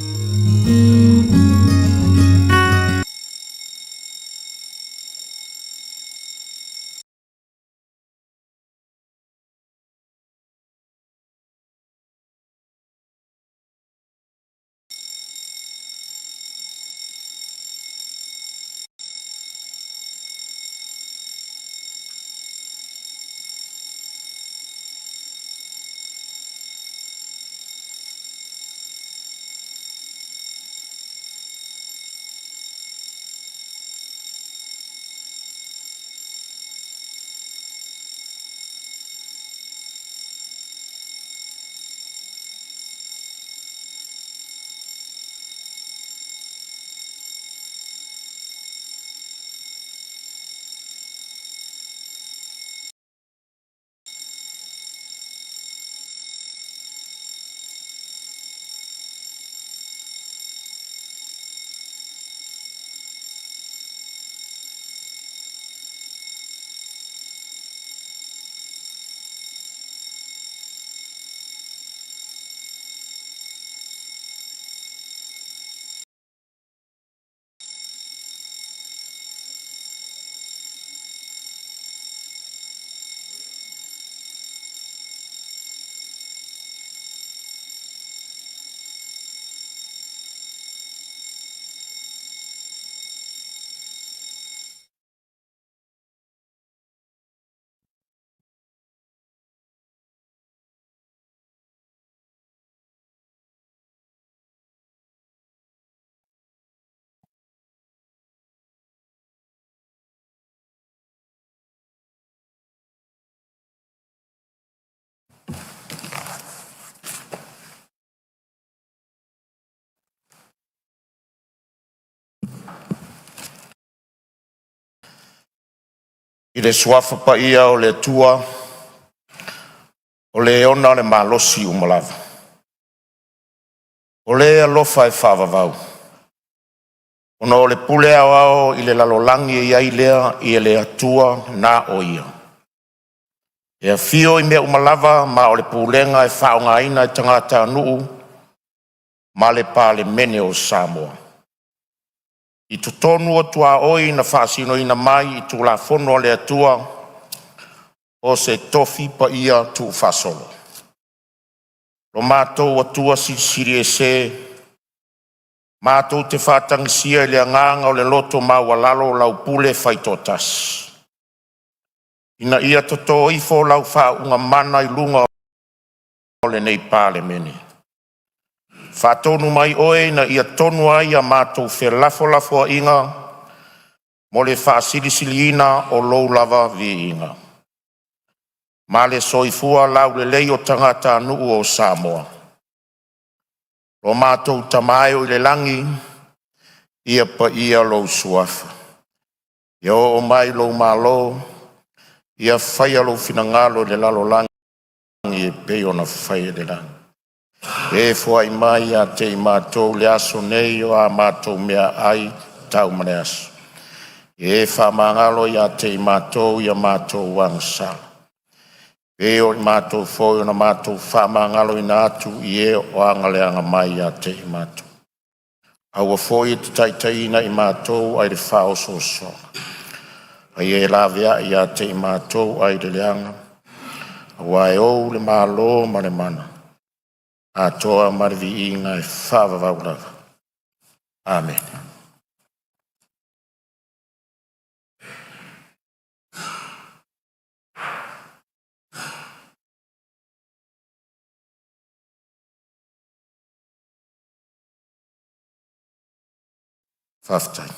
le Suafa Paia o le Atua, o Le ona le malosi uma lava, o Le e alofa e faavavau, ona o le pule aoao i le lalolagi e i ai lea i le Atua na o Ia, e afio i mea uma lava ma o le pulega e faaaogaina e tagatanuu ma le Palemene o Samoa. I totonu o tuaoi na faasinoina mai i Tulafono a le Atua o se tofi paia tuufaasolo. Lo matou Atua Silisili Ese, matou te faatagisia i le agaga o le loto maualalo lau pule faitoatasi, ina ia toto ifo lau faauuga mana i luga o lenei Palemene. Faatonu mai Oe ina ia tonu ai a matou felafolafoaiga mo le faasilisiliina o Lou lava viiga, ma le soifua laulelei o tagatanuu o Samoa. Lo matou Tama e i le lagi, ia paia lou Suafa, ia oo mai lou Malo, ia faia lou finagalo i le lalolagi e pei ona faia i le lagi. E foai mai ia te i matou i le aso nei o a matou meaai tau ma le aso. Ia e faamagalo ia te i matou i a matou agasala, e pei foi o matou foi na matou faamagaloina atu i e o agaleaga mai ia te i matou. Aua foi e te taitaiina i matou ai le faaosoosoga, a ia e laveai ia te i matou ai le leaga, aua e ou le malo ma le mana, atoa ma le viiga e faavavau lava. Amene. Faafetai.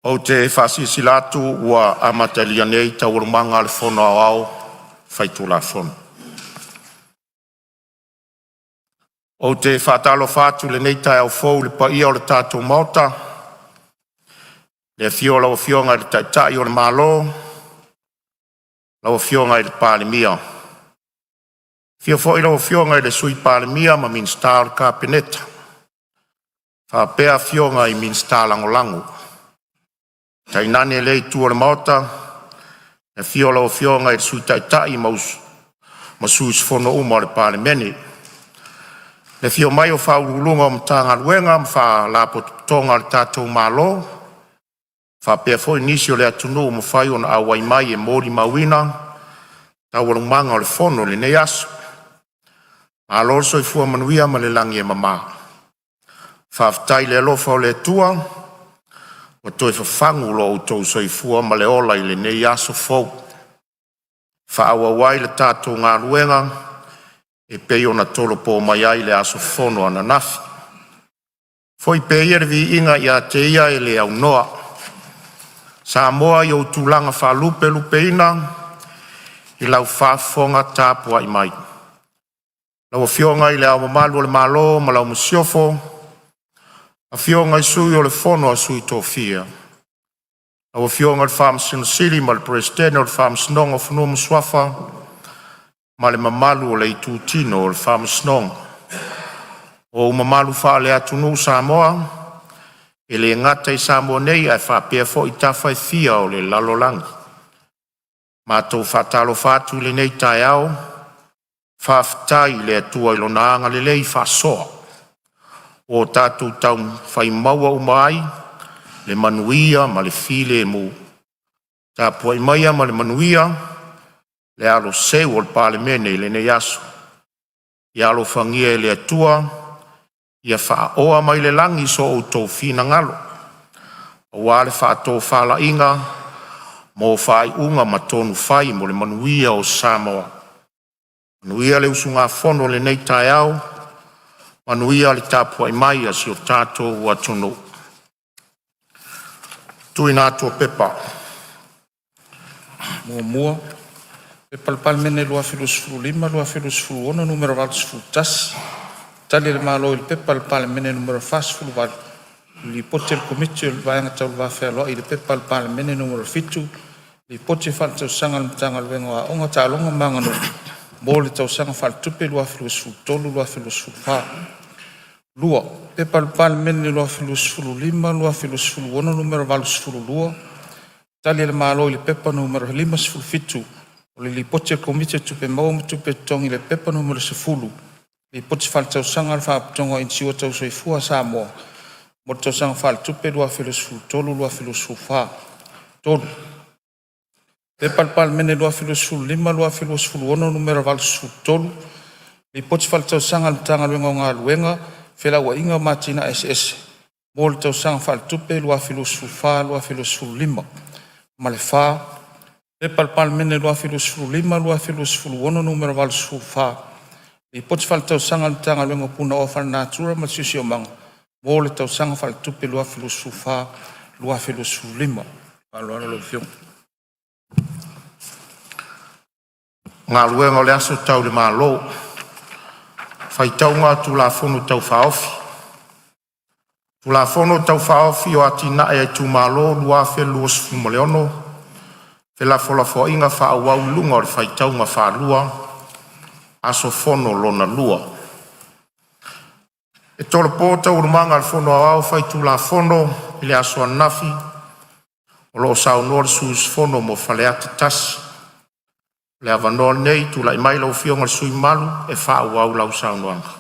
Ou te faasilasila atu ua amatalia nei Taualumaga a le Fono Aoao Faitulafono. Ou te faatalofa atu i lenei taeao fou i le paia o le tatou Maota, i le afio o lau Afioga i le Taitai o le Malo, lau Afioga i le Palemia, afio foi lau Afioga i le Sui Palemia ma Minisita o le Kapeneta faapea afioga i Minisita Lagolago. Tainane lea itu o le Maota, le afio o lau Afioga i le Sui Taitai ma sui usufono uma o le Palemene. Le afio mai o Ofisa Sili o Pulega o Matagaluega ma Faalapotopotoga a le tatou Malo, faapea foi nisi o le atunuu ua mafai ona auai mai e molimauina taualumaga o le fono i lenei aso. Malo le soifua manuia ma le lagi e mama, faafetai i le alofa o le Atua ua toe fafagu lo outou soifua ma le ola i lenei aso fou, e faaauau ai le tatou galuega e pei ona tolopo mai ai i le aso fono ananafi. Foi pea ia le viiga ia te Ia e le aunoa, Samoa i ou tulaga faalupelupeina i lau faafofoga tapuai mai. Lau Afioga i Le Ao Mamalu o le Malo ma lau Masiofo, Afioga i Sui o le Fono a Sui Tofia, lau Afioga i le Faamasino Sili ma le Peresetene o le Faamasinoga o Fanua ma Suafa ma le mamalu o le Itutino o le Faamasinoga. O ou mamalu faale-atunuu Samoa, e le gata i Samoa nei ae faapea foi tafa e fia o le lalolagi. Matou te faatalofa atu i lenei taeao, faafetai i le Atua i Lona agalelei faasoa ua tatou taufai maua uma ai le manuia ma le filemu. Tapuai maia ma le manuia le alo seu o le Palemene i lenei aso. Ia alofagia e le Atua ia faaoa mai le lagi so outou finagalo aua le faatofalaiga mo faaiuga ma tonu fai mo le manuia o Samoa. Manuia le usugafono i lenei taeao, manuia le tapuai mai a si o tatou atunuu. 1. P.P.2025/2026 Nu.81, Tali a le Malo i le Pepa a le Palemene Nu.48, Lipoti a le Komiti o le Vaega Tau le Va Fealoai i le P.P.2023/2024 Nu.70, Lipoti Faaletausaga a le Matagaluega o Aoga, Taaloga ma Aganuu mo le Tausaga Faaletupe 2023/2024. 2. P.P.2025/2026 Nu.82, Tali a le Malo i le Pepa Nu.57 o le Lipoti a le Komiti o Tupe Maua ma Tupe Totogi i le P.P.2023/2024 Nu.10, Lipoti Faaletausaga a le Faalapotopotoga o Inisiua Tau Soifua a Samoa mo le Tausaga Faaletupe 2023/2024. 3. P.P.2025/2026 Nu.83, Lipoti Faaletausaga a le Matagaluega o Galuega, Felauaiga ma Atinae Eseese mo le Tausaga Faaletupe 2024/2025. Ma le 4. P.P.2025/2026 Nu.84, Lipoti Faaletausaga a le Matagaluega o Punaoa Faalenatura ma le Siosiomaga mo le Tausaga Faaletupe 2024/2025. Ma le faaaloalo. Galuega. E Faitauga Tulafono Tau Faaofi. Tulafono Tau Faaofi o Atinae a Itumalo 2026, felafolafoaiga faaauau i luga o le faitauga faalua – Aso Fono lona lua. E tolopo Taualumaga a le Fono Aoao Faitulafono i le aso ananafi o lo o saunoa le sui usufono mo Faleata 1. O le avanoa lenei i le tulai mai lau Afioga i le sui usufono mamalu e faaauau lau saunoaga.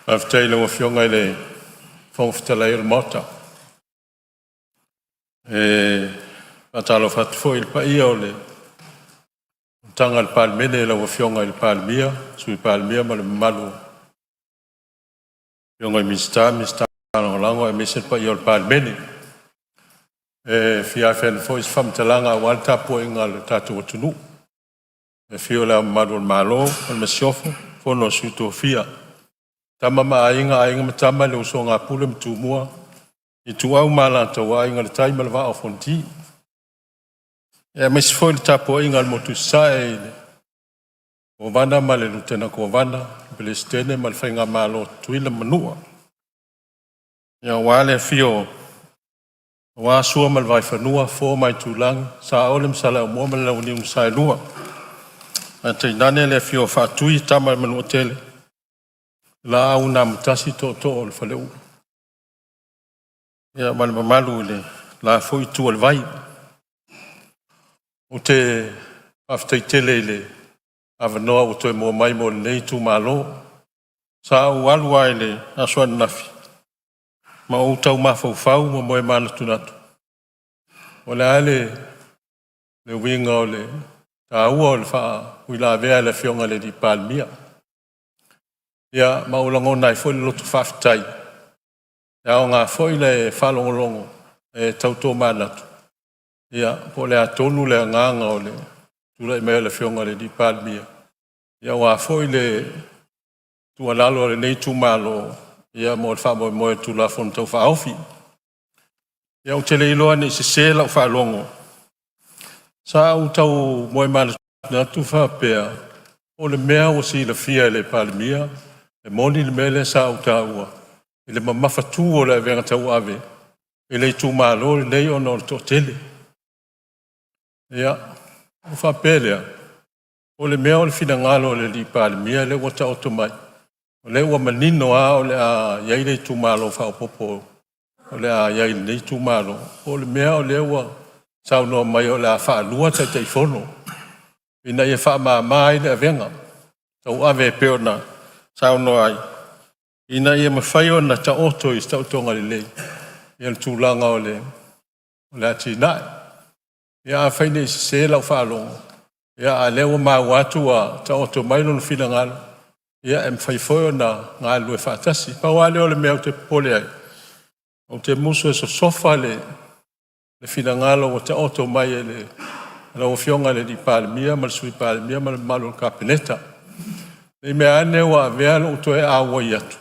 Faafetai i lau Afioga i le Fofoga Fetalai o le Maota. E faatalofa atu foi i le paia o le fonotaga a le Palemene i lau Afioga i le Palemia, Sui Palemia ma le mamalu o Afioga i Minisita ma Minisita Lagolago aemaise le paia o le Palemene. E fia afea atu foi se faamatalaga aua le tapuaiga a le tatou atunuu, i le afio o Le Ao Mamalu o le Malo ma le Masiofo, Fono a Sui Tofia Tama ma Aiga, Aiga ma Tama, le usoga a Pule ma Tumua, Ituau ma Alataua, Aiga i le Tai ma le Vaa o Fonoti. Aemaise foi le tapuaiga a le motu i Sasae i le Kovana ma le Lutena Kovana, le Peresetene ma le Faigamalo a Tutuila ma Manua. Aua le afio o Sua ma le Vaifanua, Fofo ma Aitulagi, Saole ma Saleaaumua ma le Launiu na Saelua, ae tainane le afio o Faatui, tama a Manuatele, Laau na Amotasi, Tootoo o le Faleula, ma le mamalu i le la foi itu o le vai. Ou te faafetai tele i le avanoa ua toe maua mai mo lenei itumalo. Sa ou alu lava i le aso ananafi ma ou tau mafaufau ma moe manatunatu, o le a le uiga o le taua o le faauilavea a le Afioga i le Palemia. Ma ou lagona ai foi le loto faafetai, e aoga foi le faalogologo e tau tomanatu, po o le a tonu le agaga o le tulai mai o le Afioga i le Palemia, aua foi le tuualalo a lenei itumalo mo le faamoemoe o le Tulafono Tau Faaofi. Ou te le iloa ne i sese lau faalogo, sa ou tau moe manatu faapea, o le mea ua silafia e le Palemia. E moni le mea lea sa ou taua i le mamafatu o le avega tauave i le itumalo lenei ona o le toatele. Ia, ona faapea lea, po o le mea o le finagalo o le Palemia lea ua taoto mai, o lea ua manino lava o le a i ai le itumalo faaopoopo o le a i ai i lenei itumalo, po o le mea o lea ua saunoa mai o le a faalua Taitaifono ina ia faamama ai le avega tauave e pei ona saunoa ai, ina ia mafai ona taoto i se taotoga lelei le tulaga o le atinae. Ia afai ne i sese lau faalogo, a o lea ua maua atu ua taoto mai lona finagalo, ia e mafai foi ona galulue faatasi. Pau lava lea o le mea ou te popole ai, ou te musu e sosofa le finagalo ua taoto mai e lau Afioga i le Palemia ma le Sui Palemia ma le mamalu o le Kapeneta. Ne i meaane ua avea lou toe auai atu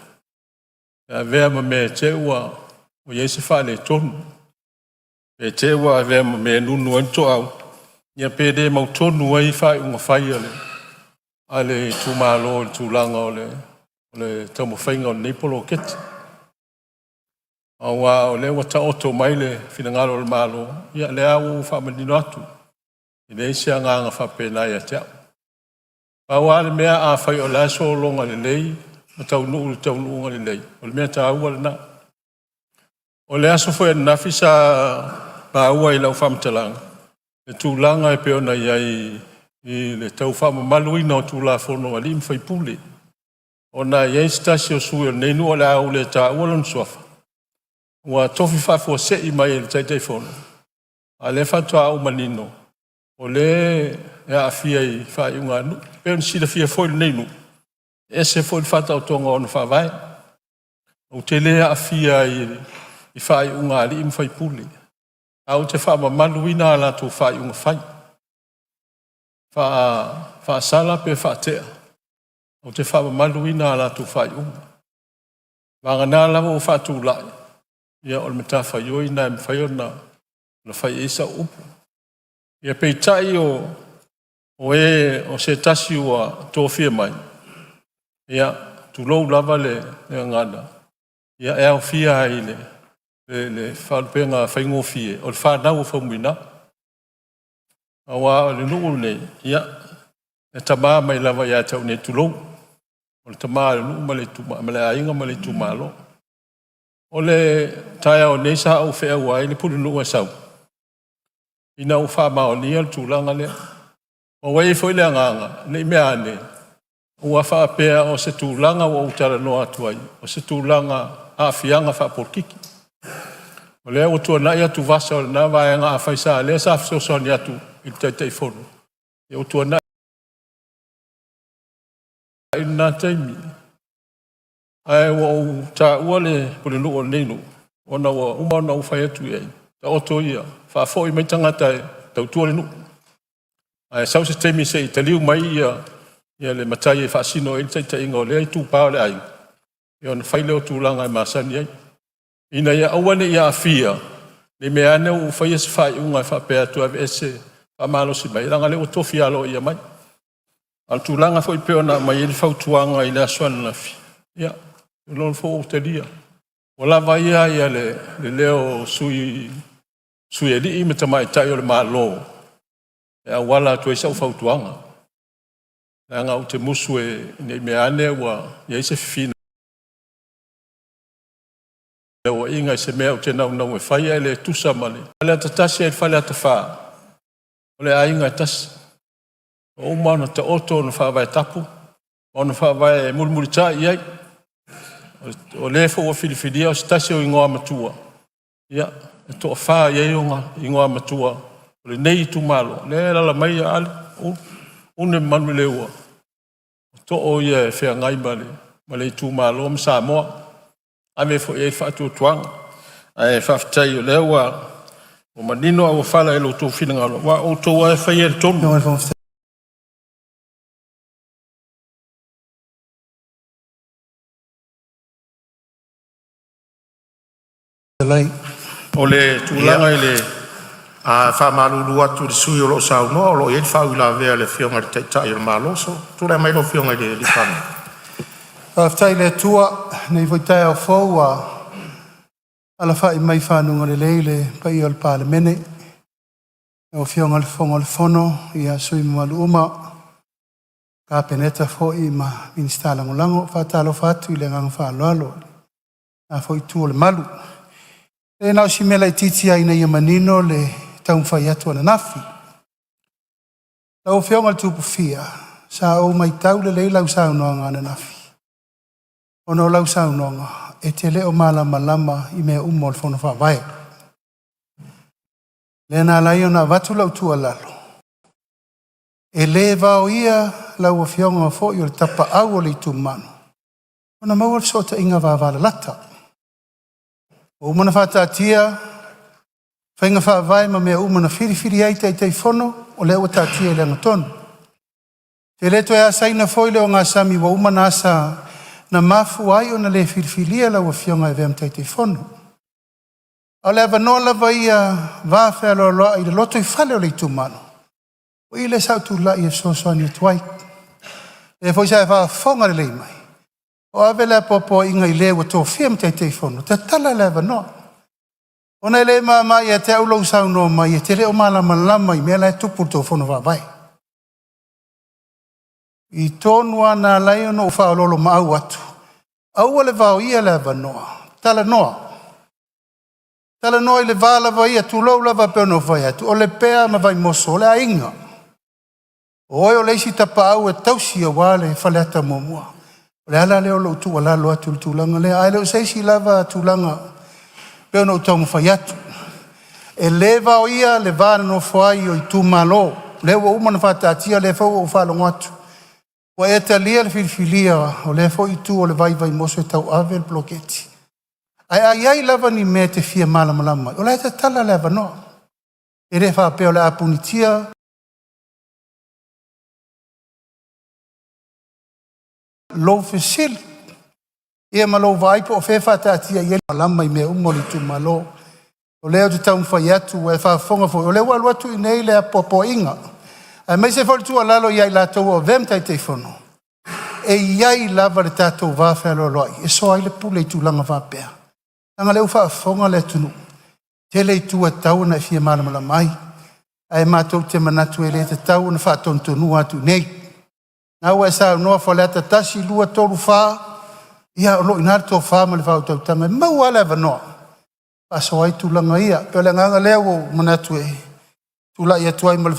e avea ma mea e te i ua i ai se faaletonu, pe te i ua avea ma mea e nunu ai le toau, ia pe le mautonu ai faaiuga fai a le itumalo i le tulaga o le taumafaiga o lenei poloketi. Aua o lea ua taoto mai le finagalo o le Malo, ia o lea lava ua ou faamanino atu, e leai se agaga faapena ia te au. Pau lava le mea afai o la e sologa lelei ma taunuu i le taunuuga lelei, o le mea taua lena. O le aso foi ananafi sa maua i lau faamatalaga le tulaga e pei ona i ai i le tau faamamaluina o Tulafono a alii ma faipule, ona e i ai se tasi o sui usufono o lenei nuu o le a ou le taua lona suafa, ua tofi faafuasei mai e le Taitaifono, a o lea faatoa ou manino o lea e aafia i faaiuga a nuu. E pei ona silafia foi e lenei nuu, e ese foi le faataotoga o ona faavae. Ou te le aafia i faaiuga a alii ma faipule, ae ou te faamamaluina a latou faaiuga fai. Faasala pe faatea, ou te faamamaluina a latou faaiuga. Vagana lava ua faatulai, ia o le matafaioi lena e mafai ona fai i ai sau upu. Ia peitai o e o se tasi ua tofia mai, ia tulou lava le gagana, ia e aofia ai i le faalupega faigofie, o le fanau a Faumuina. Aua o le nuu lenei, ia e tama mai lava ia te au nei, tulou, o le tama o le nuu ma le aiga ma le itumalo. O le taeao nei sa ou feaua ai le pulenuu e sau, ina ua faamaonia le tulaga lea. Ua i ai foi le agaga, ne i mea ane ua faapea o se tulaga ua ou talanoa atu ai, o se tulaga aafiaga faapolokiki. O lea ua tuanai atuvasa o lena vaega, afai o lea sa fesoasoani atu i le Taitaifono, ia ua tuanai lena taimi. Ae ua ou taua le pulenuu o lenei nuu ona ua uma ona ou fai atu i ai, taoto ia, faafoi mai tagata e tautua le nuu. Ae sau se taimi se i taliu mai le matai e faasino i ai le taitaiga o lea itupa o le aiga. Ia ona fai lea o tulaga e masani ai, ina ia aua ne i aafia ne i meaane ua faia se faaiuga e faapea atu e aveese faamalosi mai, leaga o lea ua tofi aloaia mai. A o le tulaga foi pei ona aumai ai le fautuaga i le aso ananafi, ia ou te iloa foi ua ou talia. Ua lava ia le leo o sui alii ma tamaitai o le Malo e auala atu ai sau fautuaga, leaga ou te musu ne i meaane ua i ai se fefinauaiga i se mea ou te naunau e fai ae le tusa ma le Faleata 1 ae i le Faleata 4, o le aiga e tasi. Ua uma ona taoto ona faavae tapu ma ona faavae e mulimulitai i ai. O Le foi ua filifilia o se tasi o Igoamatua, ia e toafa i ai ona Igoamatua o lenei itumalo, lea e alaala mai Ale, Ulu Manuleleua, o Too ia e feagai ma le itumalo ma Samoa. Ave foi i ai le faatuatuaga. Ae faafetai o lea ua manino auofala i lo outou finagalo, aua o outou lava e faia le tonu. O le tulaga i le A faamalulu atu i le sui usufono o lo o saunoa, o lo o i ai le faauilavea a le Afioga i le Taitai o le Malo. Tulai mai lau Afioga i le Palemia. Faafetai i le Atua i lenei foi taeao fou ua alafai mai i fanuga lelei le paia o le Palemene, lau Afioga i le Fofoga Fetalai ma sui usufono mamalu uma, Kapeneta foi ma Minisita Lagolago. E faatalofa atu i le agaga faaaloalo i lena foi itu o le malu. Ia na o si mea laitiiti lava ina ia manino le taumafai atu ananafi. Lau Afioga i le Tupufia, sa ou matau lelei lau saunoaga ananafi, ona o lau saunoaga e te le o malamalama i mea uma o le Fono Faavae. Lea na ala ai ona avatu lau tuualalo, e le vaoia lau Afioga foi o le tapaau o le itumalo ona maua le fesootaiga vavalalata. Ua uma ona faataatia faiga faavae ma mea uma na filifili ai Taitaifono, o lea ua taatia i le agatonu. E le toe asaina foi le ogasami ua uma ona asa na mafua ai ona le filifilia lau Afioga e avea ma Taitaifono. A o le avanoa lava ia vafealoaloai i le lotoifale o le itumalo, o i lea sa ou tulai e fesoasoani atu ai. O lea foi sa e faafofoga lelei mai, o ave le apoapoaiga i le ua tofia ma Taitaifono, tatala le avanoa. Ona e le mama ia te au lou saunoa mai e te le o malamalama i mea la e tupu i le tou fono faavae. O i tonu lava na ala ai ona ou faaoloolomaau atu, aua le vaoia le avanoa, talanoa. Talanoa i le va lava ia, tulou lava e pei ona ou fai atu, o Lepea ma Vaimoso o le aiga. O oe o le isi tapaau e tausi aua le Faleata 1. O le ala lea o lou tuualalo atu i le tulaga lea, ae le o se isi lava tulaga e pei ona ou taumafai atu. E le vaoia le va nonofo ai o itumalo, o lea ua uma ona faataatia, o lea foi ua ou faalogo atu ua e talia le filifilia o lea foi itu o le vai i Vaimoso e tauave le poloketi. Ae a i ai lava ni mea e te fia malamalama ai, o la e tatala le avanoa. E le faapea o le a punitia lou fesili ia ma lou vaai po o fea e faataatia i ai le malama i mea uma o le itumalo. O lea ou te taumafai atu, ua e faafofoga foi, o lea ua alu atu i inei le apoapoaiga, aemaise foi le tuualalo ia i latou ua avea ma Taitaifono, e i ai lava le tatou vafealoaloai e soa ai le pule i tulaga faapea, leaga o lea ua faafofoga le atunuu, e tele itu e tatau ona e fia malamalama ai. Ae matou te manatu e le tatau ona faatonutonuina atu i inei. O lena ua e saunoa Faleata 1, 2, 3, 4, ia o lo o i ina le tofa ma le faautautaga e maua lava le avanoa e faasoa ai tulaga ia. E pei o le agaga lea ua ou manatu e tulai atu ai ma le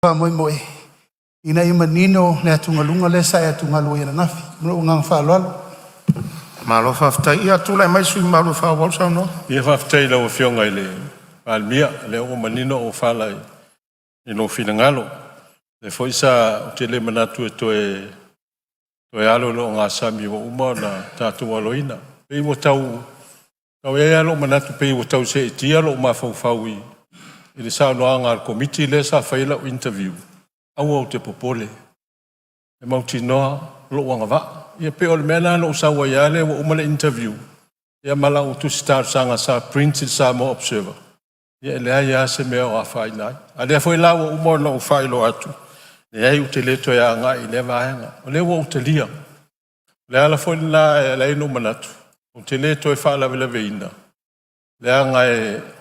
faamoemoe ina ia manino le atugaluga lea sa e atugalu ai ananafi. Ma lou agaga faaaloalo. Malo faafetai. Ia tulai mai le sui usufono mamalu e faaauau le saunoaga. Ia faafetai i lau Afioga i le Palemia, o lea ua manino auofala i lou finagalo. O lea foi sa ou te le manatu e toe alo i le ogasami ua uma ona tatou aloina. E pei ua tau i ai lava lou manatu pei ua tau seetia lou mafaufau i i le saunoaga a le Komiti lea sa fai ai lau interview, aua ou te popole, e mautinoa lou agavaa. Ia pei o le mea lena na ou sau ai lava lea ua uma le interview ia ma lau tusi talosaga sa print i le Samoa Observer, ia e leai lava se mea o afaina ai. A o lea foi la ua uma ona ou faailoa atu, leai ou te le toe agai i lea vaega, o lea ua ou talia. O le ala foi lena e ala ai ona ou manatu ou te le toe faalavelaveina, leaga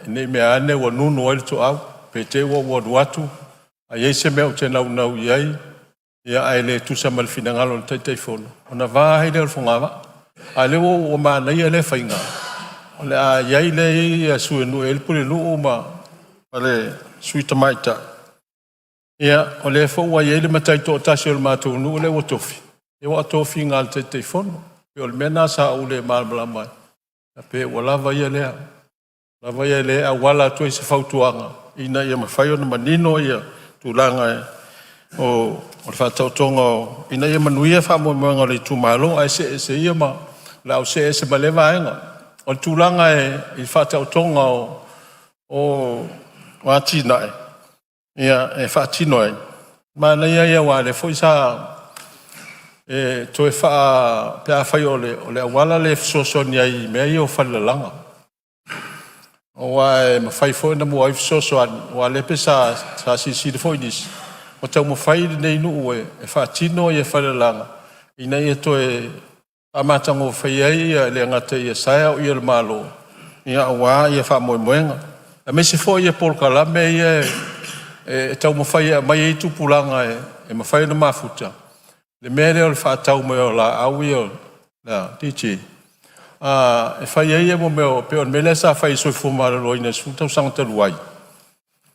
ne i meaane ua nunu ai le toau, pe te i ua ou alu atu ae i ai se mea ou te naunau i ai, ia ae le tusa ma le finagalo o le Taitaifono, ona va ai lea o le fogavaa. A o lea ua manaia lea faiga, o le a i ai lea e i ai Sui o le Nuu e i ai le Pulenuu ma le Sui Tamaitai. Ia, o lea foi ua i ai le matai toatasi o le matou nuu lea ua tofi, aua o tofiga a le Taitaifono. E pei o le mea lena sa ou le malamalama ai, pe ua lava ia lea, lava ia lea e auala atu ai se fautuaga ina ia mafai ona manino tulaga o le faataotoga ina ia manuia faamoemoega o le itumalo. Ae see ese ia ma… O le a ou see ese ma lea vaega. O le tulaga i le faataotoga o atinae e faatino ai, manaia ia aua o lea foi sa e toe pe afai o le auala lea e fesoasoani ai i mea ia o falelalaga, aua e mafai foi ona maua ai fesoasoani aua o lea pei sa silasila foi nisi, ua taumafai lenei nuu e faatino falelalaga ina ia toe faamatagofie ai e le gata i asae a o le Malo aua faamoemoega, aemaise foi polokalame ia e taumafai e aumai ai tupulaga e mafai ona mafuta. I le mea lea o le faatau mai o laau ia DJ e fai ai mea pei o le mea lea sa fai e le Soifua Maloloina i le 10 tausaga talu ai,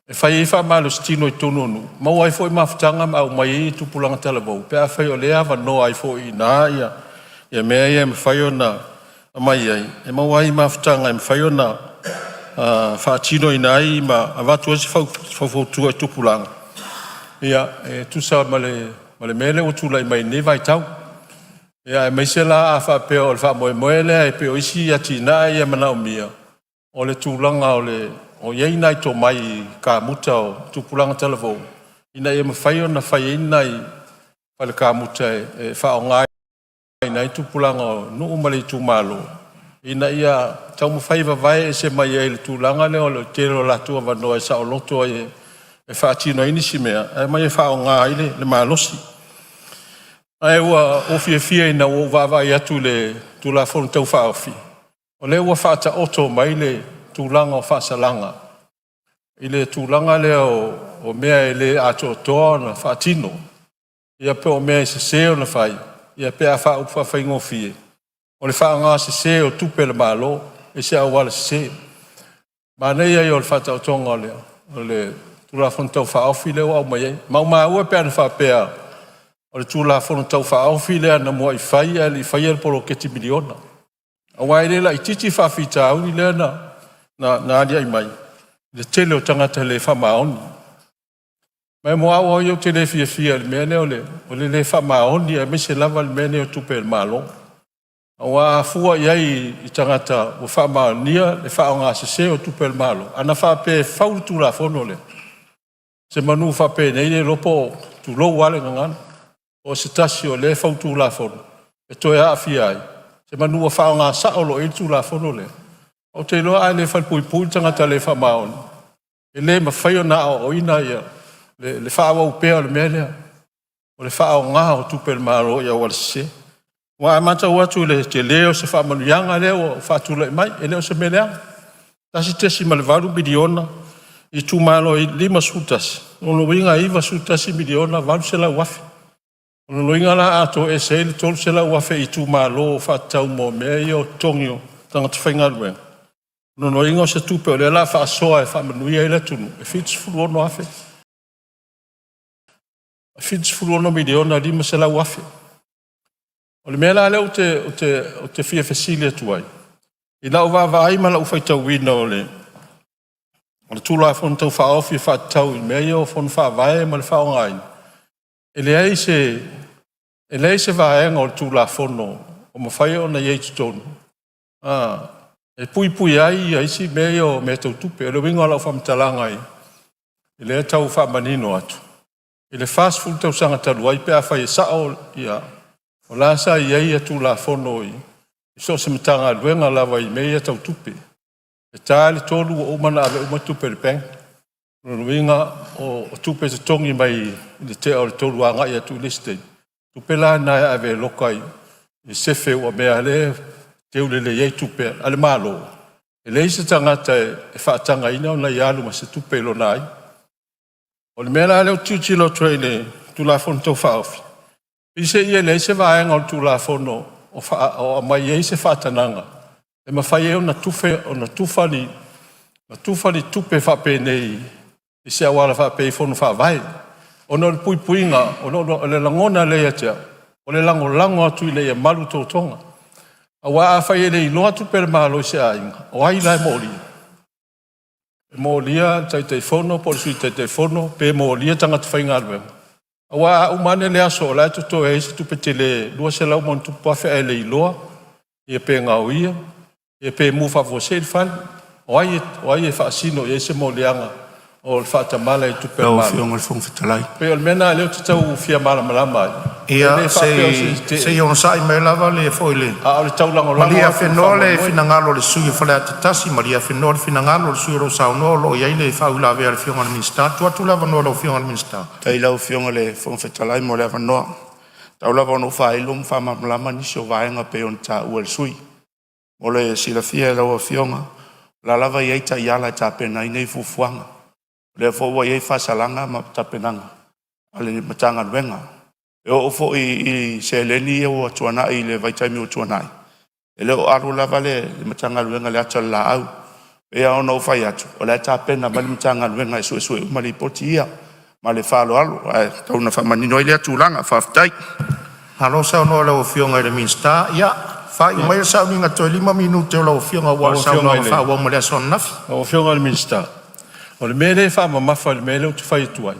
e fai ai faamalositino i totonu o nuu, maua ai foi mafutaga ma aumai ai tupulaga talavou pe afai o lea e avanoa ai foi i ina mea ia e mafai ona aumai ai, e maua ai mafutaga e mafai ona faatinoina ai ma avatu ai se faufautua i tupulaga e tusa ma le mea lea ua tulai mai lenei vaitau. Aemaise la a faapea o le faamoemoe lea e pei o isi atinae ia e manaomia, o le tulaga o i ai nai tomai i kamuta o tupulaga talavou ina ia mafai ona fai ai ni nai fale kamuta e faaaoga ai tupulaga o nuu ma le itumalo ina ia taumafai e vavae ese mai ai i le tulaga lea o le tele o latou avanoa e saoloto ai e faatino ai nisi mea ae omai e faaaoga ai le malosi. Ae ua ou fiafia ina ua ou vaavaai atu i le Tulafono Tau Faaofi, o lea ua faataoto mai le tulaga o faasalaga i le tulaga lea o mea e le atoatoa ona faatino, ia po o mea e sese ona fai, ia pe a faaupu faafaigofie, o le faaaoga sese o tupe a le Malo i se auala sese. Manaia ia o le faataotoga o le Tulafono Tau Faaofi lea ua aumai ai. Maumau e pe ana faapea o le Tulafono Tau Faaofi lea na muai fai ae le i faia le poloketi miliona, aua e le laitiiti faafitauli lea na alia'e mai i le tele o tagata le faamaoni. Ma mo au lava ia ou te le fiafia i le mea lea o le le faamaoni aemaise lava le mea lenei o tupe a le Malo. Aua a fua i ai i tagata ua faamaonia le faaaoga sese o tupe a le Malo, ana faapea e fau le Tulafono lea, semanu faapenei le iloa po o, tulou lava le gagana, po o se tasi o lea e fau Tulafono e toe aafia ai, semeamanu ua faaaoga sao loa i ai le Tulafono lea. Ou te iloa a le falepuipui le tagata le faamaoni, e le mafai ona aoaoina le faaauau pea o le mea lea o le faaaoga o tupe a le Malo i auala sese. Aua a matau atu i le tele o se faamanuiaga lea ua faatulai mai, e le o se mea leaga, $1.8 miliona i itumalo e 51, o lona uiga e $91,800,000. O lona uiga la a toese ai le $300,000 i itumalo faatatau mo mea ia o totogi o tagata faigaluega, o lona uiga o se tupe o lea o le a faasoa e faamanuia ai le atunuu, e $76,500,000. O le mea la lea ou te fia fesili atu ai, i lau vaavaai ma lau faitauina o le Tulafono Tau Faaofi e faatatau i mea ia o Fono Faavae ma le faaaogaina, e leai se vaega o le Tulafono o mafai ona i ai i totonu e puipuia ai isi mea ia o mea tau tupe. O le uiga o lau faamatalaga i lea e tau faamanino atu i le 40 tausaga talu ai pe afai e sao ia, o la sa i ai Tulafono i so o se Matagaluega lava i mea ia tau tupe. E ta le 3 ua uma ona ave uma tupe i le bank. O lona uiga o tupe totogi mai i le tea o le 3 agai atu i le isi taimi, o tupe la na e ave e loka i sefe ua mea lea e teu lelei ai tupe a le Malo. E leai se tagata e faatagaina ona ia alu ma se tupe i lona aiga. O le mea la lea ou te tilotilo atu ai i le Tulafono Tau Faaofi, peiseai e leai se vaega o le Tulafono o aumai ai se faatagaga e mafai ai ona tufa ni tupe faapenei i se auala faapea i fono faavae, ona o le puipuiga. O le lagona lea ia te au, o le lagolago atu ina ia malu totoga. Aua afai e le iloa tupe a le Malo i se aiga, o ai la e molia? E molia le Taitaifono po o le Sui Taitaifono pe molia tagata faigaluega? Aua a uma ane le aso o la e totoe ai se tupe tele $200+ ae le iloa pe gaoia pe mu faafuasei le fale. O ai e faasino i ai se moliaga o le faatamala i tupe a le Lau Malo? Afioga i le Fofoga Fetalai. E pei o le mea lena o lea ou te tau fia malamalama ai. E Ia, le faapea o se se i onosai mai lava le foi le a o le taulagolago Malie atu ma le afenoa le faamoemoe. finagalo o le sui usufono mo Faleata 1, malie afenoa le finagalo o le sui usufono o lo o saunoa o lo o i ai le faauilavea a le Afioga i le Minisita. Tuu atu le avanoa i lau Afioga i le Minisita. Faafetai i lau Afioga i le Fofoga Fetalai mo le avanoa. Tau lava ina ou faailo ma faamalamalama nisi o vaega e pei ona taua e le sui usufono. Mo le silafia e lau Afioga, o la lava e i ai taiala e tapena ai nei fuafuaga. O lea foi ua i ai faasalaga ma tapenaga a le Matagaluega. E oo foi i seleni ia ua tuanai i le vaitaimi ua tuanai, e le o alu lava le Matagaluega i le ata o le laau. E pei lava ona ou fai atu, o la e tapena mai le Matagaluega e suesue uma lipoti ia. Ma le faaaloalo, ae tau ina faamanino ai lea tulaga. Faafetai. Malo saunoa i lau Afioga i le Minisita. Ia faaiu maia le sauniga toe 5 minute o lau Afioga aua Lau le Afioga i saunoaga le faaauau mo le aso ananafi. Lau Afioga i le Minisita, o le mea lea e faamamafa i le mea lea ou te fai atu ai,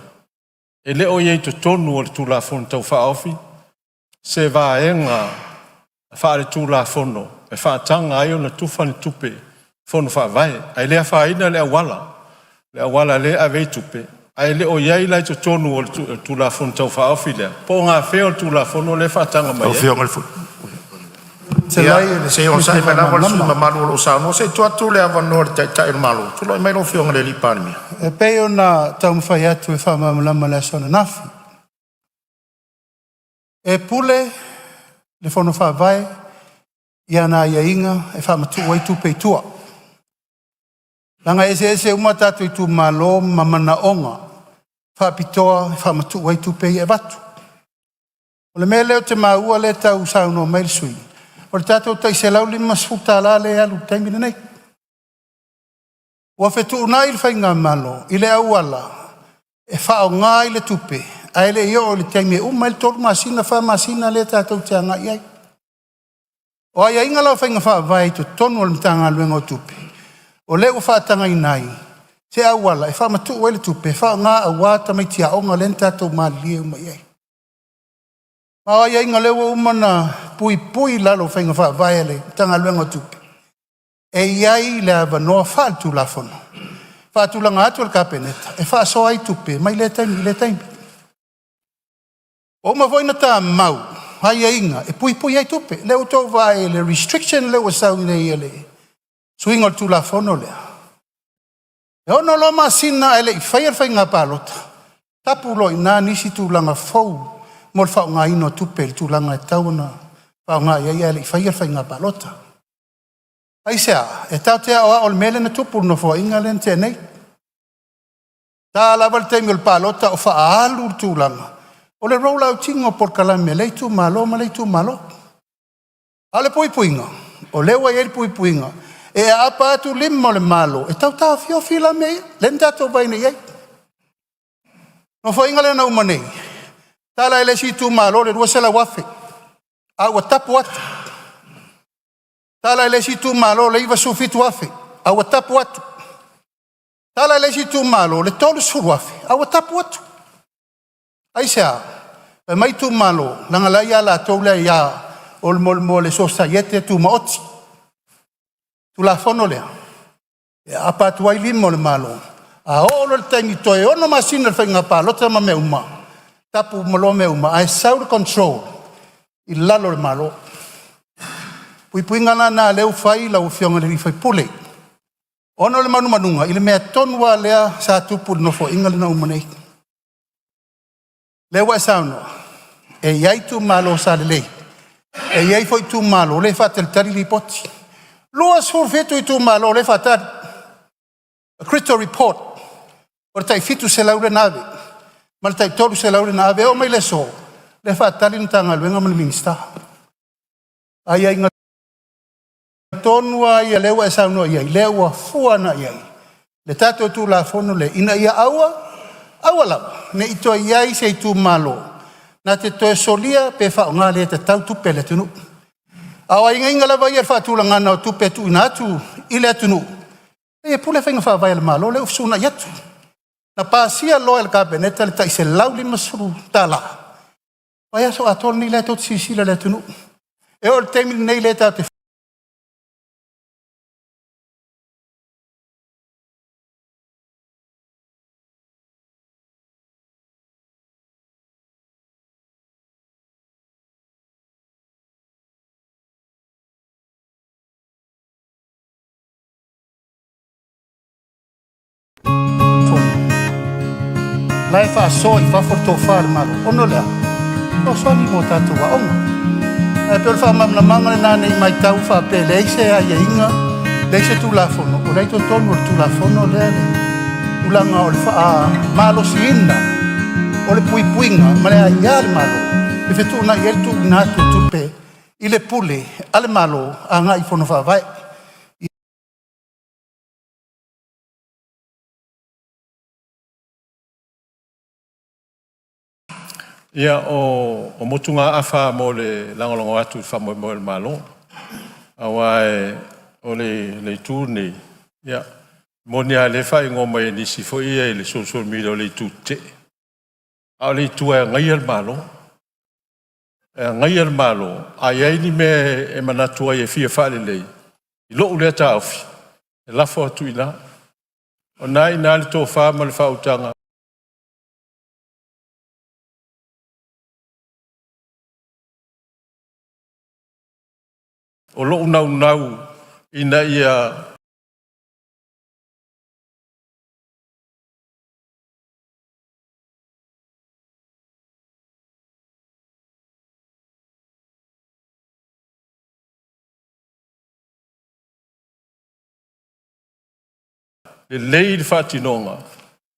e le o i ai i totonu o le Tulafono Tau Faaofi se vaega faaletulafono e faataga ai ona tufa ni tupe i fono faavae. Ae le afaina le auala, le auala lea e ave ai tupe, ae le o i ai la i totonu o le Tulafono Tau Faaofi lea, po o gafea o le Tulafono lea e faataga mai Lau ai. Afioga i le Ia, se i onosai mai lava le sui Faamalamalama. usufono mamalu o lo o saunoa. Se i tuu atu le avanoa i le Taitai o le Malo. Tulai mai lau Afioga i le Palemia. E pei ona taumafai atu e faamalamalama i le aso ananafi, e pule le Fono Faavae i ana aiaiga e faamatuu ai tupe i tua, leaga e eseese uma tatou itumalo ma manaoga faapitoa e faamatuu ai tupe ia e avatu. O le mea lea ou te maua lea e tau saunoa mai le sui usufono, o le tatou tai $150 lea e alu i le taimi lenei. Ua fetuunai le faigamalo i le auala e faaaoga ai le tupe ae le i oo i le taimi e uma ai le 3 masina, 4 masina lea tatou te agai i ai. O aiaiga la o faiga faavae i totonu o le Matagaluega o Tupe, o lea ua faatagaina ai se auala e faamatuu ai le tupe e faaaoga aua tamaiti aoga lea na tatou malilie uma i ai. Ma o aiaiga o lea ua uma ona puipui i lalo o faiga faavae a le Matagaluega o Tupe, e i ai le avanoa faaletulafono e faatulaga atu e le Kapeneta e faasoa ai tupe mai lea taimi i lea taimi. Ua uma foi ona tamau aiaiga e puipui ai tupe. O lea ua outou vaai i le restriction lea ua sau nei i le suiga o le Tulafono lea, e 6 loa masina ae le i faia le faiga palota, tapu loa i ina nisi tulaga fou mo le faaaogaina o tupe i le tulaga e tatau ona faaaoga i ai ae le i faia le faiga palota. Aisea? E tatou te aoao i le mea lea na tupu i le Nofoaiga lea na tea nei. E ta lava le taimi o le palota o faaalu le tulaga o le roll out ina o polokalame a lea itumalo ma lea itumalo. A o le puipuiga, o lea ua i ai le puipuiga, e aapa atu lima o le Malo e tau taofiofi la mea ia, lea na tatou vaai nei i ai. Nofoaiga lea na uma nei, tala i le isi itumalo le $200,000 a ua tapu atu. Tala i le isi itumalo le $97,000 a ua tapu atu. Tala i le isi itumalo le $30,000 a ua tapu atu. Aisea? Fai mai itumalo, leaga o la e ia latou le aia o le mo le sosiaiete tumaoti. Tulafono lea e aapa atu ai lima o le Malo A oo loa i le taimi toe 6 masina o le faiga palota ma mea uma, tapu uma loa mea uma ae sau le control i lalo o le Malo. O puipuiga la na o lea ua fai lau Afioga i le sui usufono, ona o le manumanuga i le mea tonu lava lea sa tupu i le Nofoaiga lea na uma nei. O lea ua e saunoa e i ai itumalo sa lelei, e i ai foi itumalo o lea e faatalitali lipoti. E 27 itumalo o lea e faatali, a critical report o le tai 700 lea na ave ma le tai 300 lea na ave. E oo mai le aso, o lea e faatali le Matagaluega ma le Minisita. O aiaiga tonu lava ia o lea ua e saunoa i ai, lea ua fua agai i ai le tatou Tulafono lea, ina ia aua, aua lava ne i toe i ai se itumalo na te toe solia pe faaaoga le tatau tupe a le atunuu. A o aiaiga lava ia i le faatulagaga o tupe e tuuina atu i le atunuu, e pule faiga faavae a le Malo lea ua fesunai atu. Na pasia loa e le Kapeneta le tai $150, vaiaso atoa lenei la tou te silasila i le atunuu. E oo i le taimi lenei lea tatou te la e faasoa i fafo le tofa a le Malo, ona o le a? E fesoasoani mo tatou aoga. Ae pei o le faamalamalamaga lena ne i matau faapea e leai se aiaiga, leai se Tulafono, o la e i totonu o le Tulafono lea le tulaga o le faamalosiina o le puipuiga ma le aia a le Malo e fetuunai ai le tuuina atu o tupe i le pule a le Malo agai i Fono Faavae. Ia, o motugaafa mo le lagolago atu i le faamoemoe o le Malo, aua o le itu lenei, e moni lava o lea e faaigoa mai e nisi foi ia i le social media o le itu tetee, a o le itu e agaia le Malo. E agaia le Malo, a i ai ni mea e manatu ai e fia faalelei, i lou lea taofi, e lafo atu i ina. O lena e i ina le tofa ma le faautaga o lou naunau ina ia lelei le faatinoga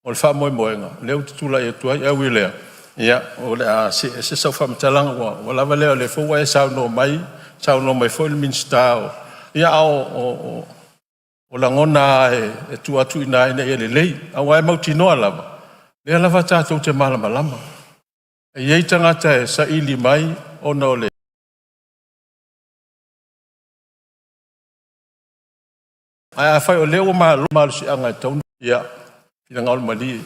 o le faamoemoega lea ou te tulai atu ai. Ae ui i lea, ia o le a see ese sau faamatalaga ua lava lea, o lea foi ua e saunoa mai, saunoa mai foi le Minisita o… Ia, a o lagona lava e tuu atu i ina ina ia lelei, aua e mautinoa lava o lea lava tatou te malamalama. E i ai tagata e saili mai ona o le Ae afai o lea ua malo le malosiaga e tatau ona… Ia finagalo malie,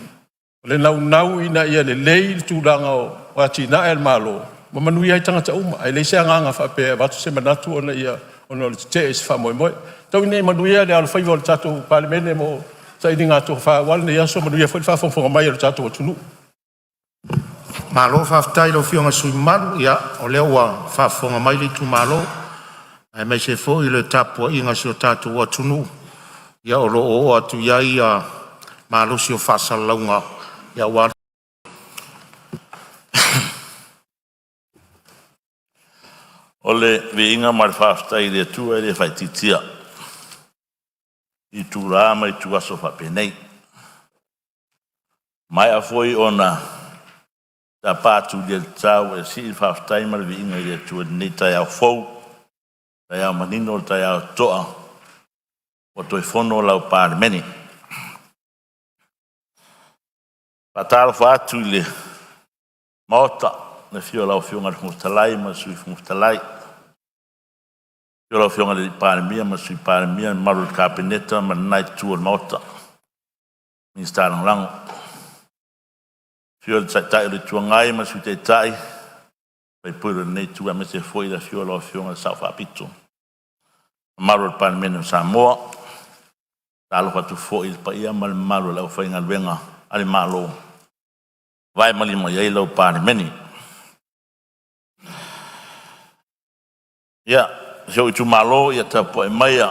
o le naunau ina ia lelei le tulaga o atinae a le Malo ma manuia ai tagata uma. Ae leai se agaga faapea e avatu se manatu ona o le tetee i se faamoemoe. Tau ina ia manuia le alofaiva o le tatou Palemene mo sailiga tofa aua lenei aso, manuia foi le faafogafoga mai a lo tatou atunuu. Malo faafetai i lau Afioga i le sui usufono mamalu, o lea ua faafofoga mai le itumalo aemaise foi le tapuaiga a si o tatou atunuu, o lo o oo atu i ai malosi o faasalalauga aua O le viiga ma le faafetai i le Atua e le faaitiitia i itula ma ituaso faapenei. Ua maea foi ona tapa atu i le tatau e sii le faafetai ma le viiga i le Atua i lenei taeao fou, taeao manino, o le taeao totoa ua toe fono lau Palemene. E faatalofa atu i le Maota i le afio o lau Afioga i le Fofoga Fetalai ma le Sui Fofoga Fetalai, afio lau Afioga i le Palemia ma le Sui Palemia, le mamalu i le Kapeneta ma lena itu o le Maota, Minisita Lagolago. Afio le Taitai o le Itu Agai ma le Sui Taitai, sui usufono o lenei Itu aemaise foi le afio o lau Afioga i le Sao Faapito, mamalu o le Palemene o Samoa. Talofa atu foi i le paia ma le mamalu o le aufaigaluega a le Malo vae ma lima i ai lau Palemene. Ia, si ou itumalo, ia tapuai maia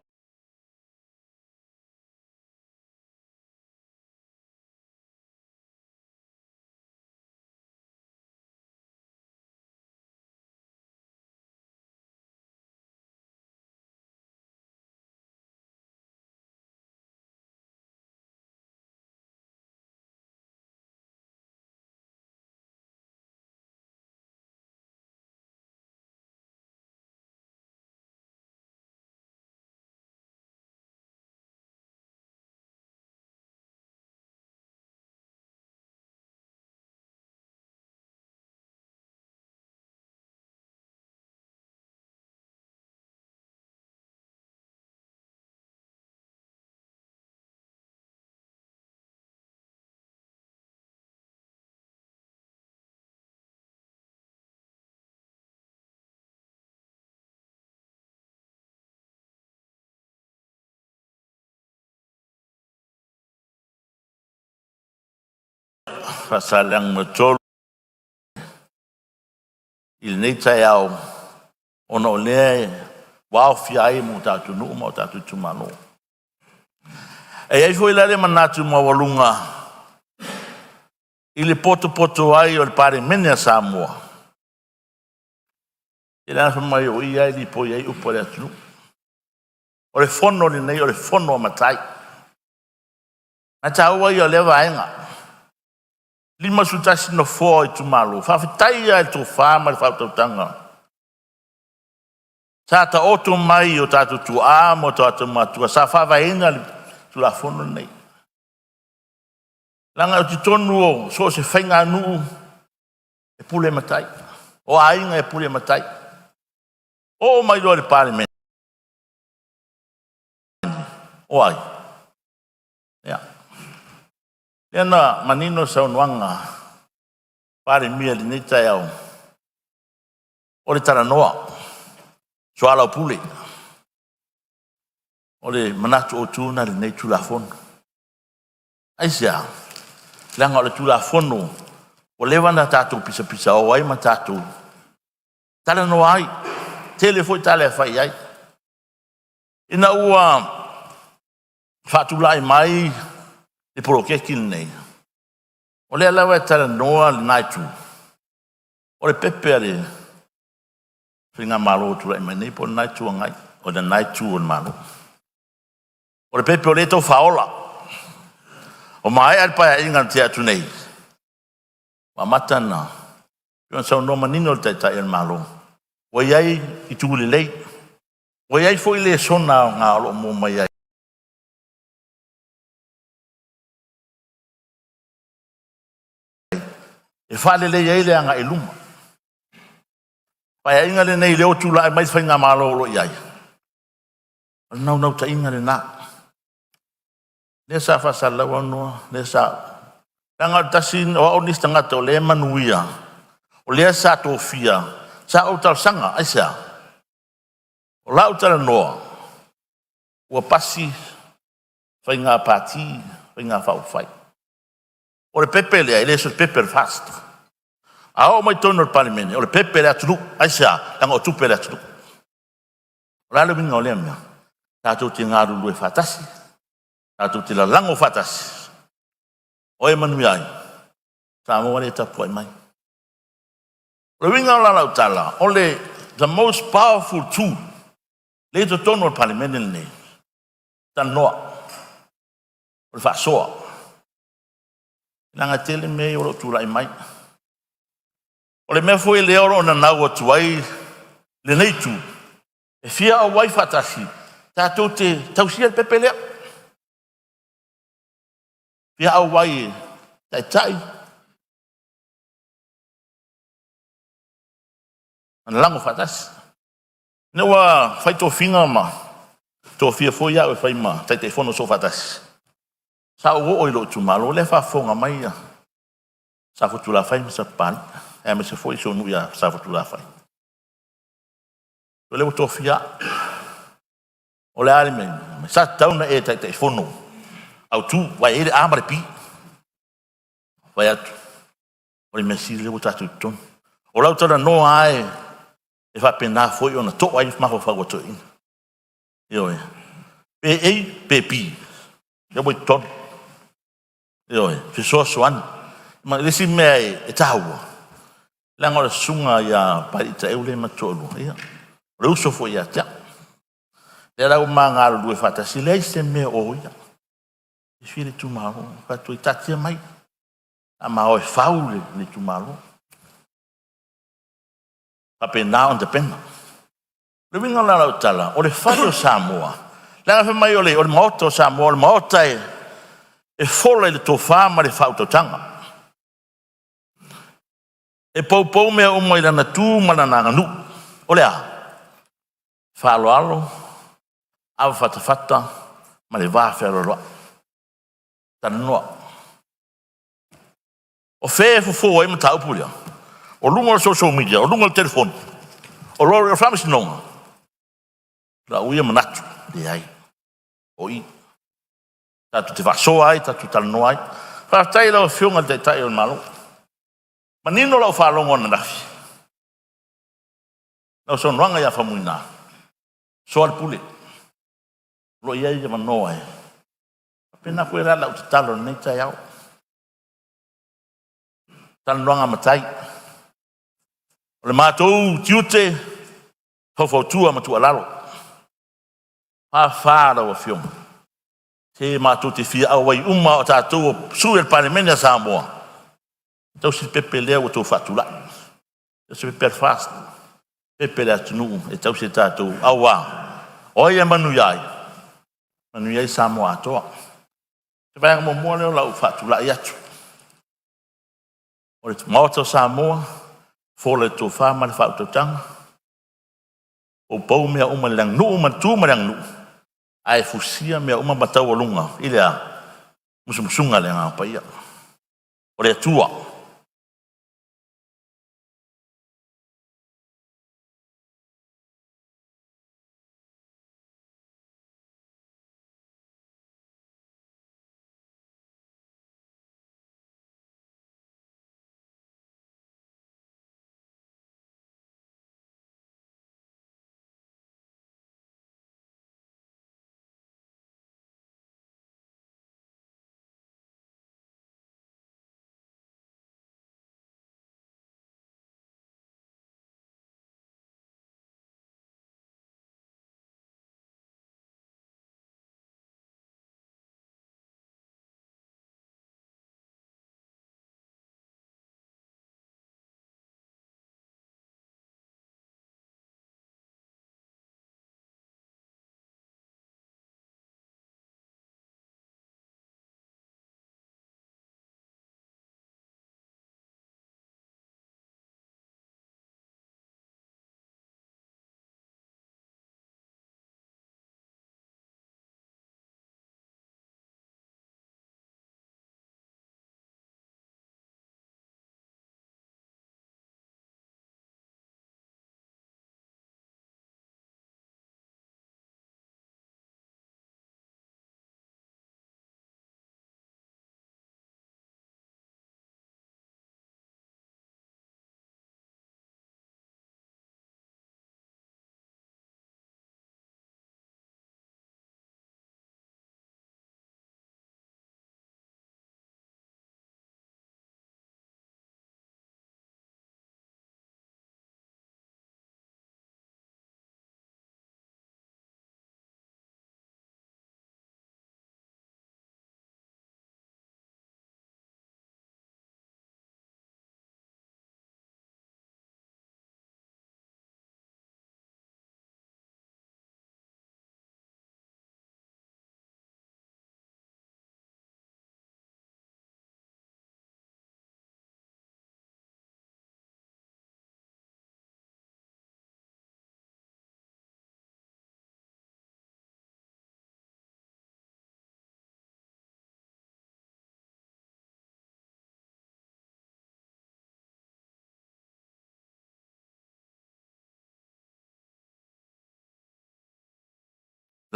Faasaleleaga 3 i lenei taeao, ona o lea ua aofia ai ma o tatou nuu ma o tatou itumalo. E i ai foi la le manatu maualuga i le potopoto ai o le Palemene a Samoa, i le fai mai o i lava e lipoi ai upu a le atunuu. O le fono lenei o le fono a matai. Ae taua ia o lea vaega. 51 nofoa o itumalo, faafetai lava i le tofa ma le faautautaga sa taoto mai i o tatou tuaa ma o tatou matua sa faavaeina le Tulafono lenei. Leaga ou te talitonu o so o se faiganuu e pule matai, o aiga e pule matai. Oo mai loa i le Palemene, o ai? Ia, lea na manino le saunoaga a le Palemia i lenei taeao, o le talanoa, soalaupule, o le manatu autu lena i lenei Tulafono. Aisea? Leaga o le Tulafono ua leva ona tatou pisapisao ai ma tatou talanoa ai, tele foi tala e fai i ai. Ina ua faatulai mai le poloketi lenei, o lea lava e talanoa lena itu, o le pepe a le Faigamalo o tulai mai nei po o lena Itu Agai, o lena Itu o le Malo. O le pepe o lea e tau faaola. Ua maea le Paeaiga na tea atu nei, ua amata ona saunoa manino le Taitai o le Malo, ua i ai itu lelei, ua i ai foi lesona aoga o lo o maua mai ai e faaleleia ai le agai i luma. Paeaiga lenei lea ua tulai mai le Faigamalo o lo o i ai, o le naunautaiga lena. Lea sa faasalalau aunoa, lea sa leaga o le tasi o au le isi tagata o lea e manuia, o lea sa tofia, sa ou talosaga. Aisea? O lau talanoa ua pasi faiga pati, faiga faaupufai. O le pepe lea e le o se pepe a le FAST. A oo mai i totonu o le Palemene, o le pepe a le atunuu. Aisea? Leaga o tupe a le atunuu. O le a le uiga o lea mea? Tatou te galulue faatasi, tatou te lalago faatasi. O ai e manuia ai? Samoa lea e tapuai mai. O le uiga o lau tala, o le the most powerful tool lea i totonu o le Palemene lenei, talanoa, o le faasoa. Leaga e tele mea ia o lo o tulai mai. O le mea foi lea o lo o nanau atu ai lenei itu, e fia auai faatasi tatou te tausia le pepe lea. Fia auai e taitai ma lalago faatasi. Ina ua fai tofiga ma tofia foi au e fai ma Taitaifono Soofaatasi, sa ou oo i lou itumalo, lea e faafofoga mai ia Safotulafai ma Sapapalii, aemaise foi si ou nuu ia Safotulafai. O lea ua tofia au. O le a le mea? Sa tatau ona e Taitaifono autu, aua e i ai le A ma le B. Fai atu, o le mea sili lea ua tatou i totonu. O lau talanoa lava e faapena foi ona to'a ai le mafaufau o toeaiina. Ioe. Pe A pe B, lea ua i totonu. Ioe, fesoasoani. Ma le isi mea e taua, leaga o le susuga ia Papalii Taeu lea e ma te toalua, ia, o le uso foi ia te au. Lea la ua ma galulue faatasi, e leai se mea o ia. Fiafia le itumalo, fai atu ai, taatia mai, a ma o e fau le itumalo. Faapena ona tapena. O le uiga la o lau tala, o le fale o Samoa, leaga fai mai o le Maota o Samoa, o le Maota e fola i le tofa ma le faautautaga. E poupou mea uma i lana tu ma lana aganuu. O le a? Faaaloalo, avafatafata ma le vafealoaloai. Talanoa. O fea e fofo ai mataupu ia? O luga o le social media, o luga o le telefoni, o le faamasinoga? Lau ia manatu, leai. O i tatou te faasoa ai, tatou talanoa ai. Faafetai i lau Afioga i le Taitai o le Malo. Manino lau faalogo ananafi, lau saunoaga ia Faumuina, soa le pule, o lo o i ai avanoa e faapena foi la lau tatalo i lenei taeao. Talanoaga a matai, o le matou tiute, faufautua ma tuualalo. E fa lau Afioga, se matou te fia auai uma lava o tatou o sui o le Palemene a Samoa, e tausi le pepe lea ua outou faatulai, o se pepe a le FAST, pepe a le atunuu e tausi e tatou, aua o ai e manuia ai? Manuia ai Samoa atoa. O le vaega muamua lea o lau faatulai atu, o le Maota o Samoa, fola i le tofa ma le faautautaga, poupou mea uma i le aganuu ma le tu ma le aganuu, ae fusia mea uma ma taualuga i le a? Musumusuga a le Agaga Paia. O le Atua.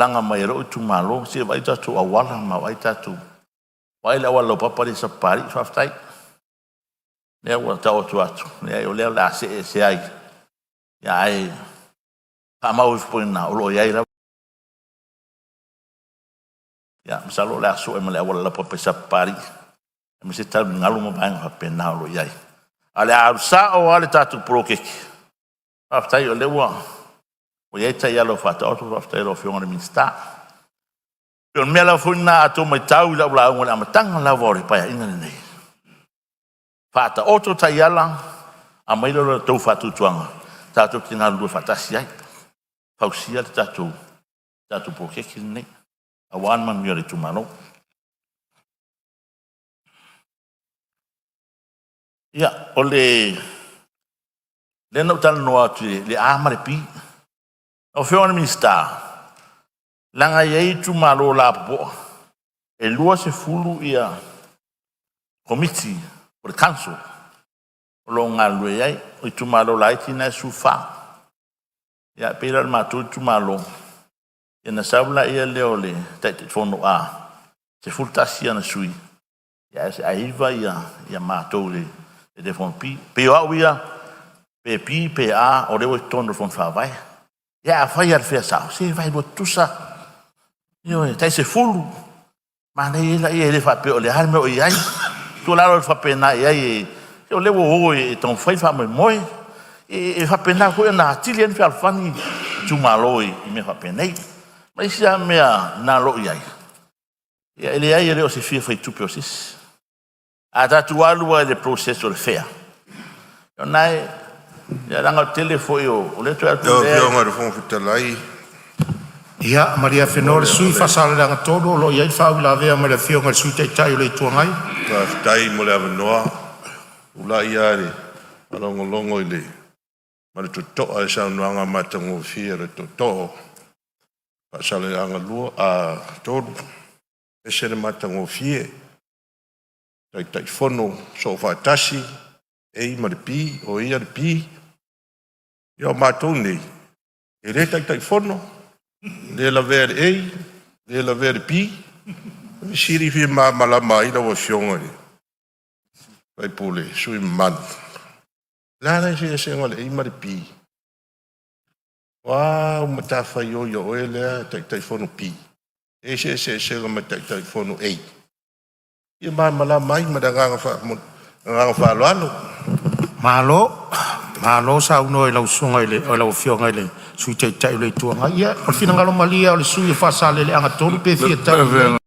laga mai e lou itumalo, se i vaai tatou auala ma vaai tatou, vaai le auala laupapa lea i Sapapalii. Faafetai. Lea ua taoto atu, leai o lea o le a see ese ai, ae faamau ifo pea i ina o lo o i ai lava. Ia masalo o le a sue ma le auala laupapa i Sapapalii, aemaise taligalu ma vaega faapena o lo o i ai. A o le a alu sao lava le tatou poloketi. Faafetai o lea ua i ai taiala ua faataoto, faafetai i lau Afioga i le Minisita. E pei o le mea lava foi lena a outou matau i lau lauga i le amataga lava o le Paeaiga lenei, faataoto taiala, aumai lea o le tou faatuatuaga tatou te galulue faatasi ai, fausia le tatou poloketi lenei aua le manuia o le itumalo. Ia, o lea na ou talanoa atu i le A ma le B. Lau Afioga i le Minisita, leaga e i ai itumalo lapopoa, e 20 Komiti o le Council o lo o galulue ai, o itumalo laiti na e 14. Ia e pei la o le matou itumalo, ia ona sau lea o le Taitaifono A, 11 ana sui, ae 9 matou i le Taitaifono B. E pei o au ia, pe B pe A o lea ua i totonu o le Fono Faavae. Ia afai lava o le fea sao, se vaelua tutusa lava, ioe, tai 10, manaia ai lea, e le faapea o le a le mea o i ai. O le tuualalo atu faapena i ai, o lea ua o e taumafai le faamoemoe. E faapena foi ona atili ai ona fealofani itumalo i mea faapenei. Ma isi lava mea na o lo o i ai, ia e leai e le o se fia faitupe o se isi. A tatou alu lava i le process o le fair, o lena e… leaga o le tele foi o lea e toe Lau Afioga i le Fofoga Fetalai… Ia malie afenoa le mo sui usufono mo le Faasaleleaga 3 o lo o i ai le faauilavea mai le Afioga i le Sui Taitai o le Itu Agai. Faafetai mo le avanoa. E tulai lava i le faalogologo ma le totoa i le saunoaga matagofie a le Tootoo o Faasaleleaga 3, e ese le matagofie. Taitaifono Soofaatasi A ma le B, o ia le B. Ia o matou nei, e le Taitaifono, le lavea i le A, le lavea i le B. O le fesili e fia malamalama ai lau Afioga i le sui usufono mamalu, o le a le eseesega o le A ma le B? O a au matafaioi a oe lea Taitaifono B e i ai se eseesega ma le Taitaifono A? E fia malamalama ai ma le agaga faaaloalo. Malo, malo saunoa i lau Afioga i le Sui Taitai o le Itu Agai. Ia, o le finagalo malie lava o le sui usufono mo Faasaleleaga 3 pe fia tali i ai.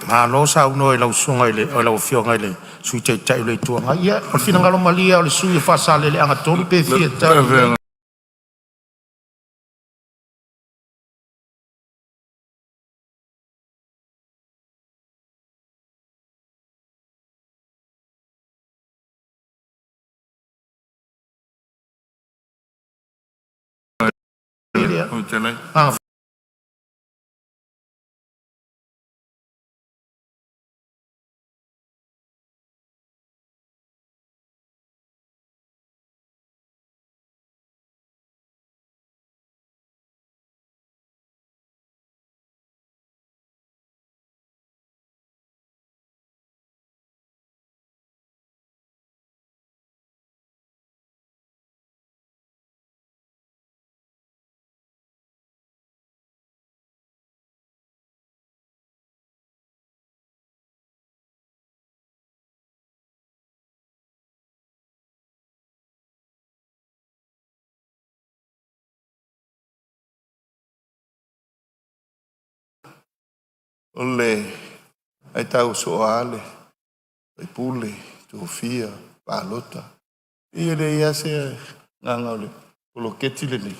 Malo saunoa i lau Afioga i le Sui Taitai o le Itu Agai. Ia, o le finagalo malie lava o le sui usufono mo Faasaleleaga 3 pe fia tali i ai. Le O le matau soo lava le faipule tofia palota, e pei e leai lava se agaga o le poloketi lenei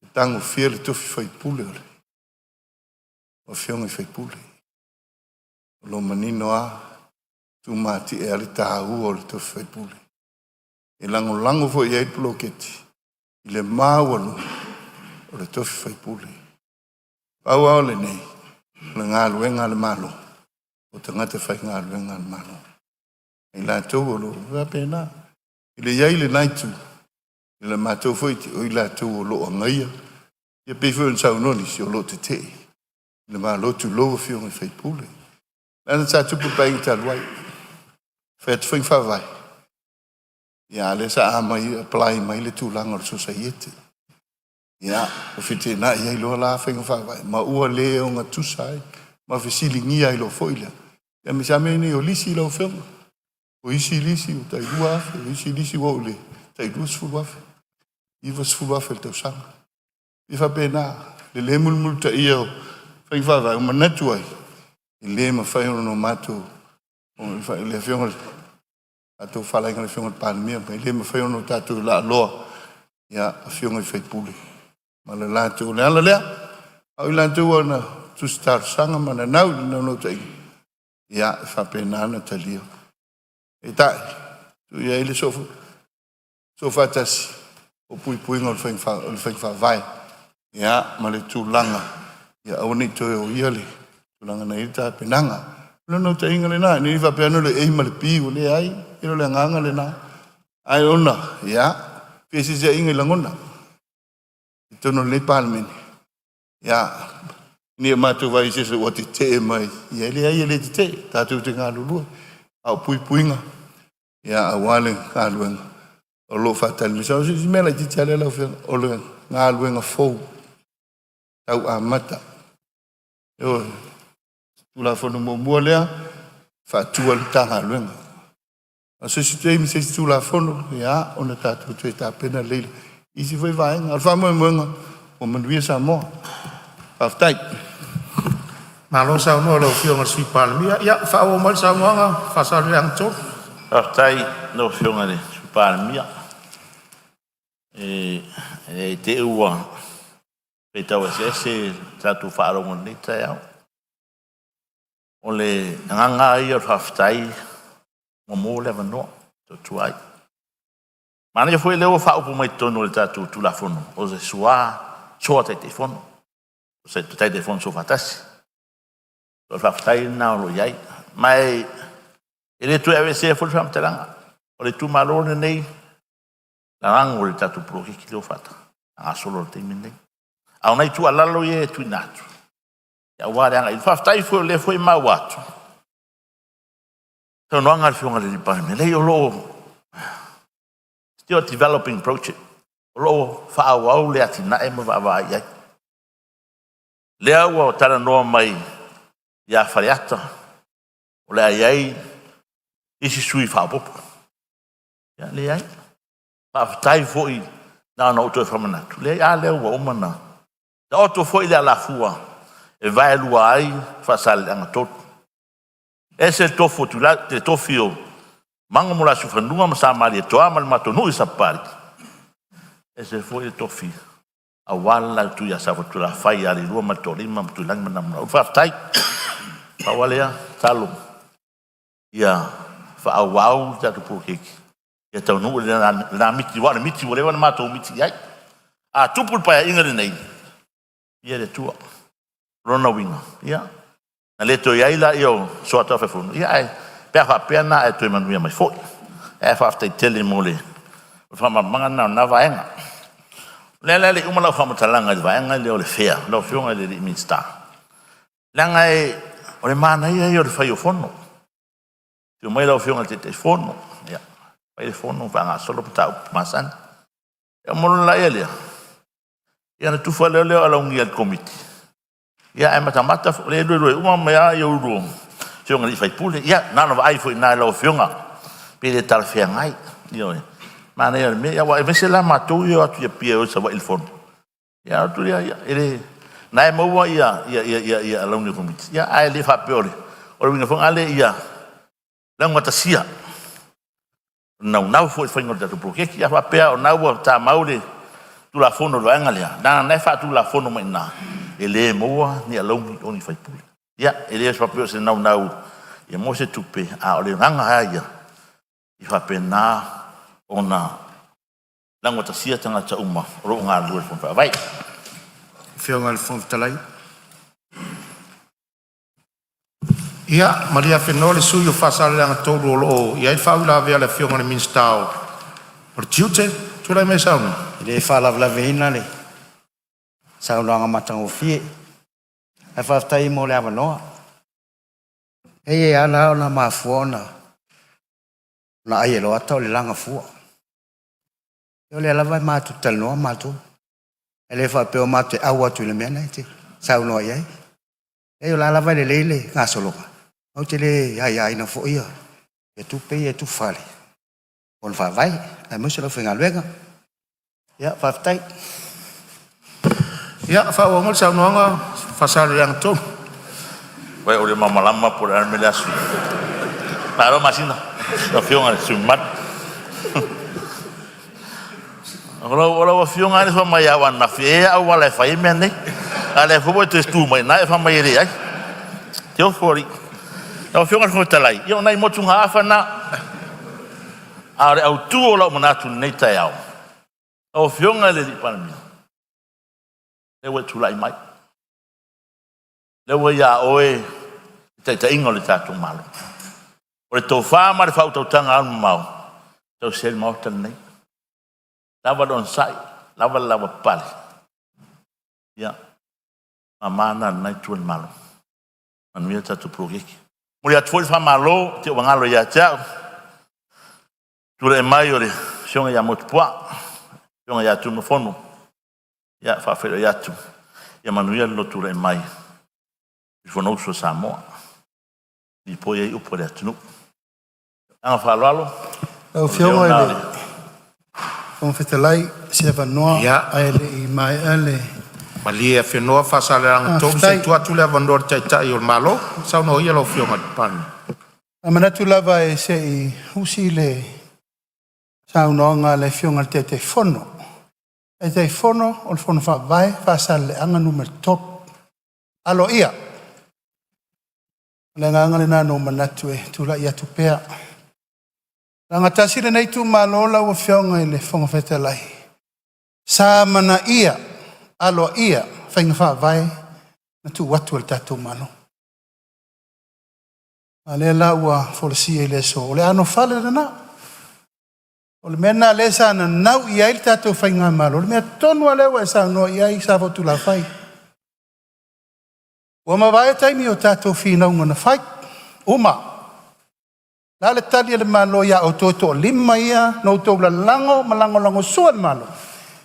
e tagofia le tofi faipule o Afioga i sui usufono. O lo o manino lava. Tumatie le taua o le tofi faipule. E lagolago foi i ai le poloketi i le maualuga o le tofi faipule. Pau lava o lenei, o le galuega a le Malo, o tagata faigaluega a le Malo. I latou o lo o faapena. I le i ai lena itu, i le matou foi o i latou o lo o agaia, ia pei foi ona saunoa nisi o lo o tetee i le Malo, tulou afioga i sui usufono. Leaga sa tupu i le Paeaiga talu ai, fai atu faiga faavae, ia a lea sa apply mai le tulaga o le sosaiete. Ia, ua feteenai ai loa la faiga faavae, ma ua le ogatusa ai, ma fesiligia ai loa foi lea. Ia aemaise lava mea nei o lisi lau Afioga. O isi lisi ua tai 2,000, o isi lisi ua oo i le tai 20,000, 90,000 i le tausaga. E faapena le le mulimulitaia o faiga faavae, ua manatu ai, e le mafai ona matou, le Afioga tatou faafalaiga i le Afioga i le Palemia, e le mafai ona tatou laaloa ia afioga i sui usufono ma le latou. O le ala lea, a o i latou na tusi talosaga ma nanau i le naunautaiga, ia e faapena ona talia. Peitai, tuu i ai le soofaatasi o puipuiga o le faiga faavae, ia ma le tulaga ia aua ne i toe oia le tulaga na i ai le tapenaga. O le naunautaiga lena, ne i faapea ane o le A ma le B, ua leai, e le o le agaga lena. Ae ona, ia, feeseeseaiga i lagona i totonu o lenei Palemene, ia, ne i o matou vaai i se isi ua tetee mai, ia e leai e le tetee, tatou te galulue. A o puipuiga, ia, aua le galuega o lo o faatali mai. O si mea laitiiti lava lea lau Afioga, o le galuega fou tau amata. Ioe. Tulafono muamua lea, faatu ai le Matagaluega. A o se isi taimi se isi Tulafono, ia, ona tatou toe tapena lelei lea i isi foi vaega. O le faamoemoega, ua manuia Samoa. Faafetai. Malo saunoa i lau Afioga i le Sui Palemia. Ia faaauau mai le saunoaga Faasaleleaga 3. Faafetai i lau Afioga i le Sui Palemia. E i te i ua faitau eseese le tatou faalogo i lenei taeao. O le agaga lava ia o le faafetai ua maua le avanoa e tua ai. Manaia foi lea ua faaupu mai totonu o le tatou Tulafono, o le soa Taitaifono, o se Taitaifono Soofaatasi. O le faafetai lena o lo o i ai. Ma e le toe aveesea foi le faamatalaga, o le itumalo lenei, lalago i le tatou poloketi lea ua faagasolo i le taimi lenei. A o nai tuualalo ia e tuuina atu, aua le agai i luma. Faafetai foi o lea foi e maua atu i le saunoaga a le Afioga i le Palemia, leai o lo o still developing project, o lo o faaauau le atinae ma vaavaai i ai. Lea ua talanoa mai ia Faleata, o le a i ai isi sui faaopoopo. Ia leai. Faafetai foi na ona ou toe faamanatu, leai a lea ua uma ona taoto foi le alafua e vaelua ai Faasaleleaga 3. Ese le tofu o le tofi o Mago ma Siufanua ma Sa Malietoa ma le matou nuu i Sapapalii, ese foi le tofi aua le la itu ia Safotulafai ia Leilua ma le Toalima ma Tuilagi ma Namunau. Faafetai. Pau lava lea, tatalo ia faaauau le tatou poloketi ia taunuu lena miti, aua o le miti ua leva ona matou miti i ai. A tupu le Paeaiga lenei, ia le Atua. O lona uiga, ia, na le toe i ai lea o Soataufaifunu, ae pe a faapea na e toe manuia mai foi. Ae faafetai tele mo le faamalamalamaga lena o lena vaega. O lea la e le i uma lau faamatalaga i le vaega lea o le fea lau Afioga i le Minisita, leaga o le manaia ia o le fai o fono. Afio mai lau Afioga i le Taitaifono, ia, fai le fono faagasolo mataupu masani. Ia ona uma loa lea, ia ona tufa loa lea o alauni a le Komiti, ia ae matamata o lea e luelue uma mai lava ulu o Afioga i sui usufono. Ia na ona vaai foi i ina i lau Afioga pe le talafeagai. Ioe. Manaia o le mea, aua aemaise la matou ia e o atu i Apia e o i Savaii i le fono, ia alu atu lea, e le… na e maua alauni o Komiti, ae le faapea o le uiga foi lena ia laugatasia, naunau foi i le faiga o le tatou poloketi. A faapea o lena ua tamau le Tulafono i le vaega lea, leaga o lena e faatulafono mai i ina, e le maua ni alauni o ni sui usufono. Ia, e le faapea o se naunau Ia maua se tupe, a o le agaga lava ia, ia faapena ona laugatasia tagata uma o lo o galulue i le Fono Faavae. Afioga i le Fofoga Fetalai. Ia malie afenoa le sui usufono mo Faasaleleaga 3 o lo o i ai le faauilavea a le Afioga i le Minisita o Tiute. Tulai mai e saunoa. E le faalavelave ina le saunoaga matagofie, ae faafetai mo le avanoa. E ala ona mafua ona ai e Loata o le lagafua. O lea lava matou te talanoa matou, e le faapea matou te au atu i le mea lena e te saunoa i ai. O la lava e lelei le gasologa, matou te le aiaina foi ia tupe ia e tufa i le Fono Faavae aemaise o le aufaigaluega. Ia faafetai. Ia faaauau mai le saunoaga Faasaleleaga 3. Ua ou le malamalama po o le a le mea o le a sui. Malo Masina lau Afioga i le sui usufono mamalu. O lau Afioga lava lea e fai mai au ananafi, e i ai lava auala e fai ai mea nei, a o lea foi ua e toe tu mai i ina e fai mai e leai. E te ofo alii. Lau Afioga i le Fofoga Fetalai, ia o nai motugaafa na, a o le autu o lau manatu i lenei taeao, lau Afioga i le Palemia, lea ua e tulai mai, lea ua ia oe le taitaiga o le tatou Malo. O le tofa ma le faautautaga alumamao e tausi ai le Maota lenei, lava le onosai, lava le lavapapale. Ia, o mama na a lena Itu o le Malu. Manuia le tatou poloketi. E momoli atu foi le faamalo i te i ua galo ia te au, tulai mai o le Afioga ia Motuopuaa, le Afioga ia Tuiono, ia e faafeiloai atu, ia manuia lo tulai mai i le Fonousu a Samoa, lipoi ai upu a le atunuu. Ma le agaga faaaloalo. Lau O leo Afioga lena i o le le Fofoga Fetalai, se avanoa ae le i maea le... Malie Afenoa Faasaleleaga 3 se Faafetai. i tuu atu le avanoa i le Taitai o le Malo. Saunoa ia lau Afioga i le Palemia. A manatu lava e se i usi le saunoaga a le Afioga i le Taitaifono, Taitaifono o le Fono Faavae Faasaleleaga Nu.3. Aloaia. O le agaga lena na ou manatu e tulai atu pea. Leaga tasi lenei itumalo lau Afioga i le Fofoga Fetalai, sa amanaia aloaia faiga faavae na tuu atu e le tatou Malo. A o lea la ua folasia i le aso, o le anofale lena. O le mea lena o lea sa nanau i ai le tatou faigamalo, o le mea tonu lava lea ua e saunoa i ai Safotulafai. Ua mavae taimi o tatou finauga na fai, uma. O le a le tali a le Malo ia outou e toalima ia na outou lalago ma lagolagosua i le Malo?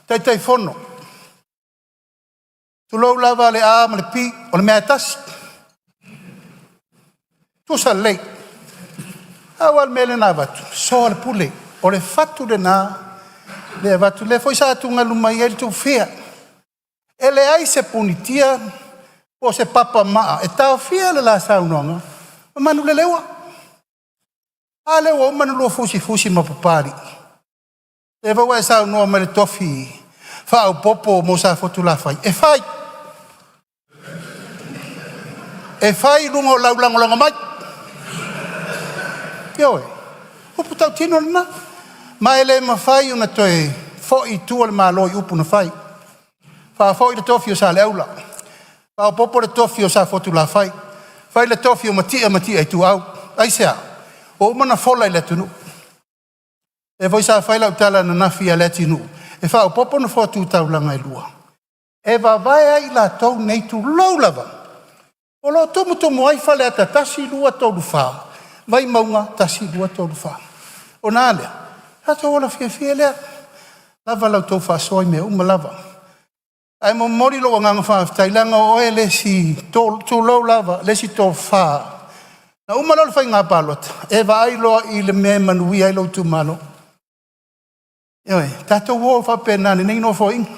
Taitaifono, tulou lava le A ma le P, o le mea lava e tasi. Tusa lelei. Pau lava le mea lea na avatu, soa le pule. O le fatu lena lea e avatu, lea foi sa atugalu mai ai le Tufia. E leai se punitia po o se papamaa e taofia le la saunoaga ma manuleleua. A lea ua uma ona lua fusifusi ma Papalii, lea foi ua e saunoa mai i le tofi faaopoopo mo Safotulafai, e fai. E fai i luga o lau lagolago mai. Ioe, o upu tautino lena. Ma e le mafai ona toe foi i tua le Malo i upu na fai. Faafoi le tofi o Saleaula, faaopoopo le tofi o Safotulafai, fai le tofi o Matia ma Matia Ituau. Aisea? Ua uma ona fola i le atunuu. O lea foi sa fai lau tala ananafi ia Leatinuu, e faaopoopo nofoa tu taulaga e lua, e vavae ai i latou nei, tulou lava, o lo o tumutumu ai Faleata 1, 2, 3, 4, Vaimauga 1, 2, 3, 4. Ona a lea? Tatou ola fiafia lea, lava la outou faasoa i mea uma lava. Ae momoli lou agaga faafetai leaga o oe le isi, tulou lava, le isi tofa. Na uma loa le faiga palota, e vaai loa i le mea e manuia ai lou itumalo. Ioe, tatou o faapena i lenei Nofoaiga.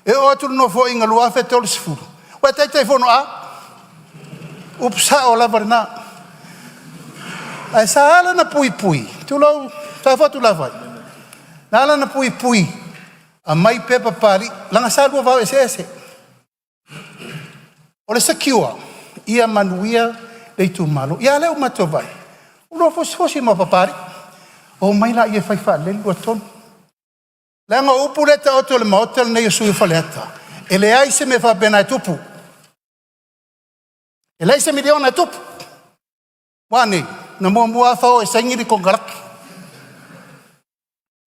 E oo atu i le Nofoaiga 2030, ua e Taitaifono a? Upu sao lava lena. Ae sa ala ona puipui, tulou Safotulafai, na ala ona puipui, aumai pepa Papalii, leaga sa lua vao eseese. O le secure, ia manuia le itumalo. Ia lea ua matou vaai, ua fosifosi ma Papalii, omai laia e fai faalelei le lua tonu. Leaga o upu lea e taoto i le Maota lenei o sui usufono o Faleata, e leai se mea faapena e tupu. E leai se miliona e tupu. Ua a nei? Na muamua lava fao e saini le konekarate.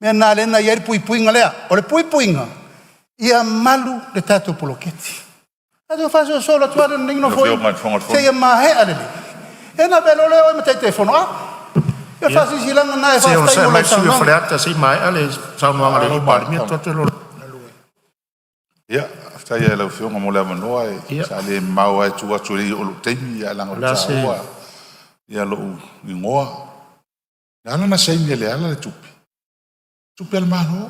O le mea lena lea na i ai le puipuiga lea. O le puipuiga, ia malu le tatou poloketi. Tatou faasolosolo atu lava lenei Nofoaiga seia maea lelei, ia ona avea loa lea o oe ma Taitaifono. A ia o le faasilasilaga lena e Se i faafetai onosai mo mai lau le sui usufono o saunoaga. Faleata se i maea le saunoaga a le Palemia. Tuu atu loa. Ia, faafetai lava i lau Afioga mo le avanoa. Sa le mamao lava i tua atu e le i oo i lou taimi, ae leaga O ua le a se taua lou igoa. Na ala ona saini e Leala le tupe, o tupe a le Malo,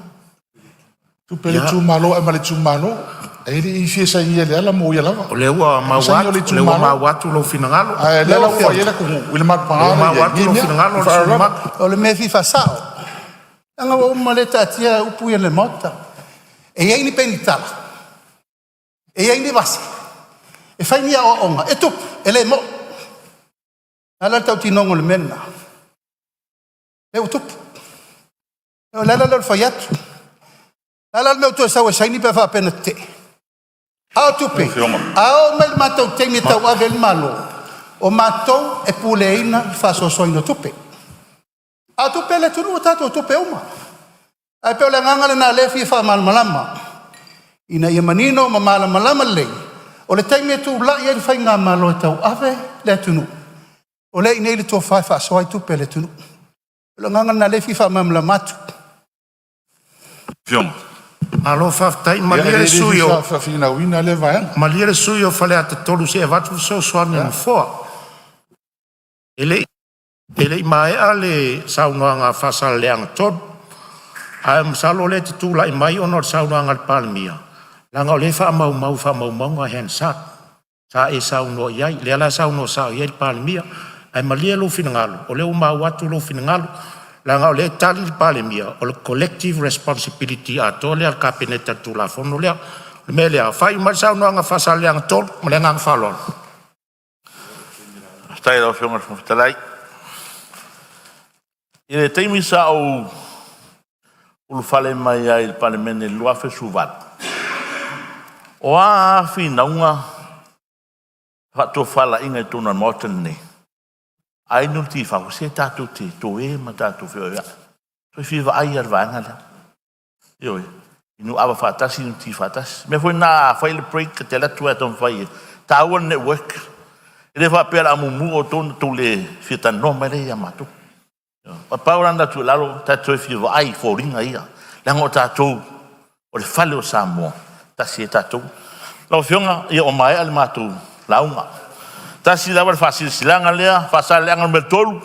tupe a le itumalo e aumai i le itumalo. E le i fia sainia e Leala mo ia lava. O lea ua Na maua saini o atu, le o lea ua itumalo. maua atu lou finagalo. A o lea Lau la ua Afioga, fai ai le atunuu i le O lea malupaga ua lea e maua i ai atu i lou nei mea. finagalo Ma le le sui usufono faaaloalo lava. mamalu. O le mea e fia faasao, leaga ua uma lea e taatia upu ia i le Maota. E i ai ni penitala, e i ai ni vase, e fai ni aoaoga, e tupu, e le moni. O le a la le tautinoga o le mea lena? Lea ua tupu. O le ala lea o le fai atu. O le a la le mea ua toe sau ai e saini pe a faapea na tetee? A o tupe, a oo mai i le matou taimi e tauave ai le Malo, o matou e puleaina le faasoasoaina o tupe. A o tupe a le atunuu, o tatou tupe uma. Ae pei o le agaga lena o lea e fia faamalamalama ina ia manino ma malamalama lelei, o le taimi e tulai ai le faigamalo e tauave le atunuu, o lea e i inei le tofa e faasoa ai tupe a le atunuu. O le agaga lena o lea e fia faamalamalama atu. Malo faafetai. Ia Malie e le le sui fia usufono o, faafinauina lea vaega. malie le sui usufono o Faleata 3 se i avatu le fesoasoani a le Nofoa. E le i maea le saunoaga a Faasaleleaga 3, ae masalo o lea e te tulai mai ona o le saunoaga a le Palemia, leaga o lea e faamaumau i faamaumauga le Hansard sa e saunoa i ai, lea la e saunoa sao i ai le Palemia. Ae malie lou finagalo, o lea ua maua atu lou finagalo, leaga o lea e tali le Palemia, o le collective responsibility atoa lea a le Kapeneta i le Tulafono lea. O le mea lea, faaiu mai le saunoaga a Faasaleleaga 3. Ma le agaga faaaloalo. Faafetai i lau Afioga i le Fofoga Fetalai. I le taimi sa ou ulufale mai ai i le Palemene i le 2018, o a lava finauga, faatofalaiga i totonu o le Maota lenei, a inu le ti i fafo, se tatou te toe ma tatou feoeoeai. Toe fia vaai lava i le vaega lea. Ioe, inu ava faatasi, inu ti faatasi. O le mea foi lena a fai le break e te alu atu lava e taumafai e taua le network. E le faapea o le a mumu outou ona tou le fia talanoa mai lea ia matou. Ioe. Pau la lena o le tuualalo, tatou toe fia vaai i foliga ia, leaga o tatou o le fale o Samoa, e tasi ai tatou. Lau Afioga, ia ua maea le matou lauga. Tasi lava le faasilasilaga lea, Faasaleleaga Nu.3,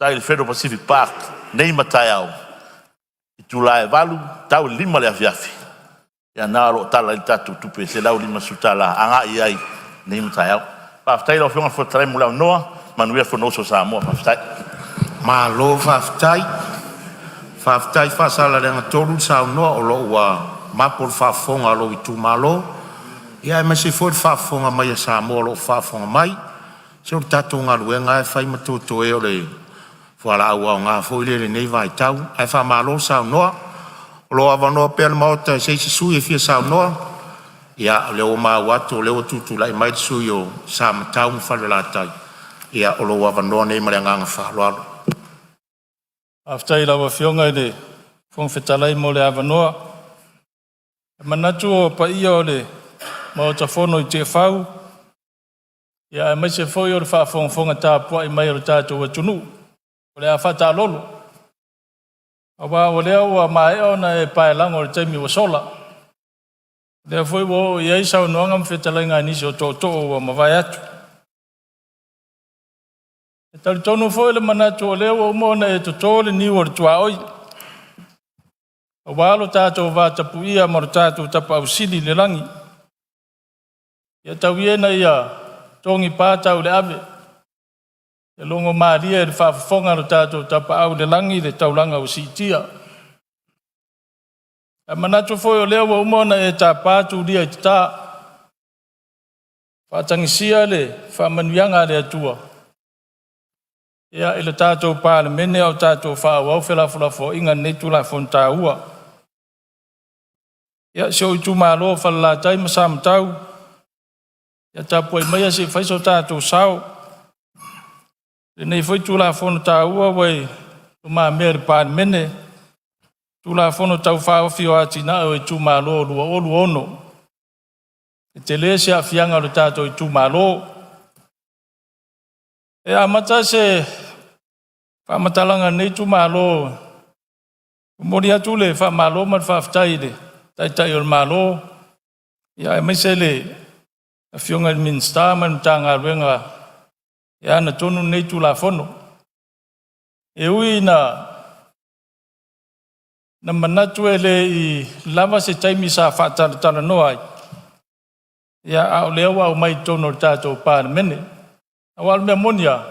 i le Federal Pacific Park nei ma taeao, itula e 8:00 tau i le 5:00 i le afiafi, ia na o lo o tala ai le tatou tupe e $150 agai ai nei ma taeao. Faafetai lau Afioga i le Fofoga Fetalai mo le avanoa. Manuia le Fonousu a Samoa. Faafetai. Malo faafetai, faafetai Faasaleleaga 3 le saunoa o lo o ua mapo le faafofoga a lou itumalo, aemaise foi le faafofoga mai a Samoa o lo o faafofoga mai. Se o le tatou galuega lava e fai ma toetoe, o le fualaau aoga foi lea i lenei vaitau. Ae faamalo saunoa. O lo o avanoa pea le Maota i se isi sui usufono e fia saunoa. Ia, o lea ua maua atu o lea ua tutulai mai le sui usufono mo Samatau ma Falelatai. Ia, o lou avanoa lenei ma le agaga faaaloalo. Faafetai i lau Afioga i le Fofoga Fetalai mo le avanoa. E manatu o paia o le Maota Fono i Tiafau ia aemaise foi o le faafogafoga tapuai mai a lo tatou atunuu, o le a faataalolo, aua o lea ua maea ona e paelago i le taimi ua sola. O lea foi ua oo i ai saunoaga ma fetalaiga a nisi o tootoo ua mavae atu. E talitonu foi le manatu o lea ua uma ona e toto le niu o le tuaoi, aua lo tatou vatapuia ma lo tatou Tapaau Sili i le lagi. Ia tau ia ina ia togipa tauleave, ia logomalie i le faafofoga a lo tatou Tapaau i le lagi le taulaga ua siitia. Ae manatu foi o lea ua uma ona e tapa tulia i tata, Faatagisia le faamanuiaga a le Atua ia i le tatou Palemene a o tatou faaauau felafolafoaiga i lenei Tulafono taua. Ia, si ou itumalo o Falelatai ma Samatau, ia tapuai maia se i fai so tatou sao i lenei foi Tulafono taua ua i lumamea i le Palemene, Tulafono Tau Faaofi o Atinae o Itumalo 2026. E tele se aafiaga o le tatou itumalo. E amata se faamatalaga a lenei itumalo e momoli atu le faamalo ma le faafetai i le Taitai o le Malo, ia aemaise le Afioga i le Minisita ma le Matagaluega e ana tonu lenei Tulafono. E ui ina manatu e le i lava se taimi sa faatalatalanoa ai, ia a o lea ua aumai i totonu o le tatou Palemene. Aua o le mea moni lava,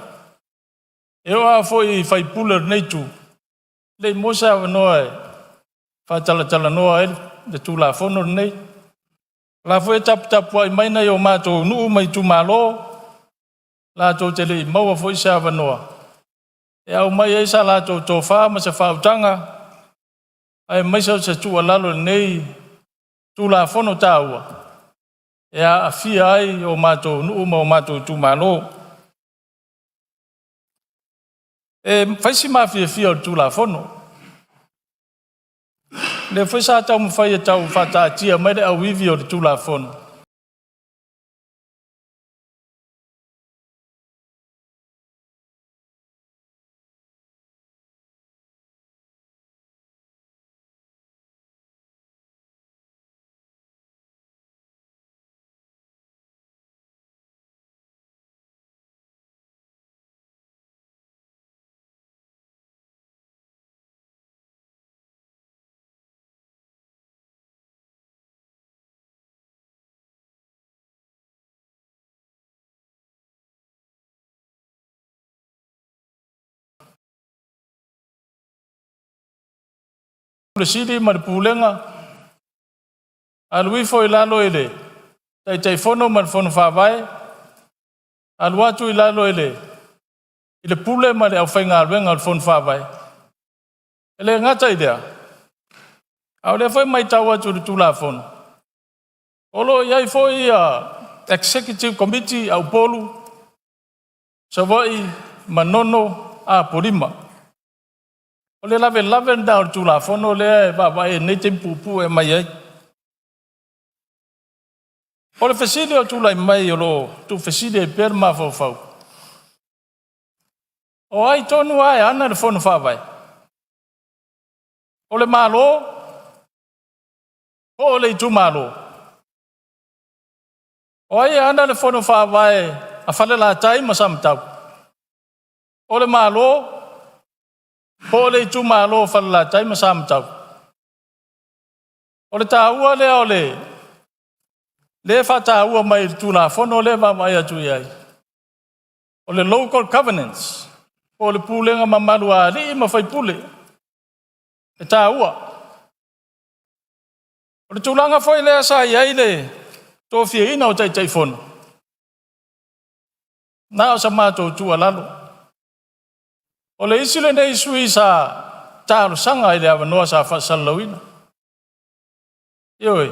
e oo lava foi i sui usufono o lenei itu, e le i maua se avanoa e faatalatalanoa ai le Tulafono lenei. O la foi e taputapuai mai nai o matou nuu ma itumalo, latou te le i maua foi se avanoa e aumai ai sa latou tofa ma se faautaga aemaise o se tuualalo i lenei Tulafono taua e aafia ai o matou nuu ma o matou itumalo. E fai si mafiafia o le Tulafono. O lea foi sa taumafai e tau faataatia mai le auivi o le Tulafono, Ofisa Sili ma le Pulega, alu ifo i lalo i le Taitaifono ma le Fono Faavae, alu atu i lalo i le Pule ma le aufaigaluega a le Fono Faavae. E le gata i lea, a o lea foi e matau atu i le Tulafono, o lo o i ai foi ia Executive Committee a Upolu, Savaii, Manono, Apolima. O le lavelave lena o le Tulafono lea e vaavaai i lenei taimi puupuu e aumai ai. O le fesili o tulai mai o lo o tuufesili ai pea le mafaufau, o ai tonu lava e ana le Fono Faavae? O le Malo po o le itumalo? O ai e ana le Fono Faavae a Falelatai ma Samatau? O le Malo po o le itumalo o Falelatai ma Samatau? O le taua lea o lea e faataua mai i le Tulafono lea e vaavaai atu i ai, o le local governance, po o le pulega mamalu a alii ma faipule, e taua. O le tulaga foi lea sa i ai le tofiaina o Taitaifono, na o sa matou tuualalo. O le isi lenei sui usufono sa talosaga i le avanoa sa faasalalauina. Ioe,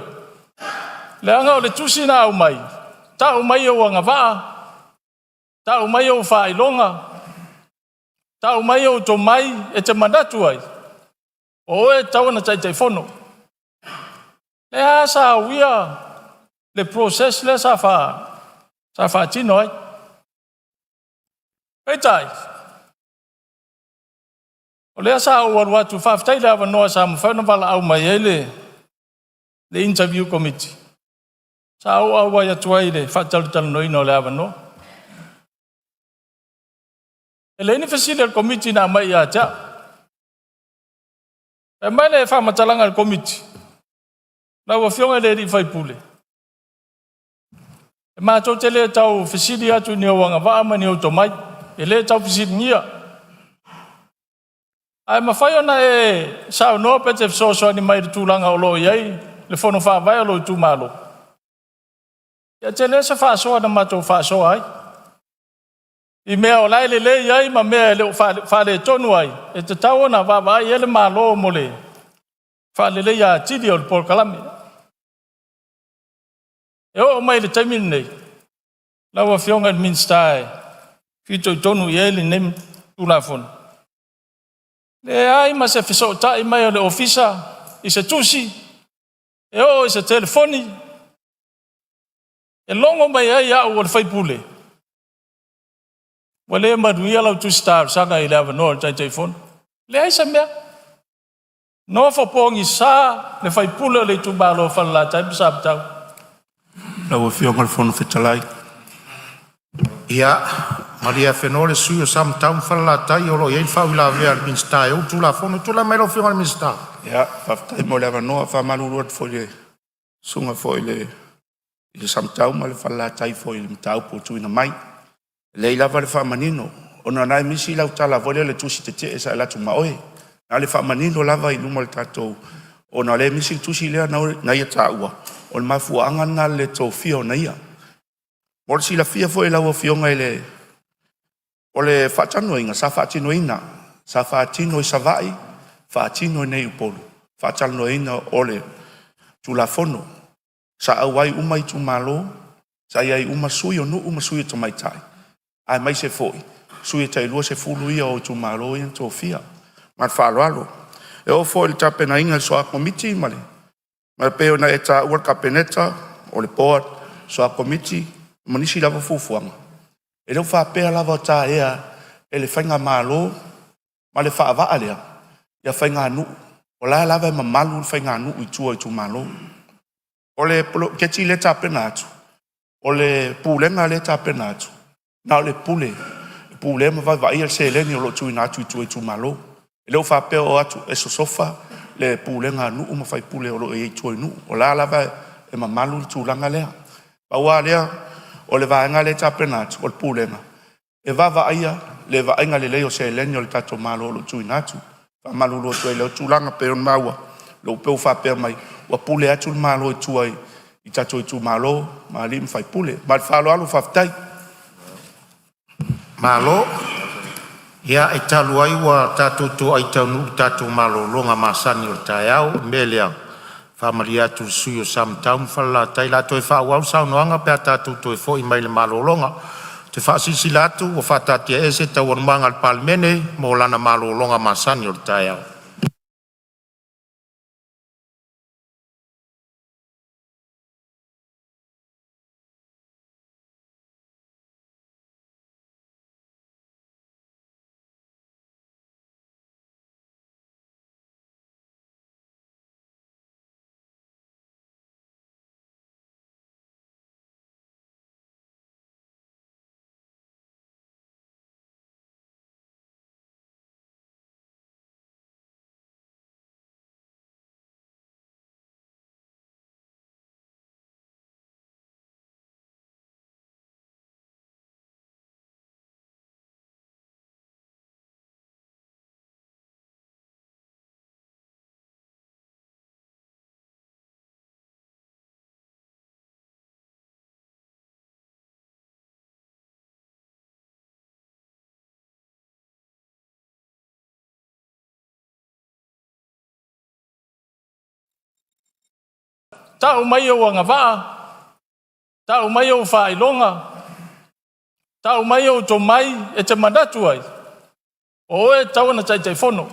leaga o le tusi na aumai, tau mai ou agavaa, tau mai ou faailoga, tau mai ou tomai e te manatu ai o oe e tatau ona Taitaifono. Lea sa uia le process lea sa faatino ai. Peitai, o lea sa ou alu atu, faafetai i le avanoa sa mafai ona valaau mai ai le interview committee, sa ou auai atu ai i le faatalatalanoaina o le avanoa. E leai ni fesili a le Komiti na aumai ia te au. E aumai le faamatalaga a le Komiti, lau Afioga i le sui usufono, e matou te le tau fesili atu i ni ou agavaa ma ni ou tomai, e le tau fesiligia. Ae mafai ona e saunoa pe e te fesoasoani mai i le tulaga o lo o i ai le Fono Faavae o lou itumalo. Ia tele se faasoa na matou faasoa ai i mea o la e lelei ai ma mea e le o faaletonu ai, e tatau ona vaavaai i ai le Malo mo le faaleleia atili o le polokalame. E oo mai i le taimi lenei, lau Afioga i le Minisita e fitoitonu i ai lenei Tulafono, leai ma se fesootai mai o le Ofisa i se tusi, e oo i se telefoni, e logo mai ai au o le faipule, ua le manuia lau tusi talosaga i le avanoa o le Taitaifono. Leai se mea. Nofo pogisa le faipule o le itumalo o Falelatai ma Samatau. Lau Afioga i le Fofoga Fetalai. Ia malie afenoa le sui usufono mo Samatau ma Falelatai, o lo o i ai le faauilavea a le Minisita e ou le Tulafono. Tulai mai lau Afioga i le Minisita. Ia, faafetai mo le avanoa. E faamalulu atu foi i le susuga foi i le Samatau ma le Falelatai foi i le mataupu ua tuuina mai. E lelei lava le faamanino ona o lena e misi lau tala foi lea o le tusi tetee sa alu atu ma oe. Na o le faamanino lava i luma o le tatou, ona o lea e misi le tusi lea na ia taua, o le mafuaaga lena o le le tofia o na ia. Mo le silafia foi e lau Afioga i le, o le faatalanoaina sa faatinoina, sa faatino i Savaii, faatino i inei i Upolu, faatalanoaina o le Tulafono. Sa auai uma itumalo, sa i ai uma sui o nuu ma sui o tamaitai, aemaise foi sui e tai 20 ia o itumalo ia na tofia. Ma le faaaloalo. E oo foi i le tapenaina e le Soa Komiti ma le e pei ona e taua le Kapeneta, o le board, soa komiti ma nisi lava fuafuaga, e le o faapea lava o taea e le faigamalo ma le faavaa lea ia faiganuu. O la e lava e mamalu le faiganuu i tua i itumalo. O le poloketi lea e tapena atu, o le pulega lea e tapena atu, na o le pule, e pulea ma vaavaaia le seleni o lo o tuuina atu i tua i itumalo. E le o faapea o o atu e sosofa le pulega a nuu ma faipule o lo o i ai i tua i nuu. O la e lava e mamalu le tulaga lea. Pau lava lea o le vaega lea e tapena atu o le pulega e vaavaaia le vaaiga lelei o seleni a le tatou Malo o lo o tuuina atu. E faamalulu atu ai i lea tulaga pei ona maua, lea pei ua faapea mai ua pule atu le Malo i tua i tatou itumalo ma alii ma faipule. Ma le faaaloalo faafetai. Malo. Ia, e talu ai ua tatou toai taunuu i le tatou malologa masani o le taeao, o le mea lea, e faamalie atu i le sui usufono mo Samatau ma Falelatai, o le a toe faaauau le saunoaga pe a tatou toe foi mai le malologa. Ou te faasilasila atu ua faataatiaese Taualumaga a le Palemene mo lana malologa masani o le taeao. Tau mai ou agavaa, tau mai ou faailoga, tau mai ou tomai e te manatu ai o oe e tatau ona Taitaifono.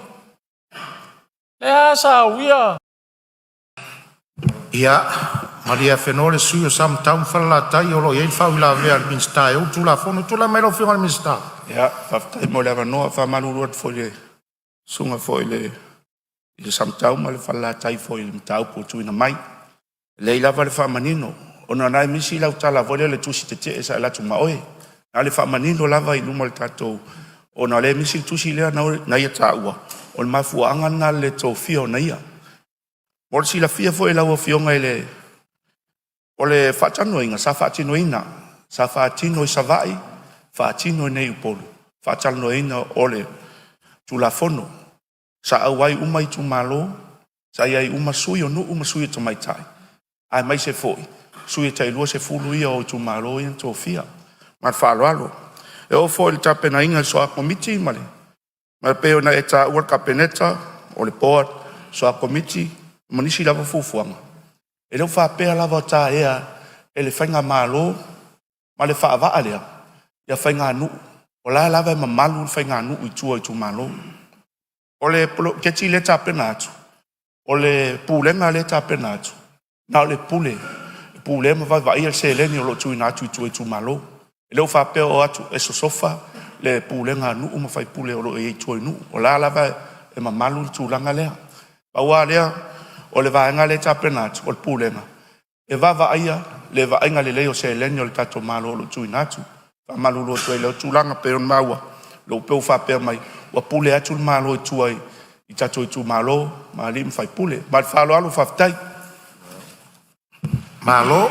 E a sa uia. Ia, malie afenoa le sui usufono mo Samatau ma Falelatai, o lo o i ai le faauilavea a le Minisita e ou le Tulafono. Tulai mai lau Afioga i le Minisita. Ia, faafetai mo le avanoa. E faamalulu atu foi i le susuga foi i le Samatau ma le Falelatai foi i le mataupu ua tuuina mai. E lelei lava le faamanino ona o lena e misi lau tala foi lea o le tusi tetee sa alu atu ma oe. Na o le faamanino lava i luma o le tatou, ona o lea e misi le tusi lea na ia taua, o le mafuaaga lena o le le tofia o na ia. Mo le silafia foi e lau Afioga i le, o le faatalanoaina sa faatinoina, sa faatino i Savaii, faatino i inei i Upolu, faatalanoaina o le Tulafono. Sa auai uma itumalo, sa i ai uma sui o nuu ma sui o tamaitai, aemaise foi sui e tai 20 ia o itumalo ia na tofia. Ma le faaaloalo. E oo foi i le tapenaina e le Soa Komiti ma e pei ona e taua le Kapeneta, o le Board, Soa Komiti ma nisi lava fuafuaga, e le o faapea lava e taea e le faigamalo ma le faavaa lea ia faiganuu. O la e lava e mamalu le faiganuu i tua i itumalo. O le poloketi lea e tapena atu, o le pulega lea e tapena atu, na o le pule, e pulea ma vaavaaia le seleni o lo o tuuina atu i tua i itumalo. E le o faapea o o atu e sosofa le pulega a nuu ma faipule o lo o i ai i tua i nuu. O la e lava e mamalu le tulaga lea. Pau lava lea o le vaega lea e tapena atu o le pulega e vaavaaia le vaaiga lelei o seleni a le tatou Malo o lo o tuuina atu. E faamalulu atu ai i lea tulaga e pei ona maua, lea pei ua faapea mai ua pule atu le Malo i tua i tatou itumalo ma alii ma faipule. Ma le faaaloalo faafetai. Malo.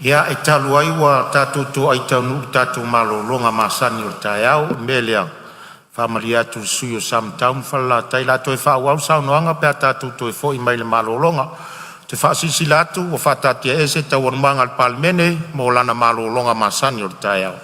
Ia, e talu ai ua tatou toai taunuu i le tatou malologa masani o le taeao, o le mea lea, e faamalie atu i le sui usufono mo Samatau ma Falelatai, o le a toe faaauau le saunoaga pe a tatou toe foi mai le malologa. Ou te faasilasila atu ua faataatiaese Taualumaga a le Palemene mo lana malologa masani o le taeao.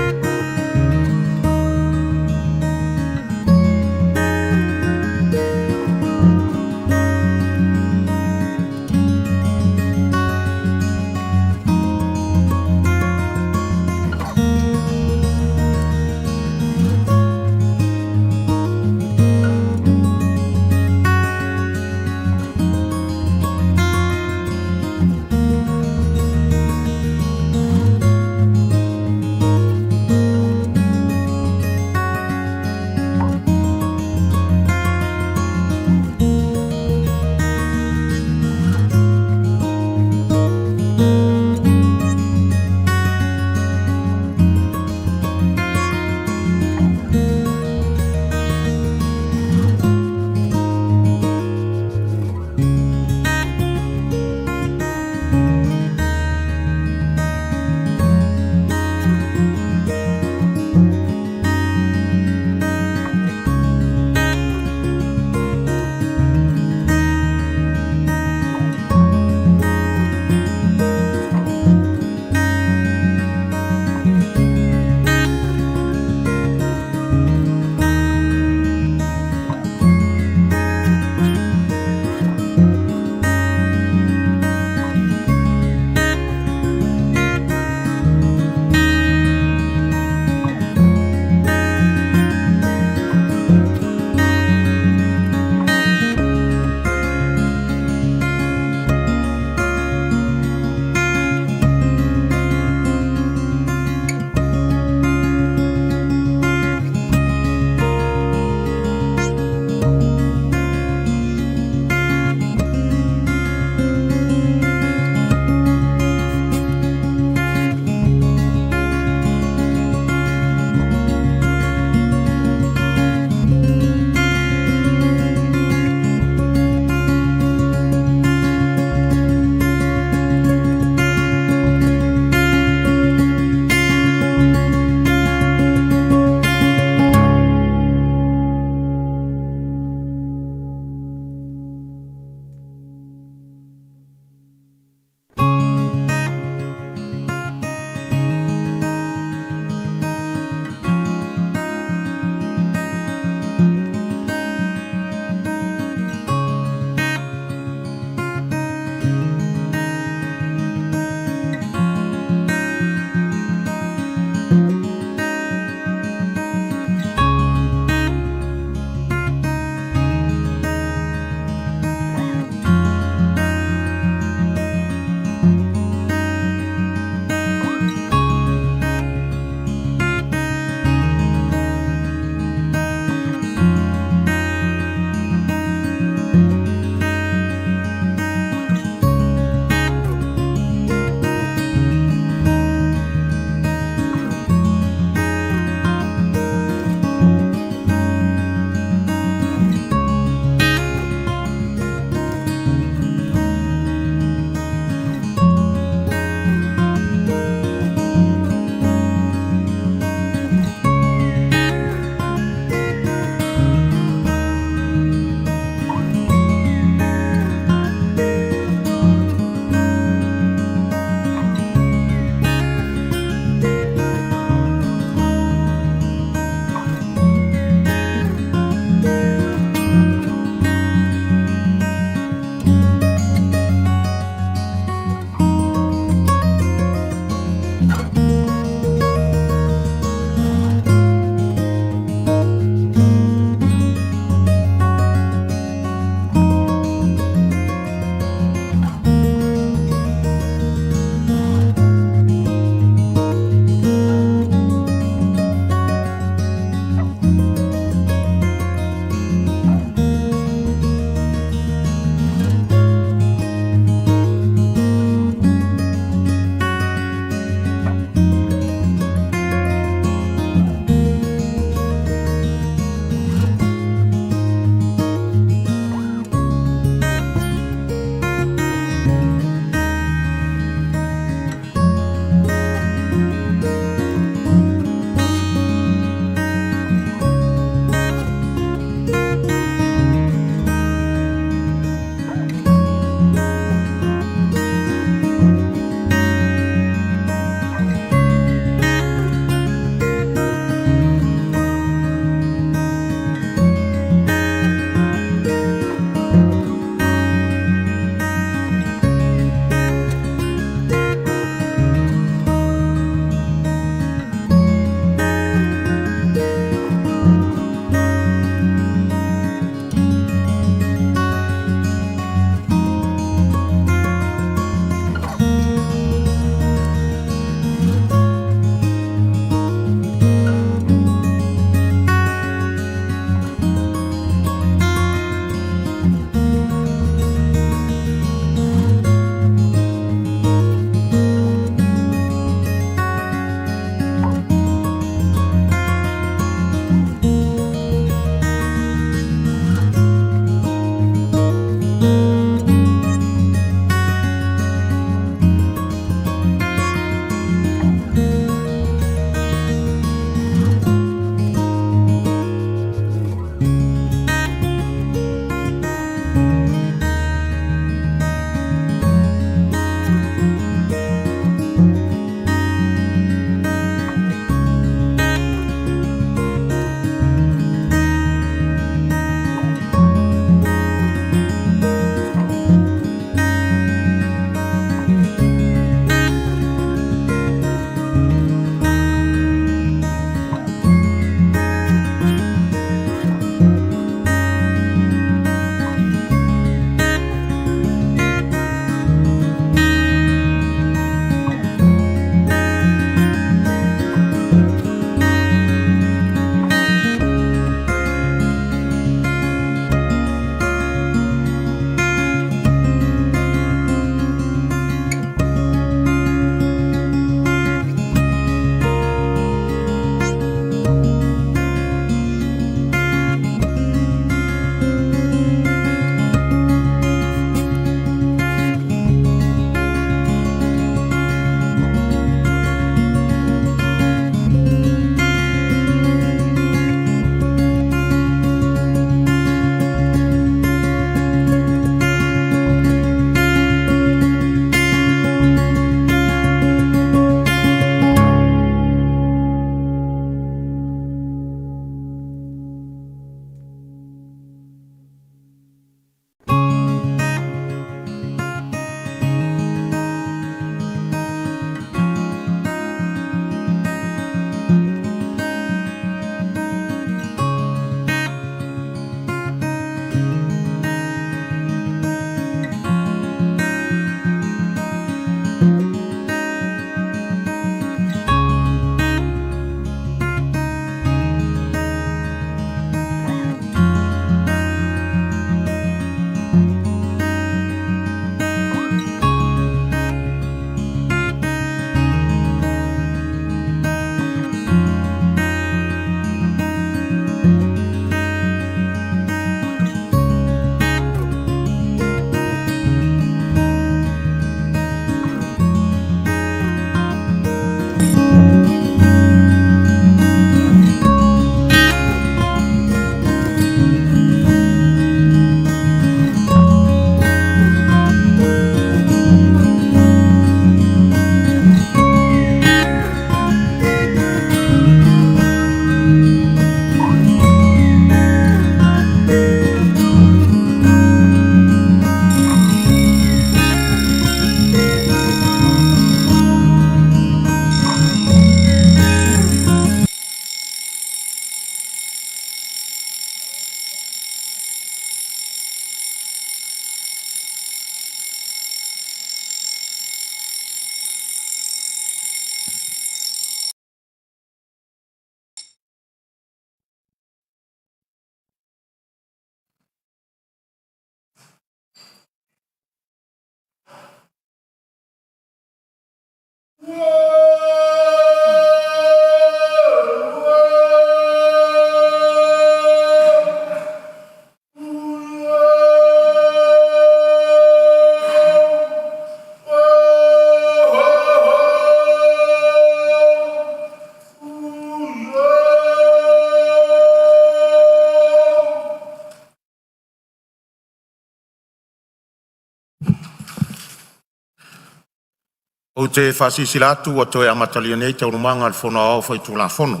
Ou te faasilasila atu ua toe amatalia nei Taualumaga a le Fono Aoao Faitulafono.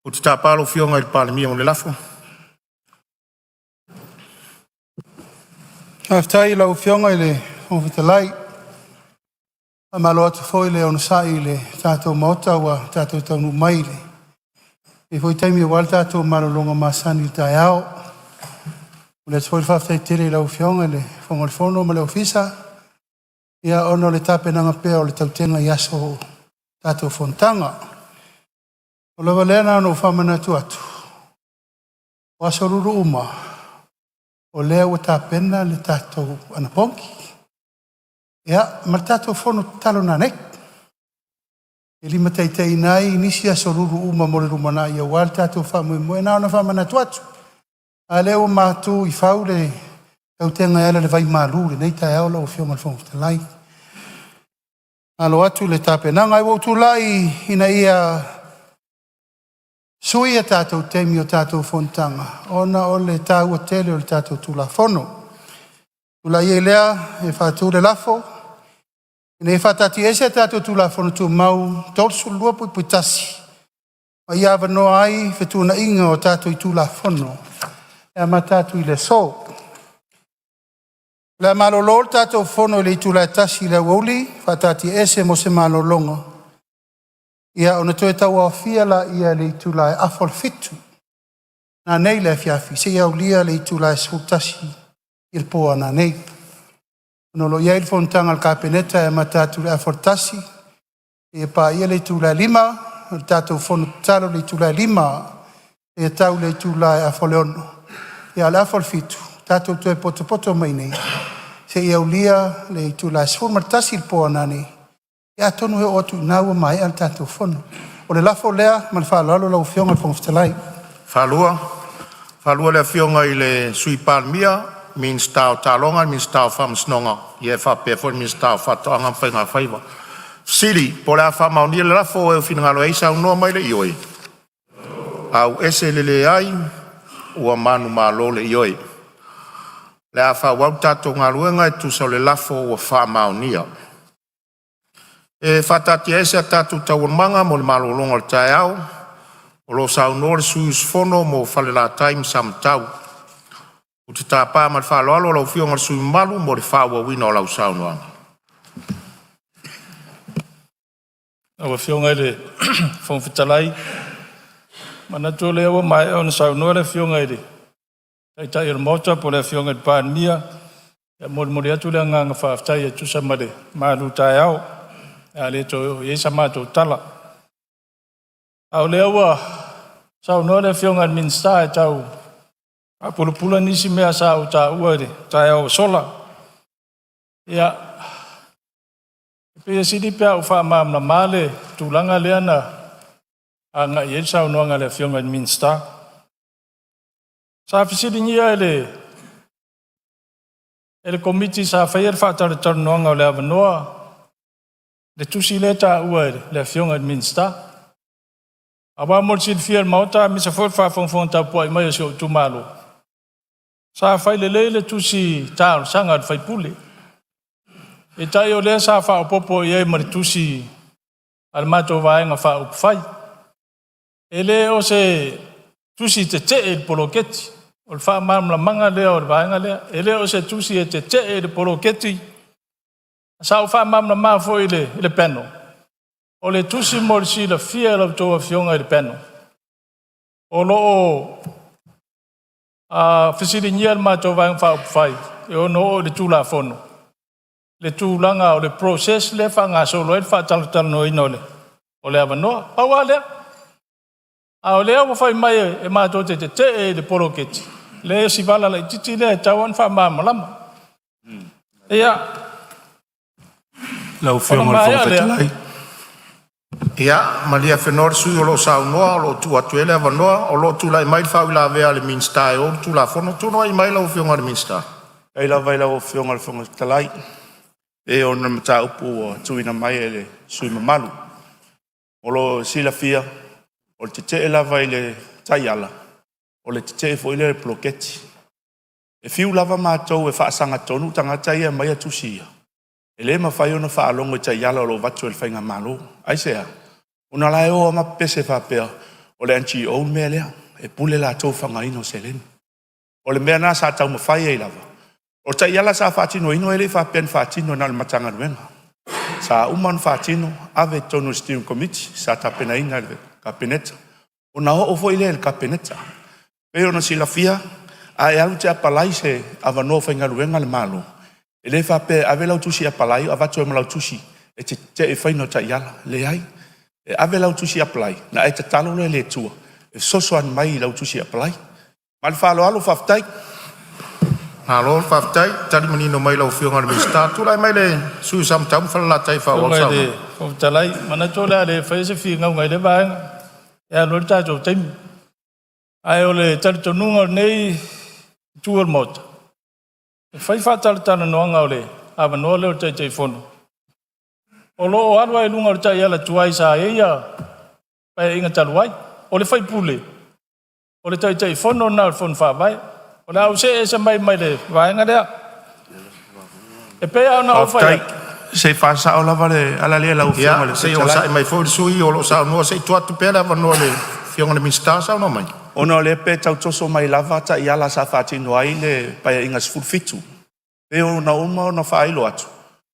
Ou te tapa lau Afioga i le Palemia mo le lafo. Faafetai i lau Afioga i le Fofoga Fetalai. Faamalo atu foi le onosai i le tatou Maota ua tatou taunuu mai i lenei foi taimi aua le tatou malologa masani i le taeao. E momoli atu foi le faafetai tele i lau Afioga i le Fofoga o le Fono ma le Ofisa ona o le tapenaga pea o le tautega i aso o tatou fonotaga. Ua lava lea na ona ou faamanatu atu, o aso Lulu uma, o lea ua tapena le tatou anapogi, ia ma le tatou fono tatalo nanei e limataitaiina ai nisi aso Lulu uma mo le lumanai aua le tatou faamoemoe. Na ona faamanatu atu, a o lea ua matu i fau le tautega e ala i le vaimalu i lenei taeao lau Afioga i le Fofoga Fetalai. Alo atu le tapenaga. Ae ua ou tulai ina ia sui a tatou taimi o tatou fonotaga ona o le taua tele o le tatou Tulafono. Ona tulai ai lea e faatu le lafo, Ina ia faataatiaese a tatou Tulafono Tumau 32(1) ma ia avanoa ai fetuunaiga o tatou itula Fono e amata atu i le aso. O le a malolo le tatou Fono i le itula e 1:00 i le aoauli, faataatiaese mo se malologa, ona toe tauaofia lea i le itula e 6:30 nanei i le afiafi seia aulia le itula e 11:00 i le po a nanei. Ona o lo o i ai le fonotaga a le Kapeneta e amata atu i le 12:30 seia paia le itula e 5:00 o le tatou fono tatalo i le itula e 5:00 seia tau i le itula e 5:30. A o le 6:30 tatou toe potopoto mai i inei seia aulia le itula e 11:00 i le po a nanei, atonu e oo atu i ina ua maea le tatou fono. O le lafo lea ma le faaaloalo lau Afioga i le Fofoga Fetalai. Faalua le Afioga i le Sui Palemia, Minisita o Taaloga, Minisita o Faamasinoga faapea foi le Minisita o Faatoaga ma Faiga Faiva. Fesili Po o le a faamaonia le lafo. O e finagalo ai saunoa mai i le ioe, auese le leai ua manumalo le ioe. O le a faaauau le tatou galuega e tusa o le lafo ua faamaonia. E faataatiaese a tatou Taualumaga mo le malologa o le taeao o lo o saunoa le sui usufono mo Falelatai ma Samatau. Ou te tapa ma le faaaloalo lau Afioga i le sui usufono mamalu mo le faaauauina o lau saunoaga. Lau Afioga i le Fofoga Fetalai, e manatu o lea ua maea ona saunoa le Afioga i le Taitai o le Maota po o le Afioga i le Palemia. E molimoli atu le agaga faafetai e tusa ma le malutaeao, o le a le toe oo i ai sa matou tala. A o lea ua saunoa le Afioga i le Minisita e tau faapulapula nisi mea sa ou taua i le taeao ua sola. Ia, e pei e sili pe a ou faamalamalama le tulaga lea na agai i ai le saunoaga a le Afioga i le Minisita. Sa fesiligia e le Komiti sa faia le faatalatalanoaga o le avanoa le tusi lea e taua e le Afioga i le Minisita. Aua mo le silafia e le Maota aemaise foi o le faafogafoga tapuai mai a si ou itumalo, sa fai lelei le tusi talosaga a le sui usufono, peitai o lea sa faaopoopo i ai ma le tusi a le matou Vaega Faaupufai. E le o se tusi tetee i le poloketi. O le faamalamalamaga lea o le vaega lea. E le o se tusi e tetee i le poloketi. Sa ou faamalamalama foi i le panel, o le tusi mo le silafia e la outou Afioga i le panel, o lo o fesiligia e le matou Vaega Faaupufai e ono oo i le Tulafono le tulaga o le process lea e faagasolo ai le faatalatalanoaina o le avanoa. Pau lava lea. A o lea ua fai mai e matou te tetee i le poloketi, leai o si vala laitiiti lea e tatau lava ona faamalamalama. Ia, Lau ona Afioga i le maea Fofoga lea, Fetalai. Ia malie Afenoa le sui usufono o lo o saunoa o lo o tuu atu i ai le avanoa. O lo o tulai mai le faauilavea a le Minisita e ou le Tulafono. Tulai mai lau Afioga i le Minisita. Faafetai lava i lau Afioga i le Fofoga Fetalai. E ona o le mataupu ua tuuina mai e le sui usufono mamalu. Mo le silafia, o le tetee lava i le taiala, o le tetee foi lea i le poloketi. E fiu lava matou e faasagatonu tagata ia e aumaia tusi ia, E le mafai ona faalogo i taiala o lo o avatu e le Faigamalo. Aisea? Ona o la e o lava ma pepese faapea o le MCIL le mea lea, e pule latou i le faaaogaina o seleni. O le mea lena sa taumafai ai lava. O taiala sa faatinoina e le i faapea na faatino na o le Matagaluega. Sa uma ona faatino ave i totonu o le Steering Committee sa tapenaina e le Kapeneta, ona oo foi lea i le Kapeneta. E pei ona silafia a e alu e te apalai i se avanoa faigaluega a le Malo, e le faapea e ave lau tusi apalai avatu ai ma lau tusi e te tetee i le faiga o taiala. Leai, e ave lau tusi apalai ona e tatalo lea i le Atua e fesoasoani mai i lau tusi apalai. Ma le faaaloalo faafetai. Malo faafetai tali manino mai lau Afioga i le Minisita. Tulai mai le sui usufono mo Samatau ma Falelatai e faaauau le le saunoaga. Fofoga Fetalai, manatu o le a le faia se finauga i lea vaega e alu ai le tatou taimi. Ae o le talitonuga o lenei itu o le Maota, e fai faatalatalanoaga o le avanoa lea o le Taitaifono, o lo o alu lava i luga o le taiala tuai sa i ai ia Paeaiga talu ai. O le sui usufono, o le Taitaifono lena o le Fono Faavae. O le a ou see ese mai ma le vaega lea. E pei lava ona ou fai atu, Se i faasao lava le ala lea lau Afioga i le Ia, se i Fofoga onosai Fetalai. mai foi le sui usufono o lo o saunoa, se i tuu atu pea le avanoa i le Afioga i le Minisita. Saunoa mai. Ona o lea e pei e tau toso mai lava taiala sa faatino ai le Paeaiga 17. E pei ona uma ona faailo atu,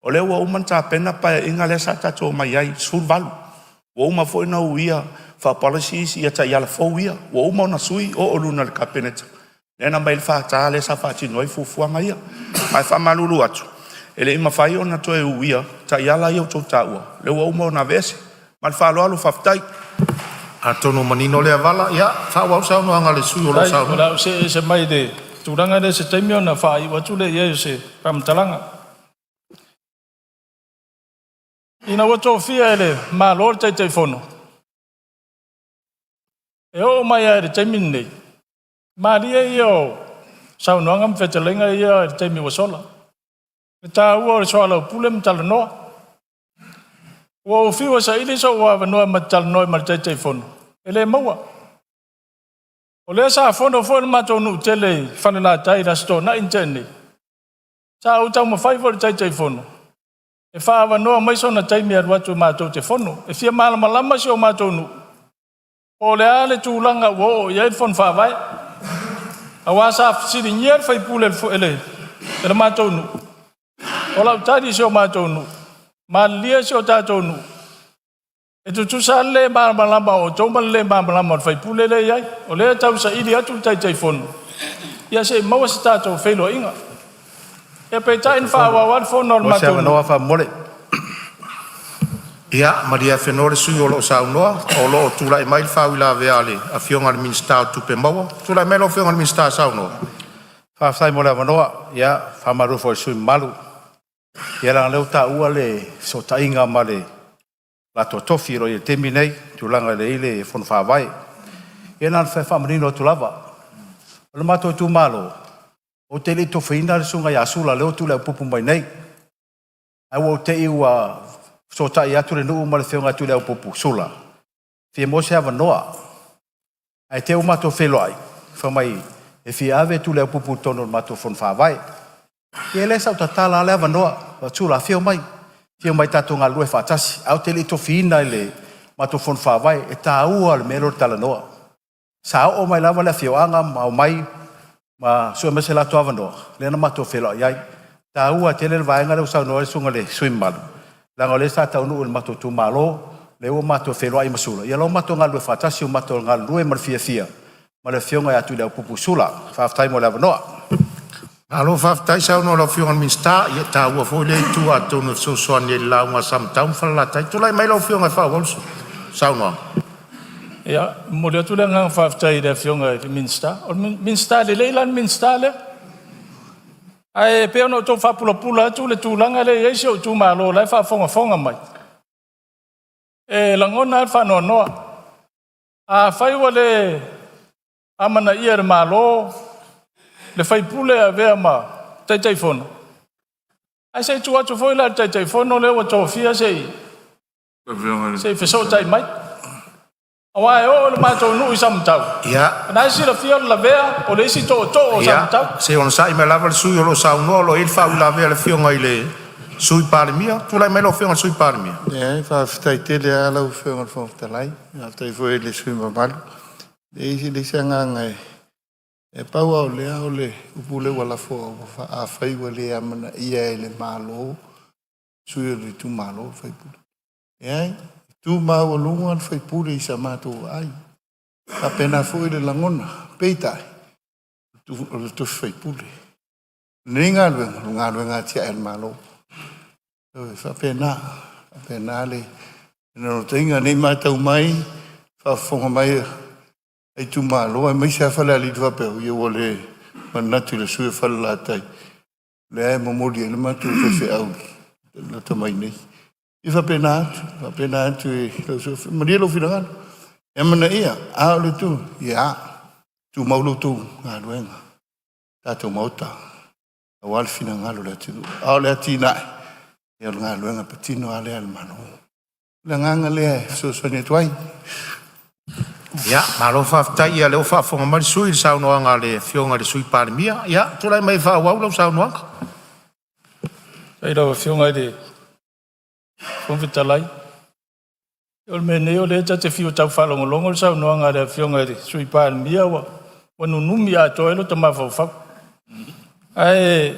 o lea ua uma ona tapena le Paeaiga lea sa tatou omai ai 18. Ua uma foi ona uia faa-policies ia taiala fou ia, ua uma ona sui oo i luga o le Kapeneta, lea na aumai ai le FK lea sa faatino ai fuafuaga ia. Ae faamalulu atu, e le i mafai ona toe uia taiala ia ua outou taua, lea ua uma ona aveese. Ma le faaaloalo faafetai. Atonu ua manino lea vala, ia faaauau le saunoaga a le sui usufono o lo o Faafetai. O le saunoa. a ou see ese mai le tulaga lea i se taimi ona faaiu atu lea i ai o se faamatalaga. Ina ua tofia e le Malo le Taitaifono, e oo mai lava i le taimi lenei, malie ia o saunoaga ma fetalaiga ia i le taimi ua sola, le taua o le soalaupule ma talanoa. Ua ou fiu e saili sou avanoa ma te talanoa ai ma le Taitaifono, e le maua. O lea sa fono foi le matou nuu tele i Falelatai i le Aso Toonai na tea nei, sa ou taumafai foi i le Taitaifono e faaavanoa mai sona taimi e alu atu matou te fono. E fia malamalama si o matou nuu po o le a le tulaga ua oo i ai le Fono Faavae, aua sa fesiligia le sui usufono e le matou nuu. O lau tali i si o matou nuu, malilie si o tatou nuu, e tutusa lava le le malamalama o outou ma le le malamalama o le sui usufono lea e i ai. O lea e tausaili atu le Taitaifono, ia se i maua se tatou feiloaiga. Ia peitai na faaauau lava le fono a le Mo se matou nuu. avanoa faamolemole. Ia malie afenoa le sui usufono o lo o saunoa o lo o tulai mai le faauilavea a le Afioga i le Minisita o Tupe Maua. Tulai mai lau Afioga i le Minisita e saunoa. Faafetai mo le avanoa. Ia, faamalulu foi i le sui usufono mamalu, ia leaga o lea ua taua le fesootaiga ma le latou tofi o lo o i ai i le taimi nei i tulaga e i ai le Fono Faavae. Ia na ona fia faamanino atu lava, o le matou itumalo, ou te le i tofiaina le susuga ia Sula lea ua tuliaupupu mai nei, ae ua ou te i ua fesootai atu le nuu ma le afioga ia Tuliaupupu Sula, e fia maua se avanoa. Ae te i ua matou feiloai, fai mai e fia ave Tuliaupupu i totonu o le matou fono faavae. Ia lea sa ou tatala lava le avanoa, fai atu, Sula afio mai, afio mai tatou galulue faatasi, ae ou te le i tofiina i le matou fono faavae. E taua le mea lea o le talanoa. Sa oo mai lava le afioaga ma omai ma sue mai so latou avanoa, lea na matou feiloai ai. E taua tele le vaega lea ua saunoa ai le susuga i le sui usufono mamalu, leaga o lea sa taunuu i le matou itumalo, lea ua matou feiloai ma Sula, ia o lea ua matou galulue faatasi, ua matou galulue ma le fiafia ma le afioga ia Tuliaupupu Sula. Faafetai mo le avanoa. Malo faafetai saunoa i lau Afioga i le Minisita, ia e taua foi lea itu atonu e fesoasoani ai i le lauga a Samatau ma Falelatai. Tulai mai lau Afioga e faaauau le saunoaga. Ia, e momoli atu le agaga faafetai i le Afioga i le Minisita. O le Minisita lelei la le Minisita lea. Ae pei ona ou tau faapulapula atu le tulaga lea e i ai si ou itumalo o la e faafogafoga mai, e lagona lava le faanoanoa. Afai ua le amanaia e le Malo le sui usufono e avea ma Taitaifono, ae se i tuu atu foi la i le Taitaifono lea ua tofia se i fesootai mai. Aua e oo i le matou nuu i Samatau, o lena e silafia o le Lavea o le isi tootoo o Ia, Samatau. se i onosai mai lava le sui usufono o lo o saunoa o lo o i ai le faauilavea a le Afioga i le Sui Palemia. Tulai mai lau Afioga i le Sui Palemia. Ia, faafetai tele lava lau Afioga i le Fofoga Fetalai, faafetai foi i le sui usufono mamalu. E leai se agaga e pau lava o lea o le upu lea ua lafo, afai ua le amanaia e le Malo sui o le itumalo le sui usufono. Leai, e tu maualuga le sui usufono i sa matou vaai. E faapena foi le lagona, peitai, o le tofi faipule. O lenei galuega, o le galuega atiae a le Malo. E faapena, e faapena le naunautaiga. Ne i matau mai, faafofoga mai a itumalo aemaise lava Falealili faapea, oi ua le manatu i le sui usufono o Falelatai, lea e momoli ai le matou faifeau lata mai nei. E faapena atu, faapena atu i lou sui usufono. Malie lou finagalo, e amanaia, a o le itu, ia, tumau la outou galuega, tatou Maota, aua le finagalo o le atunuu. A o le atinae, ia o le galuega patino lava lea a le Malo. O le agaga lea e fesoasoani atu ai. Ia, malo faafetai. Ia o lea ua faafofoga mai le sui usufono i le saunoaga a le Afioga i le Sui Palemia. Ia, tulai mai e faaauau lau saunoaga. Faafetai i lau Afioga i le Fofoga Fetalai. O le mea nei o lea ta te fiu e tau faalogologo le saunoaga a le Afioga i le Sui Palemia ua nunumi atoa ai lota mafaufau. Ae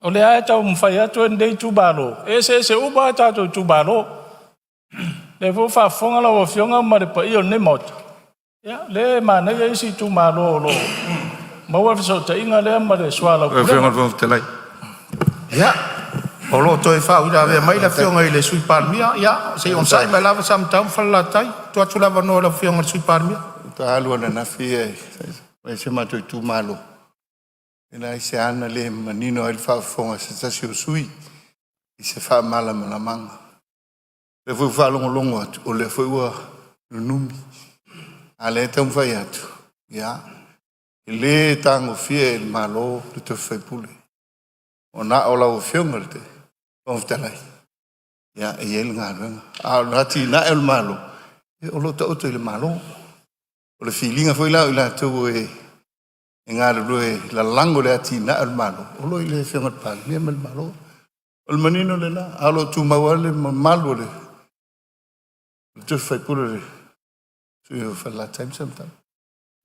o lea lava e taumafai atu lenei itumalo, e eseese uma a tatou itumalo. O lea foi ua faafofoga lau Afioga ma le paia o lenei Maota, ia o lea e manaia isi itumalo o lo o maua le fesootaiga lea ma le Lau Afioga i soalaupulega. le Fofoga Fetalai. Ia, o lo o toe faauilavea mai le Afioga i le Sui Palemia. Ia, se i onosai mai lava Samatau ma Falelatai. Tuu atu le avanoa i lau Afioga i le Sui Palemia. Faatoa alu ananafi e si o matou itumalo, e leai se ala le manino ai le faafofoga a se tasi o sui usufono i se faamalamalamaga. O lea foi ua faalogologo atu, o lea foi ua nunumi, a o lea e taumafai atu, ia, e le tagofia e le Malo le tofi faipule, ua na o lau Afioga i le Fofoga Fetalai ia, e i ai le galuega. A o le atinae o le Malo, ia o lo o taoto i le Malo. O le filiga foi la o i latou e galulue e lalago i le atinae o le Malo, o lo o i le Afioga i le Palemia ma le Malo. O le manino lena, ae o lo o tumau lava le mamalu o le tofi faipule o le sui usufono o Falelatai ma Samatau.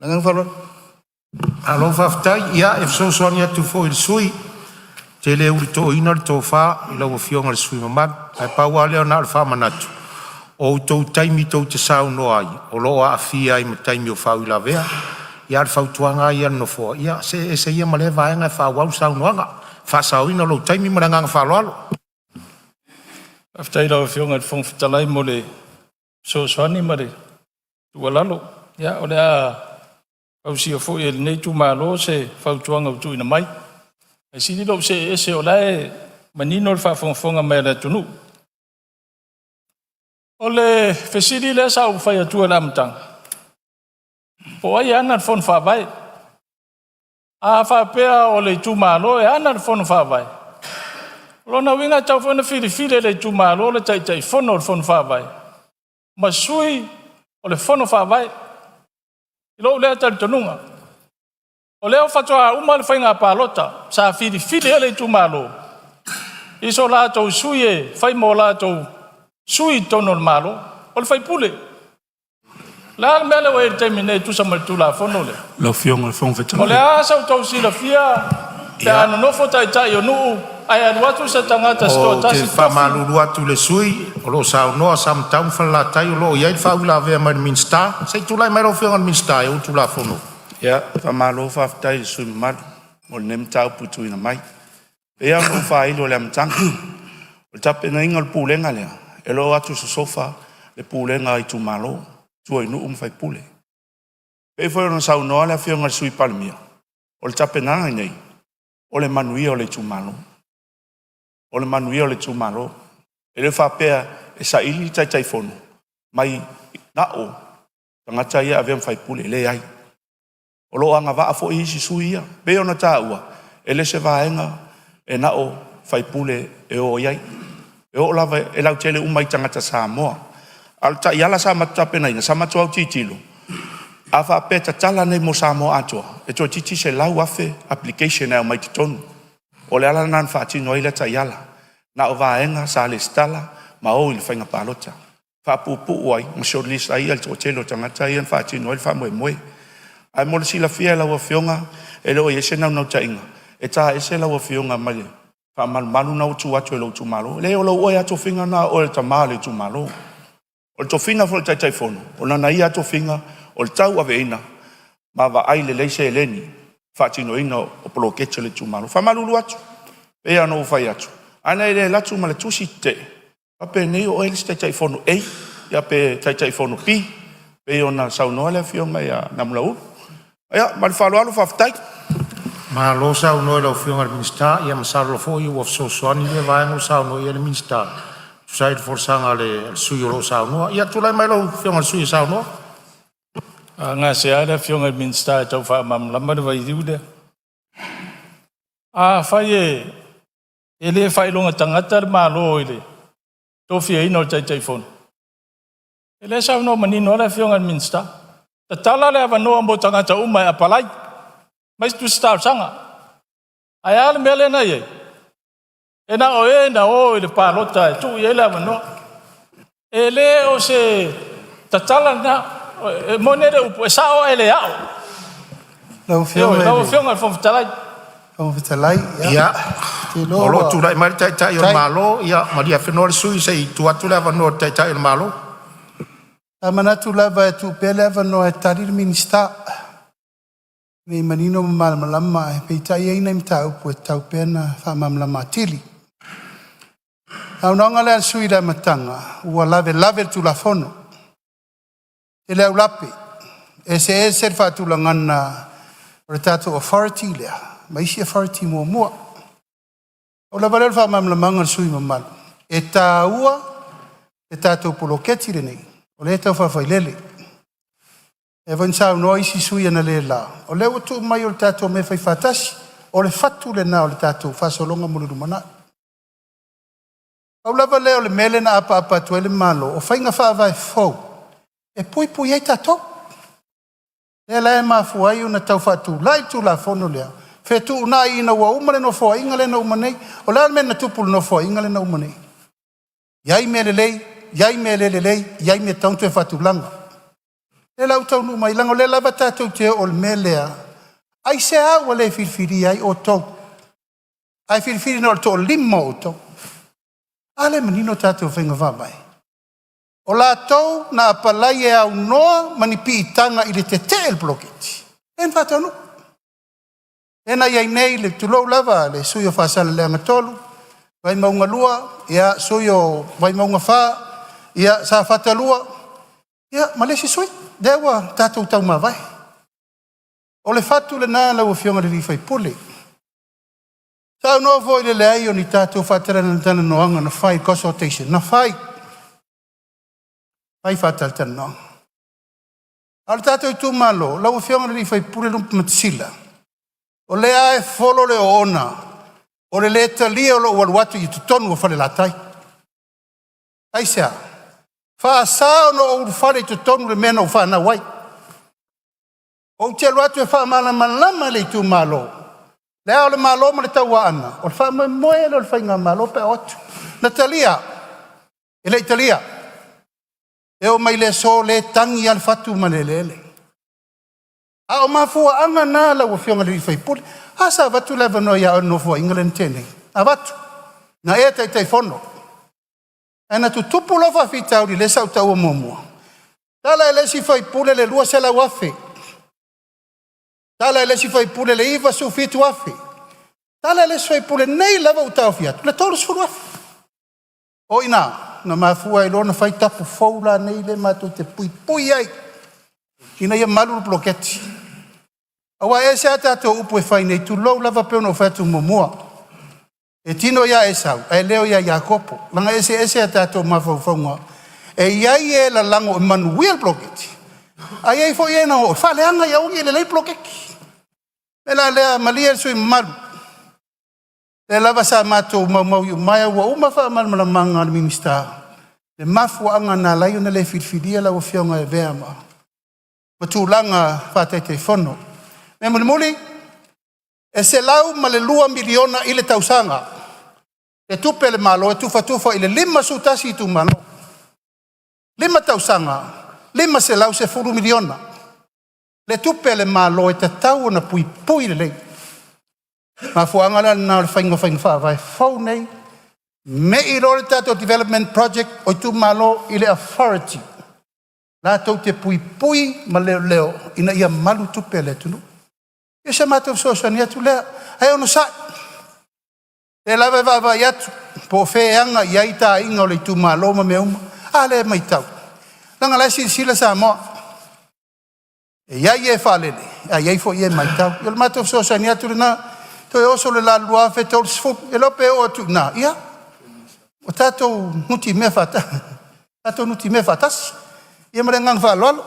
Ma le agaga faaaloalo. Malo faafetai. Ia, e fesoasoani atu foi i le sui usufono, ou te le ulutoina le tofa i lau Afioga i le sui usufono mamalu. Ae pau lava lea na o le faamanatu, o outou taimi tou te saunoa ai, o lo o aafia ai ma taimi o faauilavea. Ia, a o le fautuaga lava ia a le Nofoa, ia see ese ia ma lea vaega ae faaauau le saunoaga, e faasaoina lou taimi. Ma le agaga faaaloalo. Faafetai i lau Afioga i le Fofoga Fetalai mo le fesoasoani ma le tuualalo. Ia, o le a ausia foi e lenei itumalo se fautuaga ua tuuina mai. Ae sili lou see ese o la e manino le faafogafoga mai a le atunuu. O le fesili lea sa ou fai atua i le amataga, po o ai e ana le Fono Faavae? A faapea o le itumalo e ana le Fono Faavae, o lona uiga e tatau foi ona filifili e le itumalo le Taitaifono o le Fono Faavae ma sui o le Fono Faavae, i lou lea talitonuga. O lea faatoa uma le faiga palota sa filifili ai le itumalo i so latou sui e fai ma o latou sui i totonu o le Malo, o le faipule. O le a le mea lea ua i ai i le taimi nei e tusa ma le Tulafono lea? Lau Afioga i le Fofoga O le Fetalai. a sa outou silafia pe a Ia, nonofo taitai o nuu ae alu atu se tagata se ou te toatasi tofi? faamalulu atu i le sui usufono o lo o saunoa Samatau ma Falelatai, o lo o i ai le faauilavea mai le Minisita. Se i tulai mai lau Afioga i le Minisita e ou le Tulafono. Ia, faamalo faafetai i le sui usufono mamalu mo lenei mataupu ua tuuina mai. E pei lava ona ou faailo i le amataga, o le tapenaina o le pulega lea, e le o o atu sosofa le pulega a itumalo, tua i nuu ma faipule. E pei foi ona saunoa le Afioga i le Sui Palemia, o le tapenaga lenei, o le manuia o le itumalo. O le manuia o le itumalo. E le faapea e saili le Taitaifono mai na o tagata ia e avea ma faipule, e leai. O lo o agavaa foi isi sui ia. E pei ona taua, e le o se vaega e na o faipule e o i ai, e oo lava, e lautele uma i tagata Samoa. A o le taiala sa matou tapenaina, sa matou autilotilo, a faapea e tatala nei mo Samoa atoa, e toeitiiti 100,000 application e aumai totonu. O le ala lena na faatino ai lea taiala. Na o vaega sa resitala ma o i le faiga palota, faapuupuu ai ma shortlist ai le toatele o tagata ia na faatino ai le faamoemoe. Ae mo le silafia e lau Afioga, e le o i ai se naunautaiga e taese lau Afioga mai le faamalumalu lena ua tuu atu e lou itumalo. Leai o lou oe lava tofiga lena o oe o le tama o le itumalo. O le tofiga foi o le Taitaifono, o lana ia lava tofiga o le tauaveina ma vaai lelei seleni i le faatinoina o poloketi a le itumalo. E faamalulu atu, e pei lava ona ou fai atu, ana e le alu atu ma le tusi tetee, faapenei o oe le isi Taitaifono A ia pe Taitaifono B e pei ona saunoa le Afioga ia Namulauulu. Ia ma le faaaloalo faafetai. Malo saunoa i lau Afioga i le Minisita, ia masalo foi ua fesoasoani lea vaega ua saunoa i ai le Minisita e tusa ai o le folasaga a le sui usufono o lo o saunoa. Ia tulai mai lau Afioga i le sui usufono e saunoa. A gasea le Afioga i le Minisita e tau faamalamalama le vaiiliu lea. Afai e le faailoga tagata le Malo i le tofiaina o le Taitaifono, ia lea e saunoa manino lava le Afioga i le Minisita, tatala le avanoa mo tagata uma e apalai mai tusi talosaga. Ae a le mea lea na i ai? E na o e na o i le palota e tuu i ai le avanoa. E le o se tatala lena. E moni le upu, e sao ae le ao. Lau Ioe, Afioga lau i le Afioga i le Fofoga Fetalai. Fofoga Fetalai, Ia, ou te iloa o lo o ua tulai mai le Taitai o le tai. Malo. Ia malie afenoa le sui usufono se i tuu atu le avanoa i le Taitai o le Malo. Sa manatu lava e tuu pea le avanoa e tali le Minisita ina ia manino ma malamalama, ae peitai e i ai nai mataupu e tatau pea ona faamalamalama atili. O le saunoaga lea a le sui usufono i le amataga ua lavelave le Tulafono, tele aulape, eseese le faatulagaga o le tatou authority lea ma isi authority muamua. Na pau lava lea o le faamalamalamaga i le sui usufono mamalu, e taua le tatou poloketi lenei o lea e tau faafailele. E pei foi ona saunoa isi sui usufono analeila, o lea ua tuu mai o le tatou mea e faifaatasi. O le fatu lena o le tatou faasologa mo le lumanai. Pau lava lea o le mea lea na apaapa atu ai le Malo, o faiga faavae fou e puipui ai tatou. Lea la e mafua ai ona tau faatulai le Tulafono lea, fetuunai ina ua uma le Nofoaiga lea na uma nei. O le a le mea na tupu i le Nofoaiga lea na uma nei? E i ai mea lelei, i ai mea le lelei, i ai mea e tatau ona toe faatulaga. O lea la ua taunuu mai, leaga o lea lava tatou te oo i le mea lea, aisea ua le filifilia ai outou ae filifili na o le toalima o outou? A lea e manino tatou faiga faavae? O latou na apalai e aunoa ma ni piitaga i le tetee i le poloketi, lea na faataunuu. Lea na i ai nei, tulou lava le sui usufono o Faasaleleaga 3, Vaimauga 2, ia sui usufono o Vaimauga 4, Safata 2, ia ma le isi sui usufono. Lea ua tatou taumavae. O le fatu lena lau Afioga i le sui usufono. Saunoa foi i le leai o ni tatou faatalatalanoaga na fai, consultation na fai, fai faatalatalanoaga. A o le tatou itumalo, lau Afioga i le sui usufono Lupematasila, o lea lava e folo le oona o le le talia o lou alu atu i totonu o Falelatai. Aisea? E faasa ona ou ulufale i totonu o le mea na ou fanau ai. Ou te alu atu e faamalamalama le itumalo, Le Ao o le Malo ma le Tauaana, o le faamoemoe lea o le faigamalo pe a o atu. Na talia? E le i talia. E oo mai i le aso o lea e tagi lava le fatu ma le eleele. A o mafuaaga na lau Afioga i le sui usufono. A, sa avatu le avanoa ia oe i le Nofoaiga lea na tea nei? Na avatu, na e Taitaifono, ae na tutupu loa faafitauli lea sa ou taua muamua, tala e le isi sui usufono le $200,000, tala e le isi sui usufono le $97,000, tala e le isi sui usufono nei lava ua ou taofi atu, le $30,000. O i ina na mafua ai loa ona fai tapu fou la nei lea matou te puipui ai ina ia malu le poloketi. Aua e ese lava tatou upu e fai nei, tulou lava, pei ona ou fai atu muamua, e tino ia Esau ae leo ia Iakopo, leaga e eseese a tatou mafaufauga. E i ai e lalago e manuia le poloketi, ae i ai foi e na o e faaleaga ia aua ne i lelei le poloketi. O le mea la lea, malie le sui usufono mamalu, o lea lava sa matou maumau iumaea ua uma faamalamalamaga a le Minisita le mafuaaga na ala ai ona le filifilia lau Afioga e avea ma tulaga faa-Taitaifono. O le mea mulimuli, e $102 miliona i le tausaga Le tupe a le Malo e tufatufa i le 51 itumalo, 5 tausaga, $510 miliona. Le tupe a le Malo e tatau ona puipui lelei. Mafuaaga la lena o le faiga o faiga faavae fou nei, mei loa le tatou development project o itumalo i le authority latou te puipui ma leoleo ina ia malu tupe a le atunuu. Ia o si a matou fesoasoani atu lea, ae onosai, o lea lava e vaavaai atu po o fea e aga i ai ta aiga o le itumalo ma mea uma. A lea e matau, leaga o la e silasila Samoa, e i ai e faalele ae i ai foi e matau. Ia o le matou fesoasoani atu lena, toe oso le la i le 2030, e le iloa pe oo atu i ina, ia ua tatou nutimea faatasi. Ia ma le agaga faaaloalo.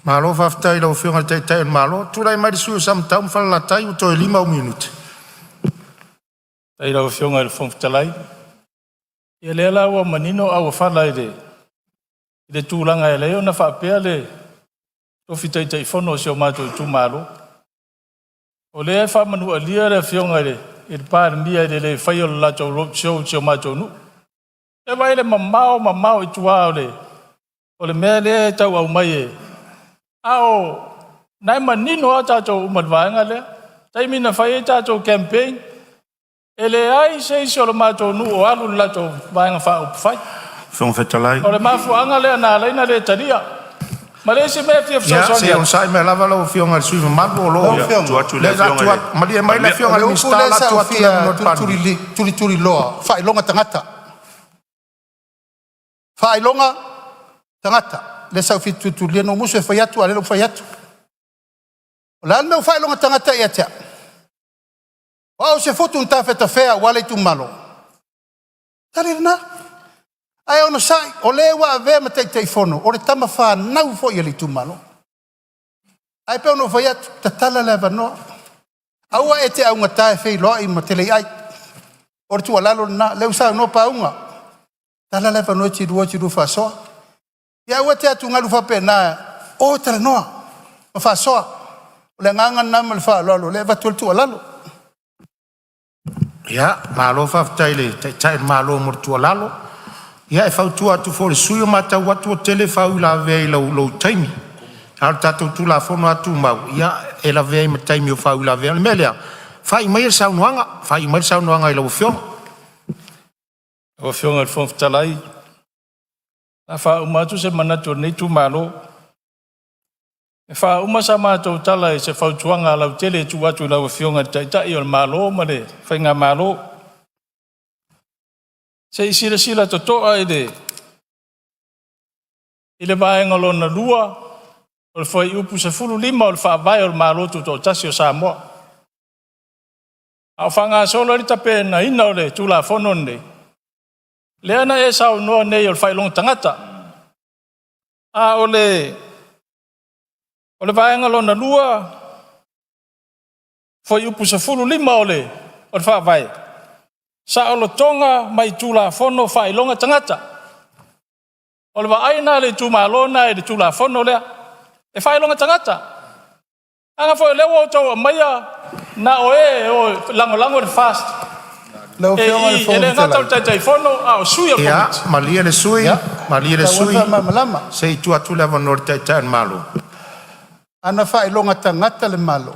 Malo faafetai i lau Afioga i le Taitai o le Malo. Tulai mai le sui usufono mo Samatau ma Falelatai, ua toe 5 ou minute. Faafetai i lau Afioga i le Fofoga Fetalai. Ia lea la ua manino auofala i le tulaga e ala ai ona faapea le tofi Taitaifono o si o matou itumalo. O lea e faamanualia le Afioga i le Palemia i le le faia o le latou road show i si o matou nuu. E vaai i le mamao mamao i tua o le mea lea e tau aumai, a o lena e manino lava tatou uma i le vaega lea. Taimi na fai ai tatou campaign, e leai se isi o le matou nuu o alu i le latou Vaega Faaupufai. O le mafuaaga lea na ala ai ona le talia. Ma le isi mea e fia Ia fesoasoani se i atu, onosai mai lava lau Afioga i le sui usufono mamalu o lo o Lau Afioga, malie mai le o Afioga i le le upu Minisita o lea le a sa tuu ou atu le fia avanoa i le Palemia. tulituliloa, faailoga tagata. Faailoga tagata, lea sa ou fia tulituliloa, na ou musu e fai atu, a o lea ua ou fai atu. O le a le mea ua faailoga tagata ai ia te au? O au o se futu na tafetafea aua le itumalo. Tali lena. Ae onosai, o le ua avea ma Taitaifono, o le tama fanau foi a le itumalo. Ae pei ona ou fai atu, tatala le avanoa. Aua e te augata e feiloai ma Teleiai. O le tuualalo lena, lea ua saunoa Pauga, tatala le avanoa e te lua e te lua faasoa. Ia aua e te atugalu faapena, o e talanoa ma faasoa. O le agaga lena ma le faaaloalo o lea e avatu ai le tuualalo. Ia, malo faafetai i le Taitai o le Malo mo le tuualalo. Ia e fautua atu foi i le sui usufono, e matau atu ua tele faauilavea i lou taimi, a o le tatou Tulafono lava Tumau e lavea ai ma taimi o faauilavea. O le mea lea, faaiu maia le saunoaga, faaiu mai le saunoaga i lau Afioga. Lau Afioga i le Fofoga Fetalai, o le a faauma atu se manatu o lenei itumalo. E faauma sa matou tala i se fautuaga lautele e tuu atu i lau Afioga i le Taitai o le Malo ma le Faigamalo. Se i silasila totoa i le vaega lona lua o le fuaiupu 15 o le Faavae o le Malo Tutoatasi o Samoa, a o faagasolo ai le tapenaina o le Tulafono lenei, lea na e saunoa nei o le faailoga tagata. A o le vaega lona lua, fuaiupu 15 o le Faavae, saolotoga mai Tulafono o Faailoga Tagata. O le vaai lena a le itumalo lena i le Tulafono lea, e faailoga tagata. Leaga foi o lea ua outou aumaia na o e o e lagolago le FAST Lau e Afioga i le i, e Fofoga le gata o Fetalai, le Taitaifono a o sui o le Ia, Komiti. malie le sui usufono, malie e le tatau sui ona usufono, faamalamalama. se i tuu atu le avanoa i le Taitai o le Malo. Ana faailoga tagata le Malo,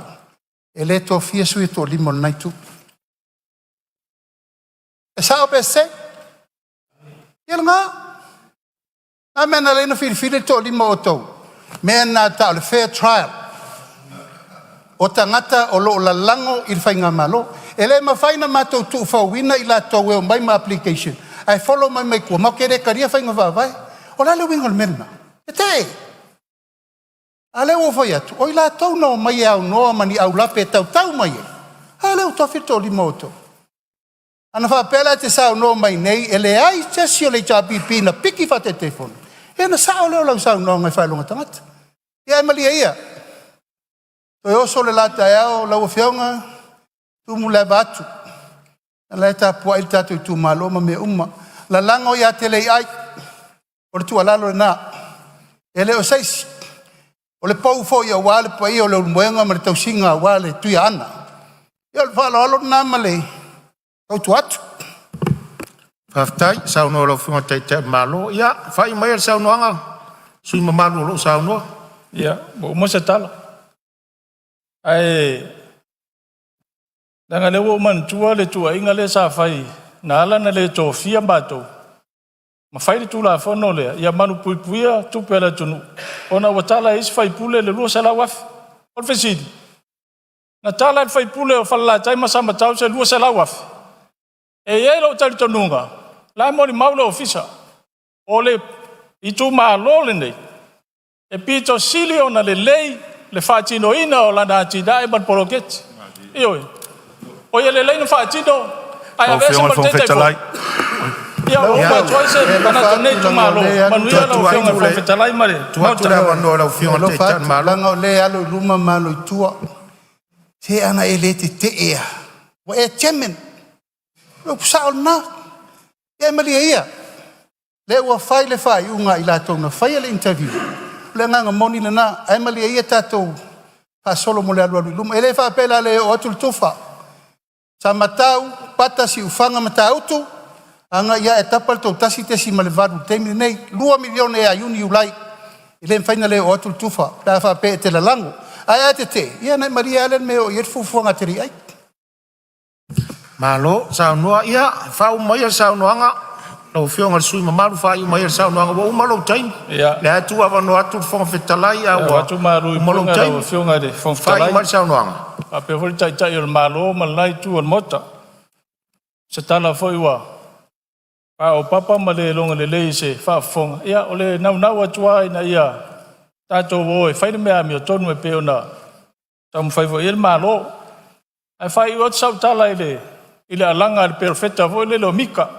e le tofia sui e toalima o lena itu. E sao pe sese? Ia lena. A mea na ala ai ona filifili le toalima o outou? Mea na e tau o le fair trial. O tagata o lo o lalago i le faigamalo. E le mafai ona matou tuufauina i latou e omai ma application ae follow mai ma i tua, matou te le talia faiga faavae. O le a le uiga o le mea lena? Tetee. A lea ua ou fai atu, o i latou na omai e aunoa ma ni aulape e tautau mai ai, a lea ua tofi le toalima o outou. Ana faapea la e te saunoa mai nei e leai se isi o le HRPP na piki faa-Taitaifono, ia ona sao lea o lau saunoaga i faailoga tagata. Ia ae malie ia, toe oso le la taeao lau Afioga, tumu le ava atu, o la e tapuai le tatou itumalo ma mea uma. Lalago ia Teleiai, o le tuualalo lena. E le o se isi, o le pou foi aua le paia o Leulumoega ma le tausiga aua le Tuiaana. Ia o le faaaloalo lena ma le fautua atu. Faafetai saunoa i lau Afioga i le Taitai o le Malo. Ia faaiu maia le saunoaga a le sui usufono mamalu o lo o saunoa. Ia, ua uma se tala. Ae leaga o lea ua ou manatua le tuuaiga lea sa fai na ala ona le tofia matou ma fai le Tulafono lea ia malupuipuia tupe a le atunuu ona ua tala e isi sui usufono le $200,000. O le fesili, na tala e le sui usufono o Falelatai ma Samatau se $200,000? E i ai lou talitonuga, o la e molimau le Ofisa, o le itumalo lenei e pito sili ona lelei le faatinoina o lana atinae ma le poloketi. Ioe. O ia lelei ona faatino ae Lau aveese Afioga i ma le le Fofoga Taitaifono. Fetalai, Ia ua uma atu ai se E manatu alofa o lenei atu leaga o itumalo. lea e alu Manuia Tuu lau Afioga i le atu Fofoga le Fetalai ma le tuu atu le Maota. avanoa i lau E Afioga i le alofa Taitai o atu le Malo. leaga o lea e alo i luma ma alo i tua. Se ana e le tetee lava, ua e chairman. O le upu sao lena. Ia malie ia, lea ua fai le faaiuga a i latou na faia le interview, o le agaga moni lena. Ae malie ia tatou faasolo mo le alualu i luma. E le faapea o le a le oo atu le tufa. Samatau, Pata, Siufaga, Matautu, agai ae tapa le tou 1.8 i le taimi lenei, $2 miliona ia Iuni, Iulai. E le mafai ona le oo atu le tufa pe a faapea e te lalago. Ae a tetee, ia ona e malie lava lea i le mea e oo i ai le fuafuaga a taliiai. Malo saunoa. Ia faauma maia le saunoaga lau Afioga i le sui usufono mamalu, faaiu maia le saunoaga ua uma lou taimi. Ia, Lea e tuuavanoa atu le Fofoga Fetalai e a ua avatu malu i uma lou puega i lau taimi. Afioga i le Fofoga Faaiu Fetalai mai le saunoaga. faapea foi le Taitai o le Malo ma le la itu o le Maota. O se tala foi ua paopapa ma le logo lelei i se faafofoga, ia o le naunau atu lava ina ia tatou o e fai le mea amiotonu e pei ona taumafai foi i ai le Malo. Ae faaiu atu sau tala i le alaga a le perofeta foi lele o Mika.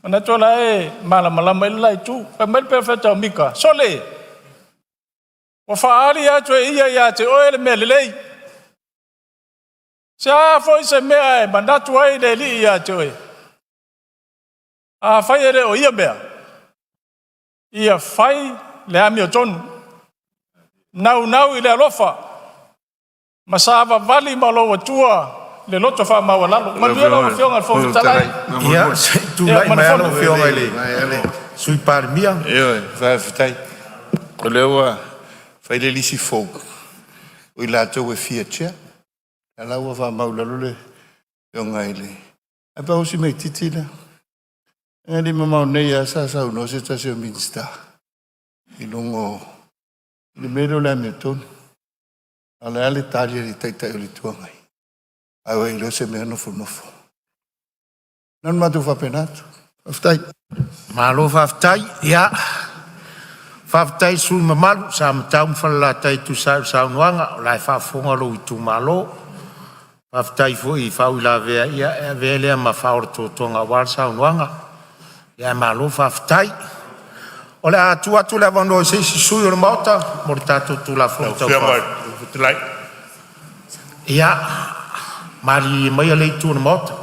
Manatu o la e malamalama i ai le la itu. Fai mai le perofeta o Mika, “Sole, ua faaali atu e ia ia te oe le mea lelei. Se a foi se mea e manatu ai le Alii ia te oe? Afai e le o ia mea, ia fai le amiotonu, naunau i le alofa ma savavali ma lou Atua i le loto faamaualalo. Manuia lau Afioga i le Fofoga Fetalai. Ia se i Ia tulai ma le mai lava lau fono. Afioga i le Sui Palemia. Ioe, faafetai. O lea ua fai le lisi fou o i latou e fia chair. O la ua faamau i lalo le afioga i le... Ae pau si mea itiiti lea, e le i mamao nei lava sa saunoa se tasi o Minisita i luga o i le mea lea o le amiotonu. A o le a le tali a le Taitai o le Itu Agai? Ae ua le o se mea nofonofo. Na ona matou faapena atu. Faafetai. Malo faafetai. Ia faafetai i le sui usufono mamalu o Samatau ma Falelatai e tusa ai o le saunoaga, o la e faafofoga lou itumalo. Faafetai foi i faauilavea, ia e avea lea ma faaola totoga aua le saunoaga. Ia ae malo faafetai. O le a tuu atu le avanoa i se isi sui usufono o le Maota mo le tatou Tulafono lau Tau Afioga i Faaofi. le Fofoga Fetalai. Ia malilie maia lea itu o le Maota,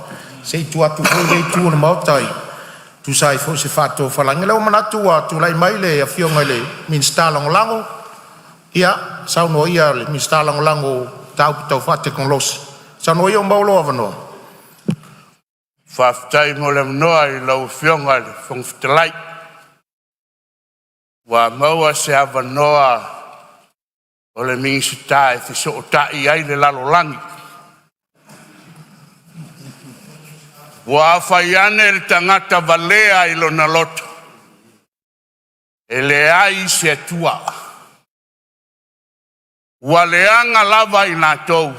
se i tuu atu foi lea itu o le Maota e tusa ai foi o se faatofalaiga. O lea ua manatu ua tulai mai le Afioga i le Minisita Lagolago, ia saunoa ia le Minisita Lagolago i mataupu tau Faatekonolosi. Saunoa ia ua maua lou avanoa. Faafetai mo le avanoa i lau Afioga i le Fofoga Fetalai, ua maua se avanoa o le Minisita e fesootai ai le lalolagi. Ua fai ane le tagata valea i lona loto, e leai se Atua. Ua leaga lava i latou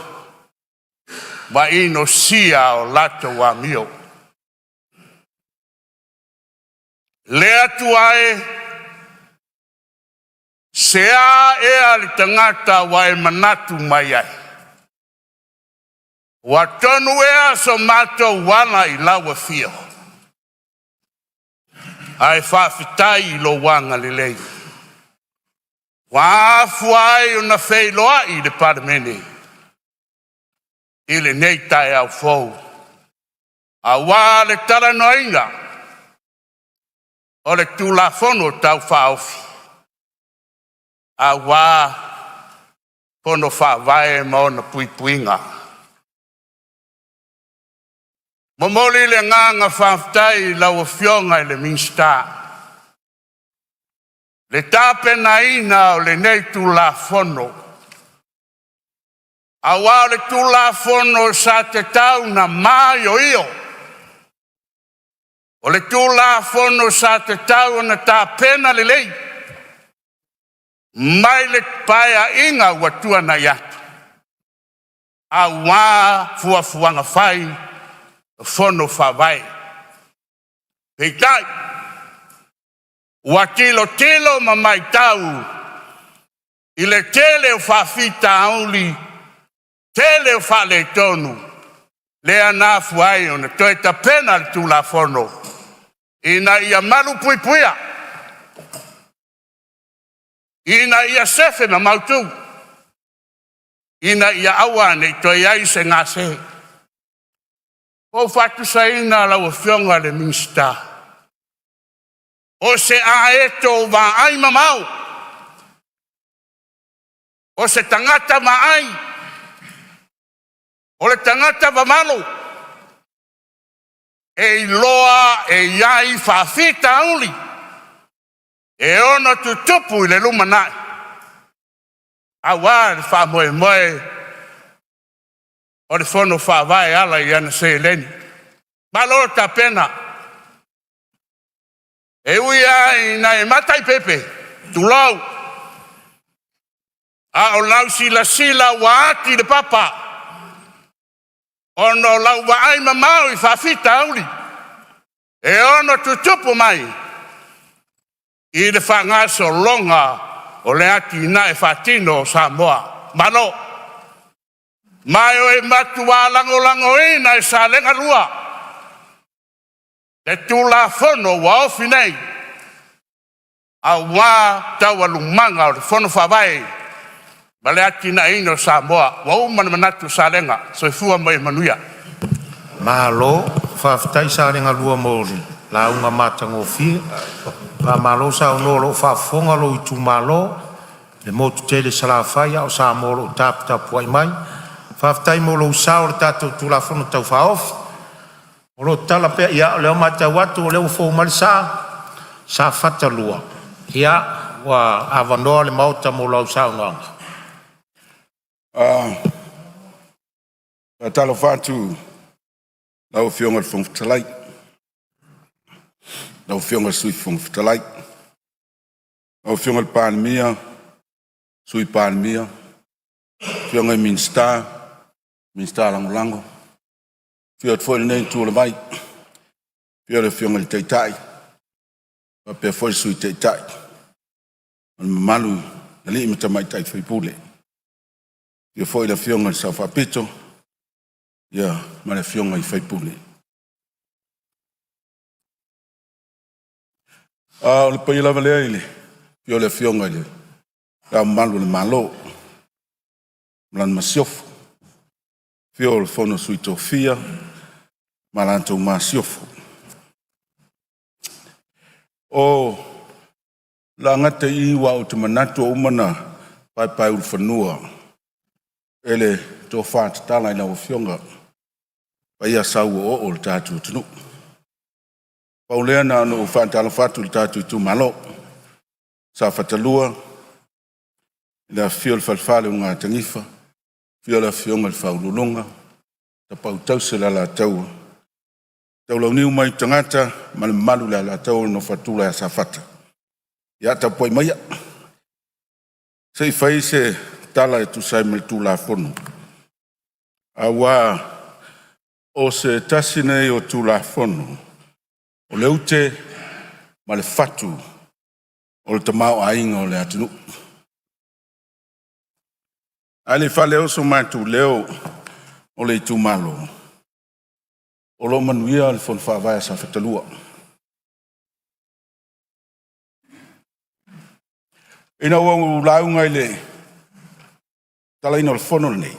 ma inosia a latou amio. Le Atua e, se a ea le tagata ua e manatu mai ai? Ua tonu ea so matou ala i lau afio? Ae faafetai i lou agalelei ua afua ai ona feiloai le Palemene i lenei taeao fou, aua le talanoaina o le Tulafono Tau Faaofi aua Fono Faavae ma ona puipuiga. Momoli le agaga faafetai i lau Afioga i le Minisita le tapenaina o lenei Tulafono, aua o le Tulafono sa tatau ona maioio, o le Tulafono sa tatau ona tapena lelei mai le Paeaiga ua tuanai atu, aua fuafuaga fai o Fono Faavae. Peitai, ua tilotilo ma matau i le tele o faafitauli, tele o faaletonu, lea na afua ai ona toe tapena le Tulafono ina ia malupuipuia, ina ia sefe ma mautu, ina ia aua ne i toe i ai se gase. Ua ou faatusaina lau Afioga i le Minisita, o se aeto vaai mamao, o se tagata vaai, o le tagata vavalo, e iloa e i ai faafitauli e ono tutupu i le lumanai aua le faamoemoe o le Fono Faavae e ala i ana seleni. Malo tapena. E ui lava ina e mataipepe, tulou, a o lau silasila ua ati le papa ona o lau vaai mamao i faafitauli e ono tutupu mai i le faagasologa o le atinae faatino o Samoa. Malo! Ma e matua lagolagoina e Salega 2 le Tulafono ua ofi nei aua taualumaga o le Fono Faavae ma le atinaeina o Samoa. Ua uma ona manatu Salega. Soifua ma ia manuia. Malo faafetai Salega 2 mo le lauga matagofie, faamalo saunoa o lo o faafofoga lou itumalo i le motu tele i Salafai a o Samoa o lo o taputapuai mai. Faafetai mo lou sao i le tatou Tulafono Tau Faaofi. O lo o tatala pea, ia o lea ua matau atu o lea ua fou mai le sa, Safata 2, ia ua avanoa le Maota mo lau saunoaga. Faatalofa atu i lau Afioga i le Fofoga Fetalai, lau Afioga i le Sui Fofoga Fetalai, lau Afioga i le Palemia, Sui Palemia, afioga i Minisita, Minisita Lagolago. Afio atu foi i lenei itu o le vai, afio le Afioga i le Taitai faapea foi le Sui Taitai ma le mamalu i alii ma tamaitai sui usufono. Afio foi le Afioga i le Sao Faapito ma le afioga i faipule. A o le paia lava lea i le afio o le Afioga i Le Ao Mamalu o le Malo ma lana Masiofo, afio le Sui o le Fono a Sui Tofia ma la outou Masiofo. O le a gata i i aua ou te manatu ua uma ona paepaeulufanua e le tofa tatala i lau Afioga paia sau o'oo'o o le tatou atunuu. Pau lea na ona ou faatalofa atu i le tatou itumalo Safata 2 i le afifio o le Falefa o le Ulugatanifa, afio le Afioga i le Faauluuluga, Tapaau tausi a le Alataua, Taulauniu ma aitu tagata ma le mamalu i le Alataua, le nofo a tula ia Safata. Ia tapuai maia se i fai se tala e tusa ai ma le Tulafono, aua o se tasi lenei o Tulafono o le ute ma le fatu o le tamaoaiga o le atunuu. Ae le i faaleo so matou leo o le itumalo, o lo o manuia le Fono Faavae a Safata 2. Ina ua ou lauga i le tatalaina o le fono lenei,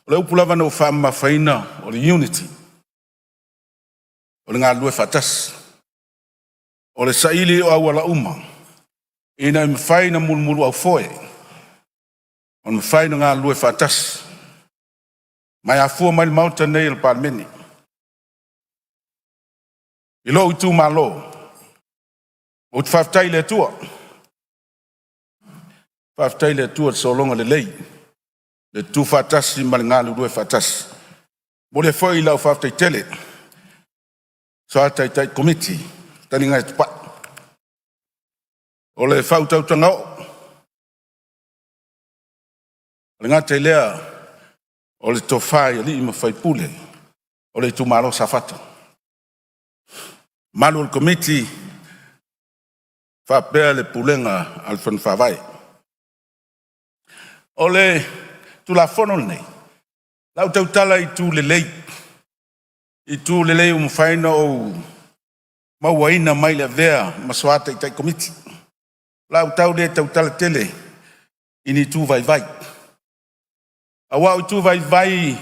o le upu lava na ou faamamafaina o le unity, o le galulue faatasi, o le saili o auala uma ina ia mafai ona mulumuluaufoe, ona mafai ona galulue faatasi. Ma e afua mai i le Maota lenei o le Palemene. I lou itumalo, ou te faafetai i le Atua, faafetai i le Atua i le sologa lelei, le tutufaatasi ma le galulue faatasi. E momoli ai foi lau faafetai tele i le Taitai Komiti, fetalaiga ia Tupai. O le faautautaga oo, e le gata i lea o le tofa i alii ma faipule o le itumalo Safata, mamalu o le Komiti faapea le pulega a le Fono Faavae. O le Tulafono lenei, o le a ou tautala i itu lelei, itu lelei ua mafai ona ou mauaina mai le avea ma soa Taitai Komiti. O le a ou tau le tautala tele i ni itu vaivai, aua o itu vaivai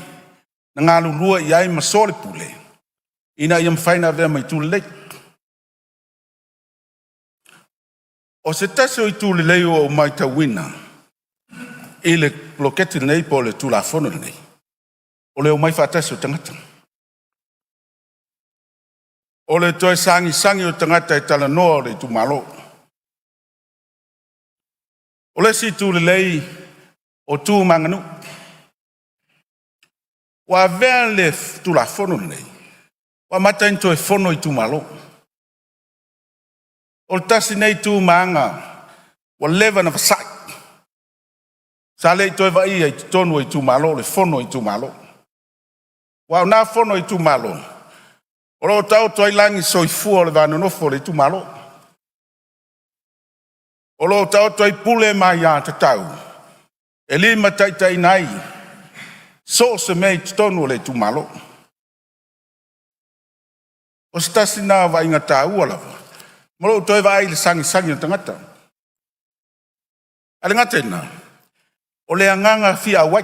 na galulue i ai ma soalepule ina ia mafai ona avea ma itu lelei. O se tasi o itu lelei ua ou matauina i le poloketi lenei po o le Tulafono lenei, o le omai faatasi o tagata. O le toe sagisagi o tagata e talanoa o le itumalo. O le isi itu lelei, o tu ma aganuu. Ua avea le Tulafono lenei ua amata ai ona toe fono itumalo. O le tasi lenei tu ma aga ua leva ona vasai, sa le toe vaaia i totonu o itumalo le fono a itumalo. Aua o na fono a itumalo, o lo o taoto ai lagi soifua o le vanonofo a le itumalo. O lo o taoto ai pule ma aiatatau e limataitaiina ai so o se mea i totonu o le itumalo. O se tasi lena o vaaiga taua lava ma lou toe vaai i le sagisagi a tagata. Ae le gata i lena, o le agaga fia auai,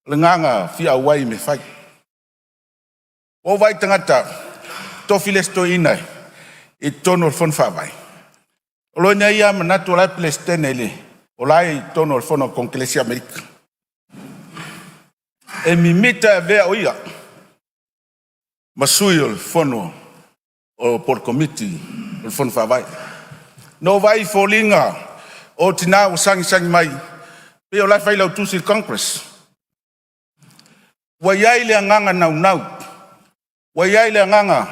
o le agaga fia auai i mea e fai. Ua ou vaai i tagata, tofi le isi toeaina i totonu o le Fono Faavae, o lona ia lava manatu o la e Peresetene i le, o la e i totonu o le Fono a Konekelesi a Amerika. E mimita e avea o ia ma sui o le fono po o le Komiti o le Fono Faavae. Na ou vaai i foliga o tina ua sagisagi mai, pei o la e failautusi i le Congress. Ua i ai le agaga naunau, ua i ai le agaga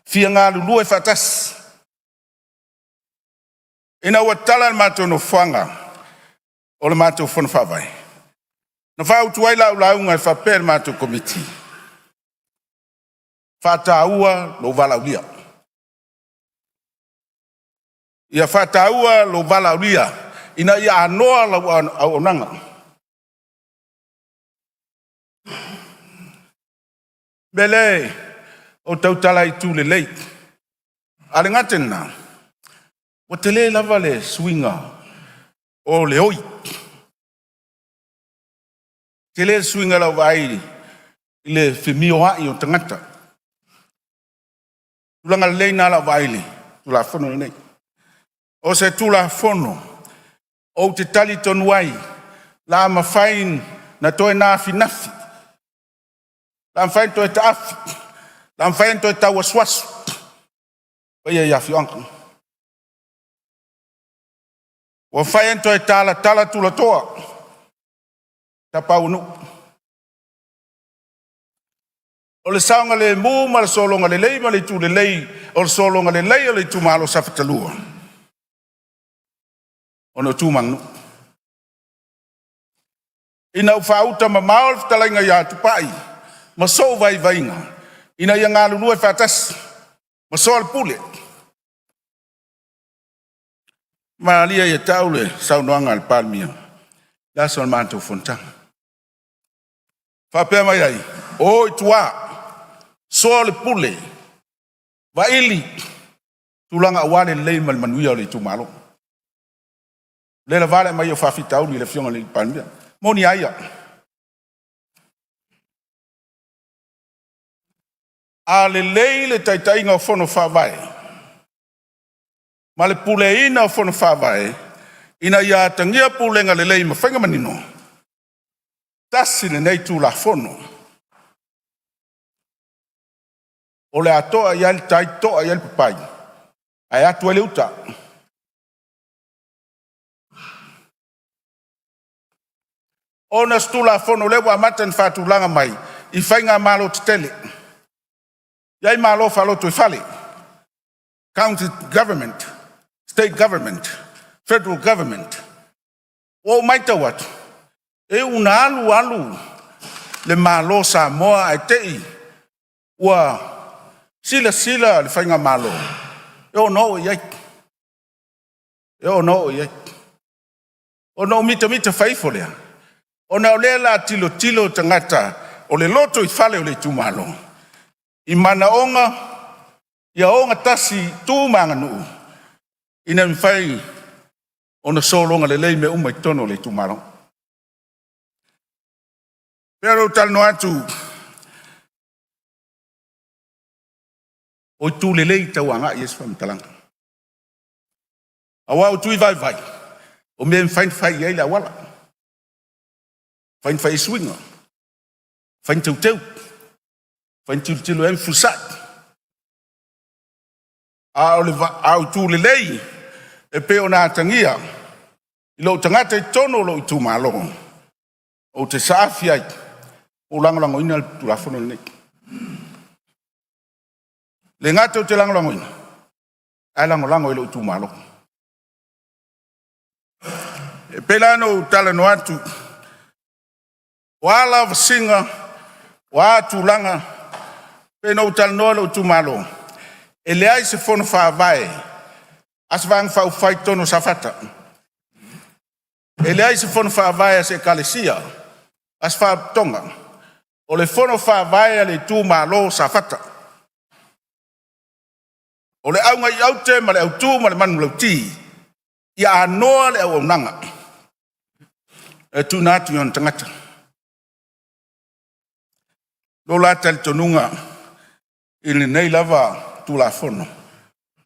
fia galulue faatasi. Ina ua tatala le matou nofoaga o le matou Fono Faavae, na fautua ai lau lauga e faapea i le matou Komiti, faataua lou valaaulia. Ia faataua lou valaaulia ina ia anoa lau auaunaga. O le mea lea ou te tautala ai i itu lelei, ae le gata i lena, ua tele lava le suiga o le oi. Tele le suiga i lau vaai i le femioai o tagata. O le tulaga lelei lena i lau vaai i le Tulafono lenei. O se Tulafono ou te talitonu ai o le a mafai ona toe nafinafi, o le a mafai ona toe taafi, o le a mafai ona toe tauasuasu paia i afioaga. Ua mafai ona toe talatala tulatoa o tapaau o nuu. O le saogalemu ma le sologa lelei ma le itu lelei o le sologa lelei o le itumalo Safata 2, ona o tu ma aganuu. Ina ua faauta mamao le fetalaiga ia Tupai ma sou vaivaiga ina ia galulue faatasi ma soalepule, malie ia te au le saunoaga a le Palemia i le aso o le matou fonotaga, faapea mai ai, o i tua, soaolepule, vaili tulaga aua le lelei ma le manuia o le itumalo. O le lava le aumai o faafitauli i le Afioga i le Palemia. E moni a ia, a lelei le taitaiga o Fono Faavae ma le puleaina o Fono Faavae ina ia atagia pulega lelei ma faiga manino, tasi lenei Tulafono O le a to'a i ai le tai, to'a i ai le papai, ae atu ai le uta. Ona o se Tulafono o lea ua amata ona faatulaga mai i faigamalo tetele, e i ai malo faalotoifale, County Government, State Government, Federal Government. Ua ou matau atu, e ui ina alu alu le Malo o Samoa ae te i ua silasila le faigamalo e ono oo i ai, e ono oo i ai. Ona ou mitamita fai ifo lea, ona o lea o le a tilotilo tagata o le lotoifale o le itumalo i manaoga ia ogatasi tu ma aganuu ina ia mafai ona sologa lelei mea uma i totonu o le itumalo. E pei ona ou talanoa atu, o itu lelei e tau agai i ai se faamatalaga. Aua o tui vaivai o mea e mafai ona fai i ai le auala, mafai ona fai i ai suiga, mafai ona teuteu, mafai ona tilotilo i ai ma fefulisai. A o itu lelei e pei ona atagia i lou tagata i totonu o lou itumalo, ou te saafi ai ma ou lagolagoina le Tulafono lenei. E le gata ou te lagolagoina, ae lagolago i lou itumalo. E pei la ona ou talanoa atu, o a lavasiga, o a tulaga, e pei ona ou talanoa i lou itumalo, e leai se fono faavae a se Vaega Faaupufai i totonu o Safata. E leai se fono faavae a se ekalesia, a se faalapotopotoga. O le fono faavae a le itumalo Safata. O le auga i aute ma le autu ma le manulauti, ia anoa le auaunaga e tuuina atu i ona tagata. I lou la talitonuga i lenei lava Tulafono,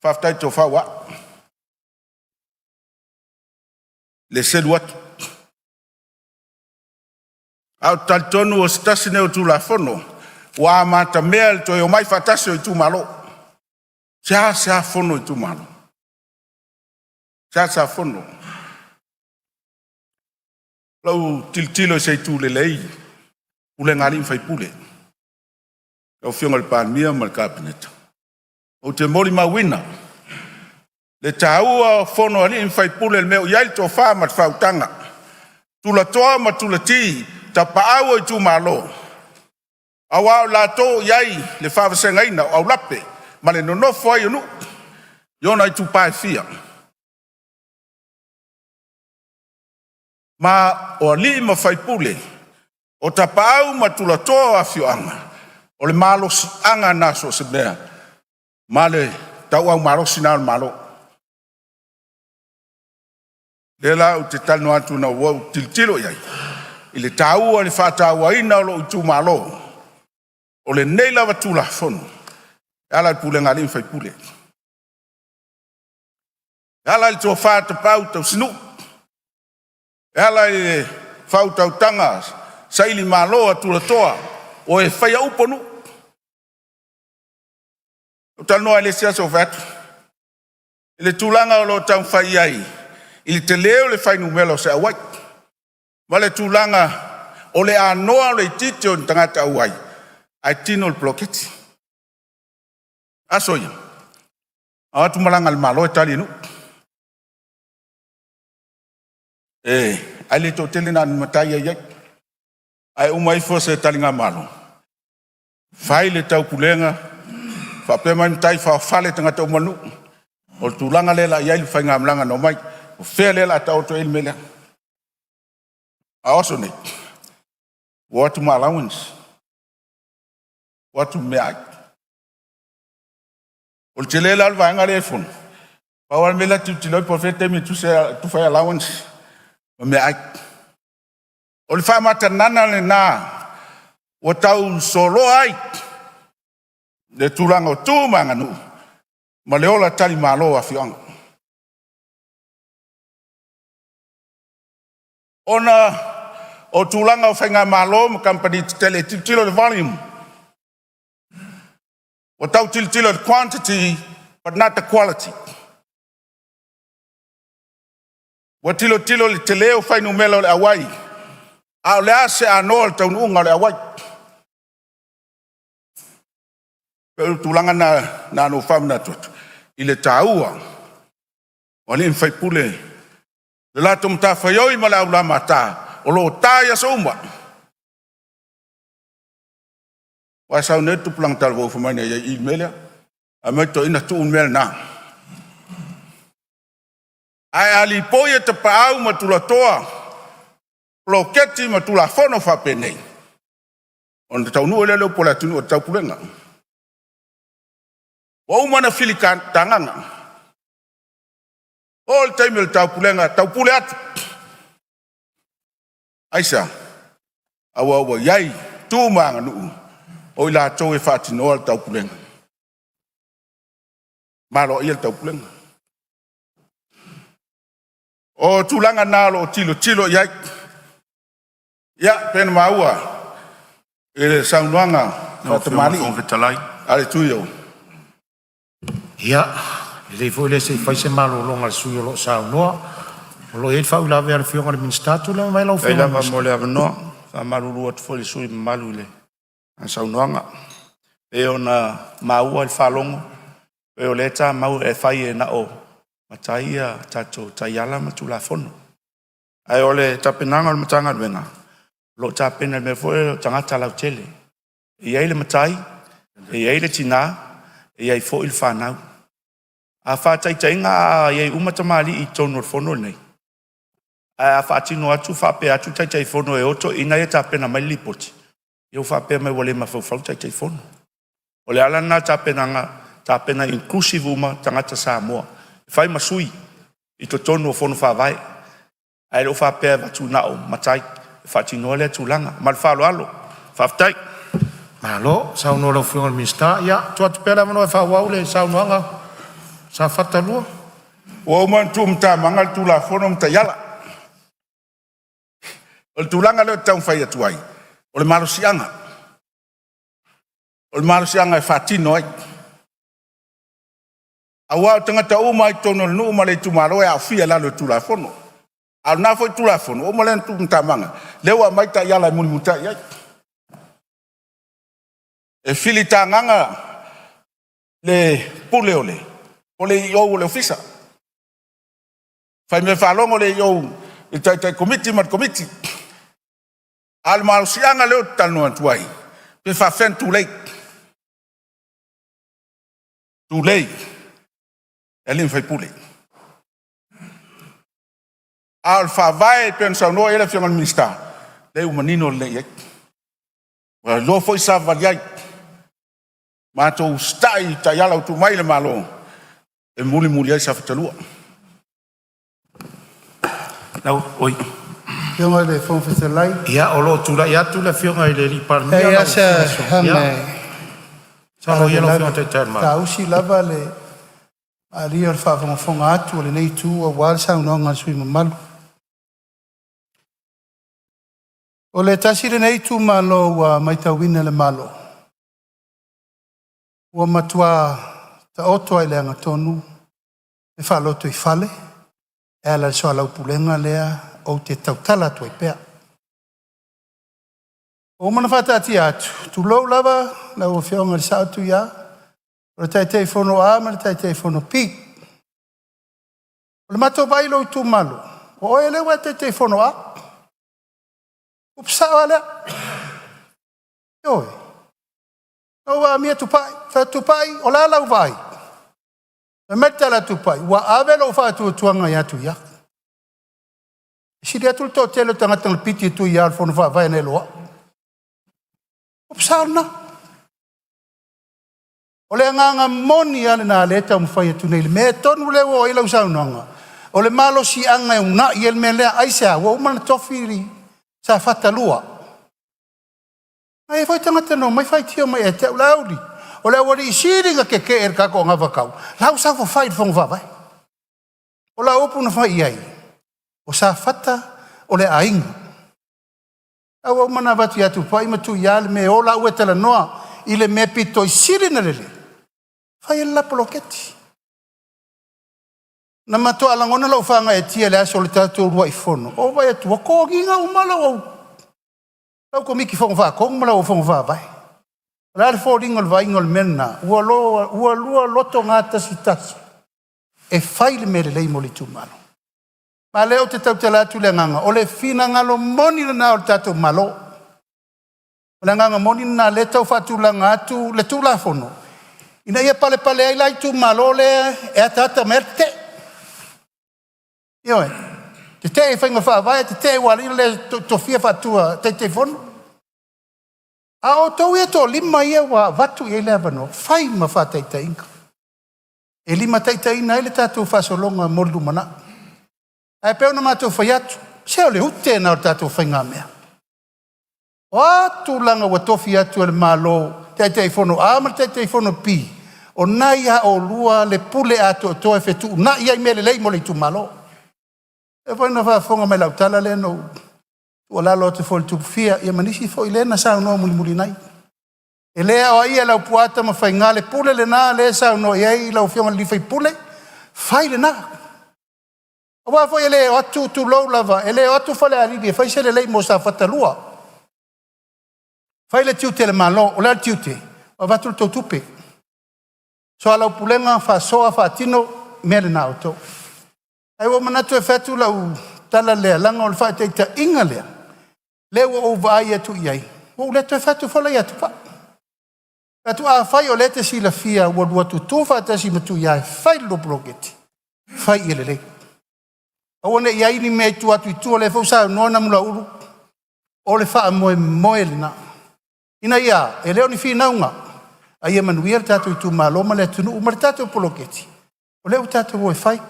faafetai i le tofa ua ae, i le selu atu. Ae ou te talitonu o se tasi lenei o Tulafono ua amatamea i le toe omai faatasi o itumalo. E seasea fono itumalo, seasea fono. I lau tilotilo i se itu lelei, pulega a alii ma faipule, lau Afioga i le Palemia ma le Kapeneta, ou te molimauina le taua o fono a alii ma faipule, i le mea o i ai le tofa ma le faautaga, tulatoa ma tulati, tapaau o itumalo, aua o i latou o i ai le faavasegaina o aulape ma le nonofo ai o nuu i ona itupa e fia. Ma o alii ma faipule, o tapaau ma tulatoa o afioaga, o le malosiaga lena so o se mea, ma le tauau malosi lena o le Malo. O lea la ou te talanoa atu ina ua ou tilotilo i ai i le taua o le faatauaina o lou itumalo, o lenei lava Tulafono e ala i le pulega a alii ma faipule, e ala i le tofa tapaau tausinuu, e ala i le faautautaga sailimalo a tulatoa o e faia upu o nuu. Na ou talanoa ai i le isi aso ou fai atu, i le tulaga o lo o taumafai i ai i le tele o le fuainumera o se auai, ma le tulaga o le anoa o le itiiti o ni tagata auai ae tino le poloketi. Aso ia, a o atu malaga a le Malo e tali e nuu, ae le toatele na o ni matai e i ai. Ae uma ifo se taligamalo, fai le taupulega faapea mai matai faofale tagata uma o le nuu. O le tulaga lea o le a i ai le faigamalaga na omai, o fea lea o le a taoto ai le mea lea. A o aso nei, ua o atu ma allowance, o atu ma meaai. O le tele la o le vaega lea e fono, pau lava le mea la e tilotilo i ai po o fea le taimi e tufa ai allowance ma meaai. O le faamatagana lena ua tau soloa ai le tulaga o tu ma aganuu ma le ola talimalo o afioaga. Ona o tulaga o faigamalo ma kamupani tetele e tilotilo i le volume. Ua tau tilotilo i le quantity but not the quality. Ua tilotilo i le tele o fuainumera o le auai, a o le a se anoa o le taunuuga o le auai? E pei o le tulaga lena na ona ou faamanatu atu i le taua o alii ma faipule, le latou matafaioi ma le aulamata o lo o ta i aso uma. Aua e sau nei le tupulaga talavou fai mai na i ai i i le mea lea, ae omai toeaiina tuu le mea lena. Ae a lipoi e tapaau ma tulatoa poloketi ma tulafono faapenei, ona taunuu lea o le upu a le atunuu o le taupulega. Ua uma ona filitagaga, oo i le taimi o le taupulega, taupule atu. Aisea? Aua ua i ai tu ma aganuu o i latou e faatinoa le taupulega, ma aloaia le taupulega. O tulaga na o lo o tilotilo i ai. Ia, pei ona maua i le saunoaga Lau Afioga i le faatamalii Fofoga Fetalai. a le sui usufono o Ia, lelei foi lea se i fai se malologa a le sui usufono o lo o saunoa. O lo o i ai le faauilavea a le Afioga i le Minisita. Tulai mai lau Faafetai Afioga i le lava Minisita. mo le avanoa. E faamalulu atu foi i le sui usufono mamalu i lana saunoaga. E pei ona maua i le faalogo, e pei o lea e tamau e fai na o matai ia tatou taiala ma Tulafono. Ae o le tapenaga a le Matagaluega, o lo o tapena i le mea foi lea o tagata lautele. E i ai le matai, e i ai le tina, e i ai foi le fanau. A faataitaiga a i ai uma tamalii i totonu o le fono lenei, ae a faatino atu faapea atu le Taitaifono e o toeaiina ia e tapena mai le lipoti, ia ua faapea mai ua le mafaufau le Taitaifono. O le ala lena o le tapenaga, tapena ia inclusive uma tagata Samoa e fai ma sui i totonu o Fono Faavae, ae le faapea e avatu na o matai e faatinoa lea tulaga. Ma le faaaloalo, faafetai. Malo saunoa i lau Afioga i le Minisita. Ia, tuu atu pea le avanoa e faaauau le saunoaga a Safata 2. Ua uma ona tuumatamaga le Tulafono ma taiala. O le tulaga lea ou te taumafai atu ai, o le malosiaga, o le malosiaga e faatino ai. Aua o tagata uma lava i totonu o le nuu ma le itumalo e aofia i lalo o le Tulafono. A o lena foi Tulafono ua uma ona tuumatamaga, lea ua aumai taiala e mulimulitai i ai. E filitagaga le pule o le AO o le ofisa, faimea faalogo le AO i le taitai komiti ma le komiti. A o le malosiaga lea ou te talanoa atu ai, pe faafefea ona tulei, tulei e alii ma faipule. A o le faavae e pei ona saunoa i ai le Afioga i le Minisita, lea ua manino lelei i ai. Ua iloa foi savavali ai, matou usitai i taiala ua tuu mai e le Malo e mulimuli ai Safata 2. Oi. Afioga i le Fofoga Fetalai, Ia, o lo o tulai atu le Afioga i le e Palemia. leai Lau lava Afioga se Ia, agaga e saunoa ia lau faalavelave, Afioga i le Taitai o le Malo. saausi lava le malie o le faafogafoga atu a lenei itu aua le saunoaga a le sui usufono mamalu. O le tasi lenei itumalo ua matauina e le Malo ua matua taoto lava i le agatonu le faalotoifale e ala i le soalaupulega lea ou te tautala atu ai pea. Ua uma ona faataatia atu, tulou lava lau Afioga i le Sao Tui'a, o le Taitaifono A ma le Taitaifono B. O le matou vaai i lou itumalo, o oe lea ua e Taitaifono A, upu sao lava lea. Ioe. Na ou amia Tupai, fai atu, Tupai, o le a lau vaai? Fai mai le tala a Tupai, ua ave lou faatuatuaga ia Tuia. E sili atu le toatele o tagata na piki e Tuia i le fono faavae nai lo au. Upu sao lena. O le agaga moni lava lena o lea e taumafai atu nei i le mea tonu lea ua oo i ai lau saunoaga, o le malosiaga e uunai ai le mea lea. Aisea? Ua uma ona tofi Safata 2. Na i ai foi tagata na omai faitio mai ia te au, Laauli, o le aualii sili ona tetee i le tatou anavatau, la ua saofafai i le Fono Faavae. O lau upu na fai i ai, o Safata o le aiga. A ua uma ona avatu ia Tupai ma Tuia le mea e o laua e talanoa i le mea pito i sili ona lelei. Fai ai le la poloketi. Na matua lagona lou faagaeetia i le aso o le tatou uluai fono, ou vaai atu ua togiga uma lau Komiti Fono Faatonu ma lau Fono Faavae. O le a le foliga o le vaaiga o le mea lena? Ua lua lotogatasitasi e fai le mea lelei mo le itumalo. Ma o lea ou te tautala atu i le agaga, o le finagalo moni lena o le tatou Malo. O le agaga moni lena o lea e tau faatulaga atu le Tulafono ina ia palepale ai la itumalo lea e ataata mai ai le tetee. Ioe, tetee i faiga faavae, tetee ua ala ai ona le tofia faa-taitaifono. A o outou ia e toalima ia ua avatu i ai le avanoa, fai ma faataitaiga, e limataitaiina ai le tatou faasologa mo le lumanai. Ae pei ona matou fai atu, se o le ute lena o le tatou faigamea. O a tulaga ua tofi atu e le Malo Taitaifono A ma le Taitaifono B, o lena e ia oulua le pule atoatoa e fetuunai ai mea lelei mo le itumalo. E pei foi ona faafofoga mai i lau tala lea na ou tuualalo atu foi i le Tupufia ia ma nisi foi lea na saunoa mulimuli nei. E le aoaia e Laupua Tamafaiga, le pule lena lea e saunoa i ai lau Afioga i le sui usufono, fai lena. Aua foi e le o atu, tulou lava, e le o atu Falealili e fai se lelei mo Safata 2. Fai le tiute o le Malo. O le a le tiute? Avatu le tou tupe, soalaupulega, faasoa, faatino mea na a outou. Ae ua ou manatu e fai atu lau tala lea, leaga o le faataitaiga lea, lea ua ou vaai atu i ai, ua ou le toe fai atu foi la ia Tupai. Afai o lea e te silafia ua lua tutu faatasi ma Tuia e fai le lua poloketi, fai ia lelei. Aua ne i i ai ni mea i tua atu i tua, o lea foi ua saunoa Namulauulu, o le faamoemoe lena, ina ia, e le o ni finauga, a ia manuia le tatou itumalo ma le atunuu ma le tatou poloketi, o lea ua tatou o e fai.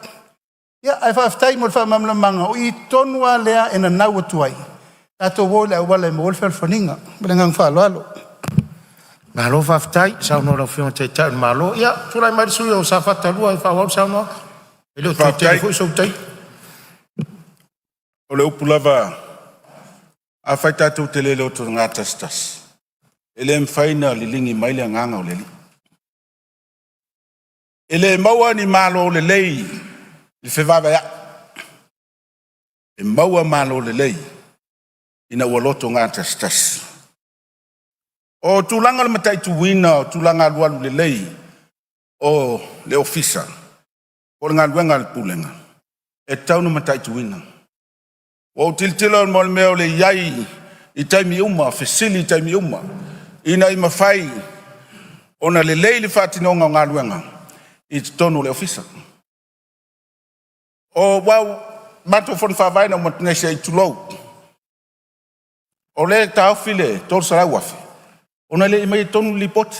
Ia, ae faafetai mo le faamalamalamaga, o i tonu lava lea e nanau atu ai, tatou o i le auala e maua ai le fealofaniga. Ma le agaga faaaloalo. Malo faafetai saunoa i lau Afioga i le Taitai o le Malo. Ia, tulai mai le sui usufono mo Safata 2 e faaauau le saunoaga, e le o toe tele foi sou taimi. O le upu lava, afai tatou te le lotogatasitasi, e le mafai ona liligi mai le agaga o le Alii. E le maua ni malo lelei i le fevaveai, e maua malo lelei ina ua lotogatasitasi. O tulaga o le mataituina o tulaga alualu lelei o le Ofisa po o le galuega a le Pulega, e tatau ona mataituina. Ua ou tilotilo i le mea o le i ai i taimi uma, fesili i taimi uma, ina ia mafai ona lelei le faatinoga o galuega i totonu o le ofisa. Aua o matou fono faavae na uma atu nei, se i tulou, o lea e taofi le $300,000 ona e le i aumaia i totonu le lipoti.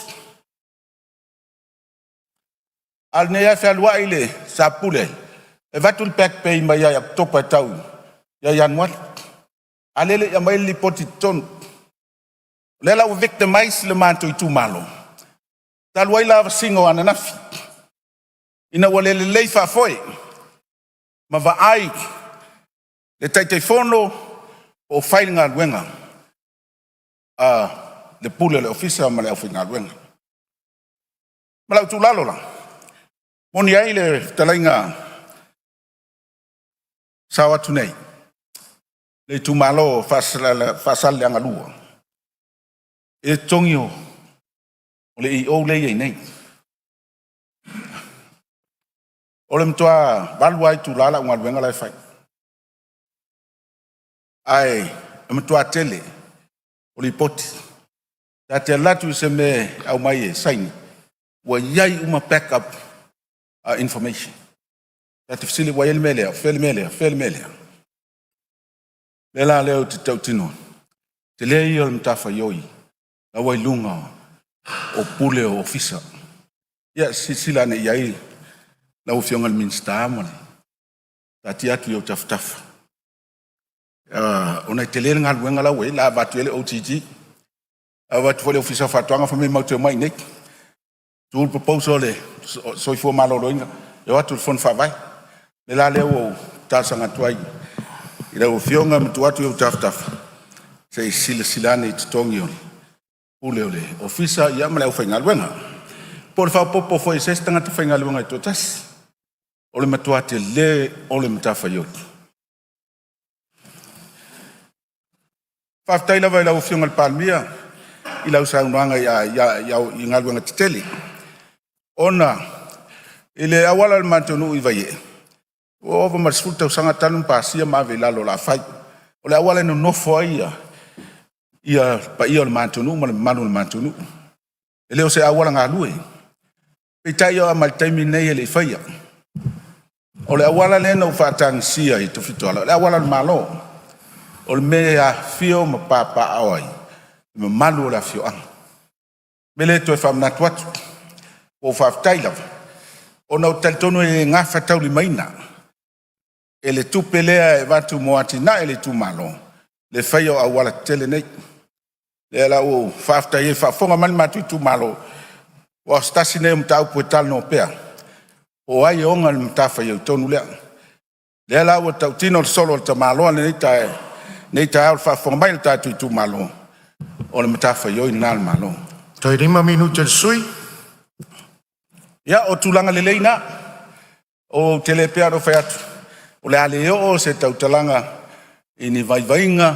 A o lenei lava e fealuai le sa pule e avatu le back pay mai ia Oketopa e tau ia Ianuari, a o lea e le i aumaia le lipoti i totonu. O lea la ua victimize le matou itumalo talu ai lavasiga o ananafi ina ua le lelei faafoe ma vaai le Taitaifono o fai le galuega a le Pule o le Ofisa ma le aufaigaluega. Ma lau tuualalo la, e moni ai le fetalaiga sao atu nei, le itumalo o Faasaleleaga 2 i le totogi o le EO lea e i ai nei. O le matua 8 lava itula lau galuega la e fai, ae matua tele o lipoti. Ta te alu atu i se mea e aumai e saini, ua i ai uma backup information. Ta te fesili ua i ai le mea lea, o fea le mea lea, o fea le mea lea? O le mea la lea ou te tautino, o le tele ia o le matafaioi la ua i luga o pule o ofisa. Ia silasila ane i ai lau Afioga i le Minisita ma le taatia atu i ou tafatafa, ona e tele le galuega la ua i ai, o le a avatu ai le OGG, avatu foi le Ofisa o Faatoaga fai mai matou te omai i inei, tu le proposal a le Soifua Maloloina e o atu i le Fono Faavae. O le mea la lea ua ou talosaga atu ai i lau Afioga ma tuu atu i ou tafatafa se i silasila ane i totogi o le Pule o le Ofisa ma le aufaigaluega. Po o le faaopoopo foi o se isi tagata faigaluega e toatasi. O le matua tele o le matafaioi. Faafetai lava i lau Afioga i le Palemia i lau saunoaga i galuega tetele, ona i le auala o le matou nuu i Vaiee, ua ova ma le 10 tausaga talu ona pasia ma ave i lalo o le a fai. O le auala e nonofo ai le paia o le matou nuu ma le mamalu o le matou nuu. E le o se auala galue, peitai e oo lava mai i le taimi lenei e le i faia. O le auala lea na ou faatagisia i Tafitoala, o le auala o le Malo, o le mea e afifio ma papaaao ai le mamalu o le afioaga. O le mea lea e toe faamanatu atu, ua ou faafetai lava ona ou te talitonu e le gafataulimaina e le tupe lea e avatu mo atinae a le itumalo le faia o auala tetele nei. O lea la ua ou faafetai ai, faafofoga mai le matou itumalo, aua o se tasi lenei o mataupu e talanoa pea, po o ai e ona le matafaioi tonu lea. O lea la ua tautino le solo a le tamaloa i lenei taeao i le faafofoga mai a le tatou itumalo, o le matafaioi lena a le Malo. Toe 5 minute o le sui. Ia, o tulaga lelei na, ou te le pei lava ona ou fai atu, o le a le oo se tautalaga i ni vaivaiga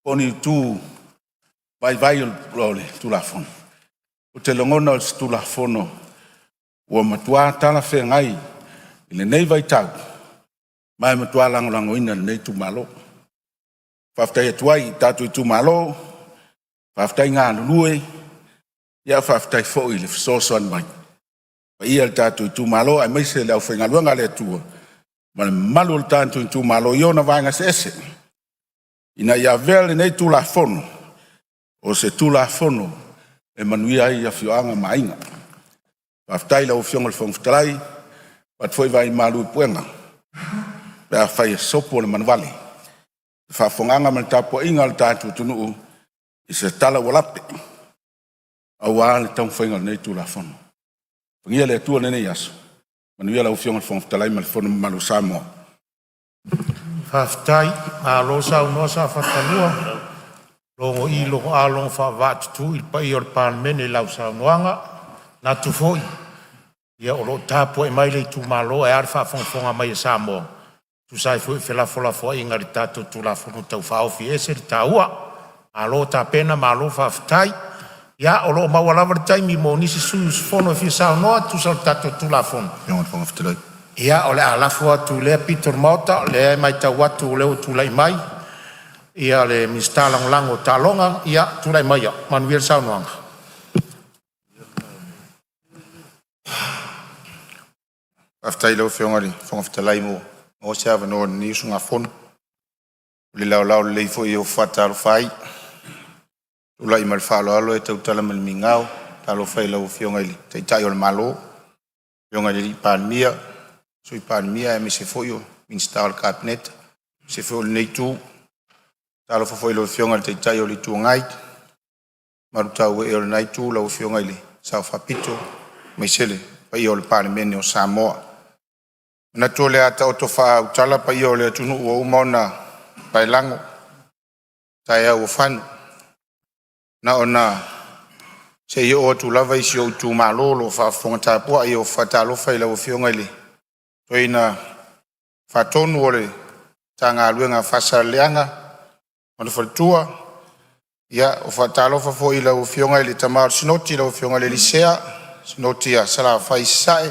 po o ni itu vaivai o le Tulafono. Ou te lagona o se Tulafono ua matua talafeagai i lenei vaitau ma e matua lagolagoina e lenei itumalo. Faafetai atu ai i le tatou itumalo, faafetai galulue, faafetai foi i le fesoasoani mai. Le paia i le tatou itumalo aemaise le aufaigaluega a le Atua ma le mamalu o le tatou itumalo i ona vaega eseese ina ia avea lenei Tulafono o se Tulafono e manuia ai afioaga ma aiga. Faafetai i lau Afioga i le Fofoga Fetalai, avatu foi vaai malu i puega pe afai e sopo le manuvale i le faafofogaaga ma le tapuaiga a le tatou atunuu i se tala ua lape aua le taumafaiga o lenei Tulafono. Faamanuia le Atua i lenei aso, manuia lau Afioga i le Fofoga Fetalai ma le fono mamalu a Samoa. Faafetai, malo saunoa Safata 2, logo logo a logo faavaatutu i le paia o le Palemene i lau saunoaga. E manatu foi o lo o tapuai mai le itumalo ae a le faafogafoga mai a Samoa e tusa ai foi o felafolafoaiga i le tatou Tulafono Tau Faaofi, e ese le taua. Malo tapena malo faafetai. Ia o lo o maua lava le taimi mo nisi sui usufono e fia saunoa e tusa o le tatou Tulafono. Ia o le a lafo atu i lea pito o le Maota, o lea e matau atu o lea ua tulai mai le Minisita Lagolago o Taaloga. Ia, tulai maia ma manuia le saunoaga. Faafetai i lau Afioga i le Fofoga Fetalai ua maua se avanoa o lenei usugafono. I le laolao lelei foi ua faatalofa ai, e tulai ma le faaaloalo e tautala ma le migao. Talofa i lau Afioga i le Taitai o le Malo, afioga i le Palemia, Sui Palemia aemaise foi o Minisita o le Kapeneta aemaise foi o lenei itu. Talofa foi i lau Afioga i le Taitai o le Itu Agai, malutauee o lena itu, lau Afioga i le Sao Faapito aemaise le paia o le Palemene o Samoa. E manatu o le a taoto faaulutala paia o le atunuu ua uma ona paelago, taeao ua fano. Na ona se i oo atu lava i si ou itumalo o lo o faafofoga tapuai. E faatalofa i lau Afioga i le Toeaina Faatonu o le Matagaluega a Faasaleleaga ma le faletua. E faatalofa foi i lau Afioga i le Tama o le Sinoti lau Afioga Sea Sinoti a Salafai i Sasae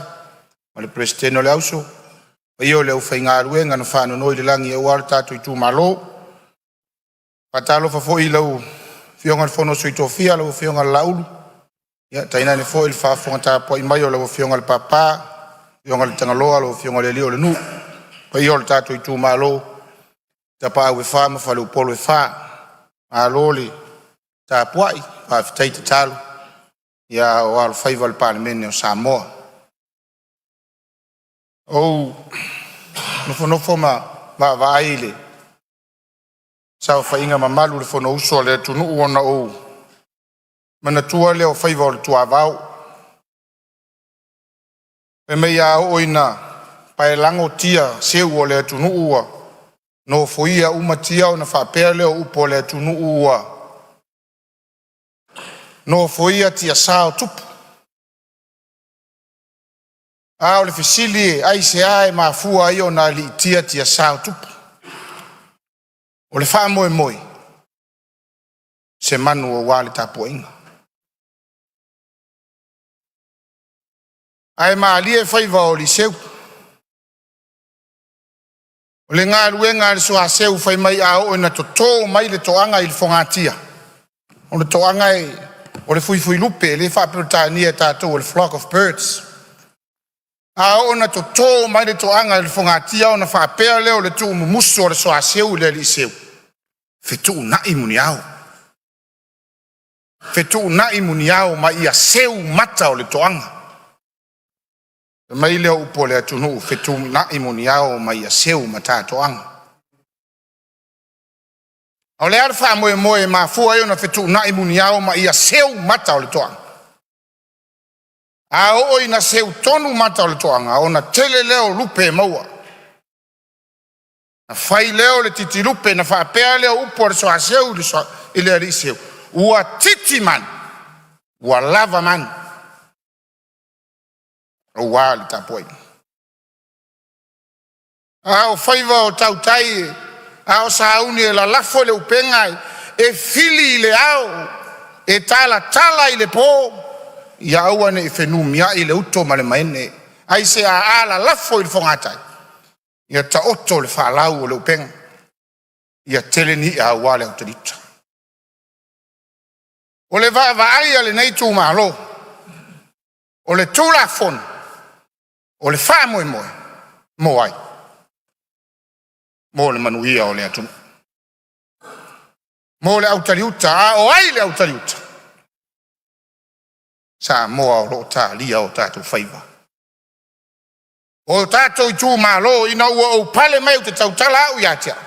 ma le Peresetene o le Auso, le paia o le aufaigaluega na faanonoi le lagi aua le tatou itumalo. Faatalofa foi i lau Afioga i le Sui o le Fono a Sui Tofia lau Afioga Lalaulu, tainane foi le faafofoga tapuai mai a lau Afioga i le Papa, afioga i le Tagaloa, lau Afioga i le alii o le nuu, paia o le tatou itumalo, Tapaau e fa ma faleupolu e fa. Malo le tapuai, faafetai tatalo a o alofaiva le Palemene o Samoa. Ou nofonofo ma vaavaai i le saofaiga mamalu i le Fonousu a le atunuu ona ou manatua lea o faiva o le tuavao. Fai mai a oo ina paelago tia seu o le atunuu ua nofoia uma tia ona faapea lea o upu a le atunuu, ua nofoia tiasa o tupu. A o le fesili, aisea e mafua ai ona aliitia tiasa o tupu? O le faamoemoe, se manu aua le tapuaiga. Ae malie faiva o aliiseu. O le galuega a le soa seu fai mai a oo ina toto mai le toaga i le fogatia, o le toaga o le fuifui lupe lea e faa-Peretania e tatou o le flock of birds. A oo ina toto mai le toaga i le fogatia ona faapea lea o le tuumumusu o le soa seu i le alii seu, fetuunai muniao, fetuunai muniao ma ia seu mata o le toaga. Fai mai lea o upu a le atunuu, fetuunai muniao ma ia seu mata toaga. A o le a le faamoemoe e mafua ai ona fetuunai muniao ma ia seu mata o le toaga? A oo ina seu tonu mata o le toaga, ona tele lea o lupe e maua. Ona fai lea o le titi lupe na faapea lea o upu a le soa seu i le alii seu, “Ua titi manu ua lava manu aua le tapuaiga.” A o faiva o tautai a o sauni e lalafo le upega e fili i le ao, e talatala i le po, ia aua ne i fenumiai le uto ma le maene. Aisea? A lalafo i le fogatai, ia taoto le faalau o le upega, ia tele ni ia aua le autaliuta. O le vaavaai a lenei itumalo, o le Tulafono, o le faamoemoe mo ai? Mo le manuia o le atunuu, mo le autaliuta. A o ai le autaliuta? O Samoa o lo o talia o tatou faiva. O tatou itumalo ina ua ou pale mai ou te tautala au ia te au,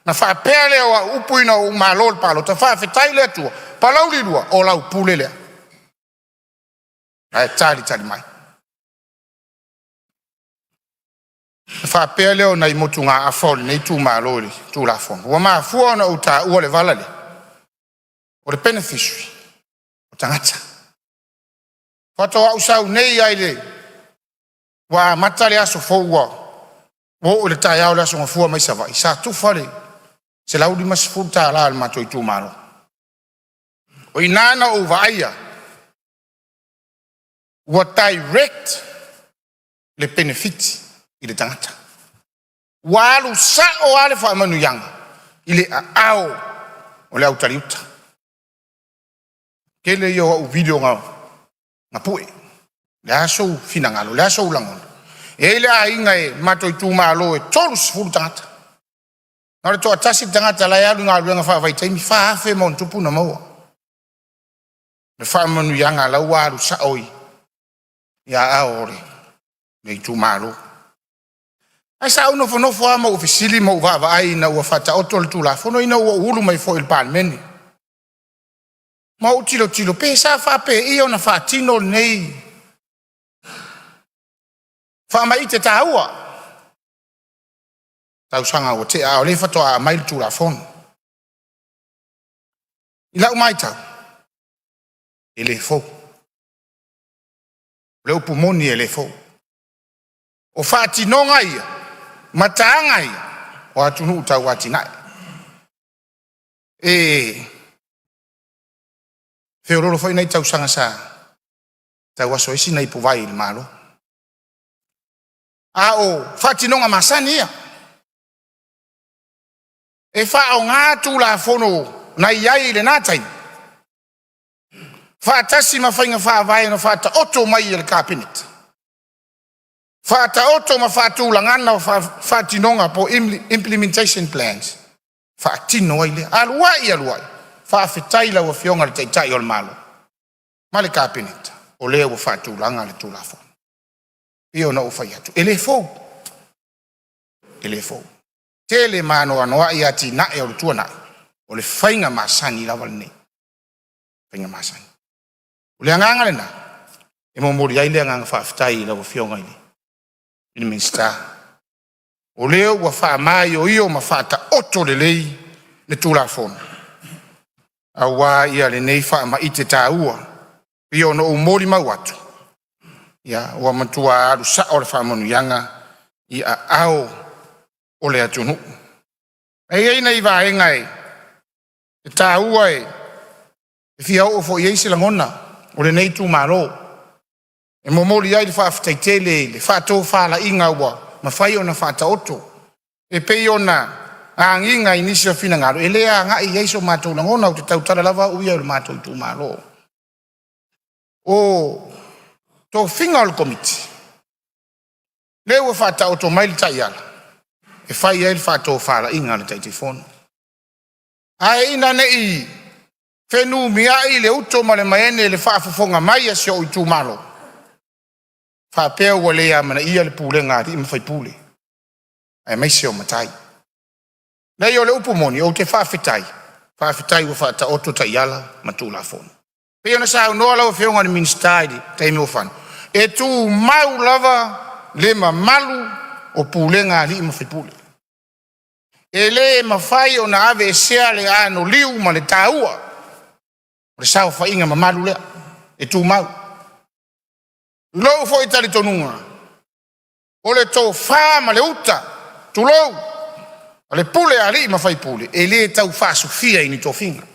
na faapea lea o au upu ina ua ou malo i le palota, faafetai i le Atua, Palauli 2, o lau pule lea. Ae talitali mai. Ona faapea lea o nai motugaafa a lenei itumalo i le Tulafono. Ua mafua ona ou taua le vala lea, o le beneficiary o tagata. Faatoa ou sau nei lava i le ua amata le aso fou ua oo i le taeao o le Aso Gafua mai Savaii, sa tufa le $150 a le matou itumalo. O i na na ou vaaia ua direct le penefiti i le tagata, ua alu sao lava le faamanuiaga i le aao o le autaliuta. Tele ia o au video na pue. O le a sou finagalo? O le a sou lagona? E i ai le aiga i le matou itumalo e 30 tagata, na o le toatasi le tagata la e alu i le galuega faavaitaimi, e 4,000+ ona maua. O le faamanuiaga la ua alu sao i aao o le itumalo. Ae sa ou nofonofo lava ma ou fesili ma ou vaavaai ina ua faataoto le Tulafono ina ua ou ulu mai foi i le Palemene, ma ou tilotilo pe sa faapei ona faatino lenei faamaite taua i tausaga ua tea, a o lea faatoa aumai le Tulafono. I lau matau, e le fou. O le upu moni e le fou. O faatinoga ia ma mataaga ia o atunuu tauatiae. E feoloolo foi nai tausaga sa tauaso ai sina ipuvai o le Malo, a o faatinoga masani ia. E faaaoga Tulafono na i ai i lena taimi faatasi ma faiga faavae na faataoto mai e le Kapeneta, faataoto ma faatulagaga o faatinoga po o implementation plans, faatino ai lea. Alu ai alu ai, faafetai i lau Afioga i le Taitai o le Malo ma le Kapeneta o lea ua faatulaga le Tulafono. E pei ona ou fai atu, e le fou, e le fou. Tele ma anoanoai atinae o le tuanai, o le faiga masani lava lenei, faiga masani. O le agaga lena e momoli ai le agaga faafetai i lau Afioga i le Minisita, o lea ua faamaioio ma faataoto lelei le Tulafono aua lenei faamaite taua. E pei ona ou molimau atu, Ia ua matua alu sao le faamanuiaga i aao o le atunuu. E i ai nai vaega e taua e fia oo foi i ai se lagona o lenei itumalo e momoli ai le faafetai tele i le faatofalaiga ua mafai ona faataoto e pei ona agiga i nisi o finagalo e le agai i ai so matou lagona. Ou te tautala lava au ia i lo matou itumalo. O tofiga o le Komiti, lea ua faataoto mai le taiala e fai ai le faatofalaiga a le Taitaifono, ae ina nei fenumiai le uto ma le manene i le faafofoga mai a si ou itumalo, faapea ua le amanaia le pulega a alii ma faipule aemaise o matai. Leai o le upu moni, ou te faafetai, faafetai ua faataoto taiala ma Tulafono. E pei ona saunoa lau Afioga i le Minisita i le taimi ua fano, e tumau lava le mamalu o pulega a alii ma faipule. E le mafai ona aveesea le anoliu ma le taua o le saofaiga mamalu lea, e tumau. I lou foi talitonuga, o le tofa ma le uta, tulou, o le pule a alii ma faipule, e le tau faasufia i ni tofiga,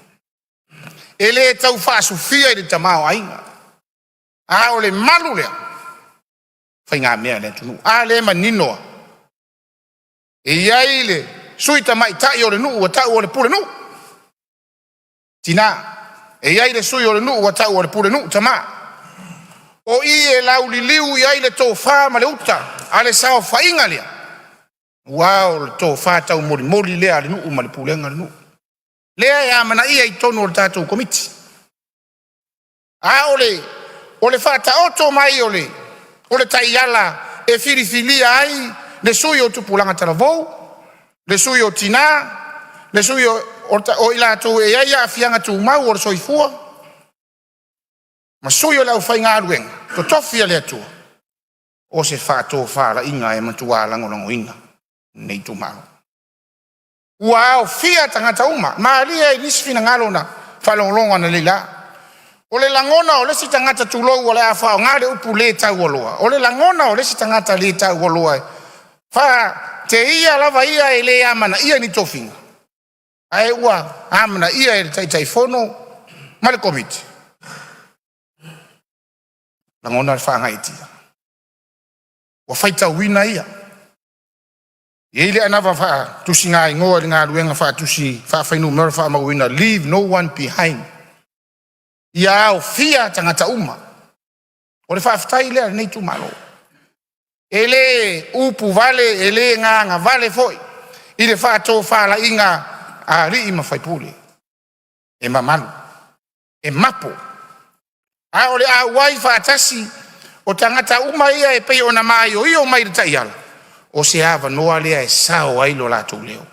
e le tau faasufia i le tamaoaiga, a o le malu lea, o faigamea a le atunuu. A lea e manino lava, e i ai le sui tamaitai o le nuu ua taua o le pulenuu, tina, e i ai le sui o le nuu ua taua o le pulenuu tama. O i e lauliliu i ai le tofa ma le uta a le saofaiga lea, aua o le tofa taumolimoli lea a le nuu ma le pulega a le nuu, lea e amanaia i totonu o le tatou Komiti. A o le faataoto mai o le taiala e filifilia ai le sui o tupulaga talavou, le sui o tina, le sui o i latou e i ai aafiaga tumau o le soifua, ma sui o le aufaigaluega totofi a le Atua, o se faatofalaiga e matua lagolagoina e lenei itumalo. Ua aofia tagata uma, malie i nisi finagalo na faalogologo analeila. O le lagona o le isi tagata, tulou, o le a faaaoga le upu le taualoa, o le lagona o le isi tagata le taualoa e faateia lava ia e le amanaia ni tofiga, ae ua amanaia e le Taitaifono ma le Komiti, e lagona le faagaeetia, ua faitauina ia. E i ai le anava faatusigaigoa i le galuega faatusi faaafuainumera faamauina, leave no one behind, ia aofia tagata uma. O le faafetai lea a lenei itumalo. E le upu vale, e le gagavale foi i le faatofalaiga a alii ma faipule, e mamalu, e mapo. A o le auai faatasi o tagata uma ia e pei ona maioio mai i le taiala, o se avanoa lea e sao ai lo latou leo,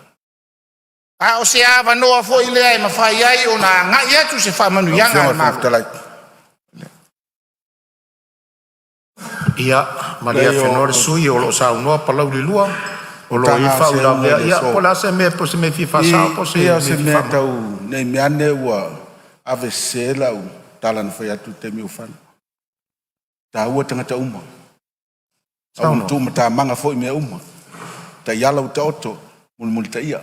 a o se avanoa foi lea e mafai ai ona agai atu se Lau faamanuiaga Afioga a i le le Fofoga Malo. Fetalai, Ia malie leai afenoa le o sui usufono o lo o saunoa Palauli 2, o lo o i ai tulaga o seuga i faauilavea. le Ia aso. po o le a se mea, po o se mea e fia faasao po o se E pei lava mea o e se fia mea faamalamalama. tau nei mea ane ua ave sese lau tala na fai atu i le taimi ua fano. E taua tagata uma, a ua Saunoa. tuumatamaga foi mea uma, taiala ua taoto, mulimulitaia.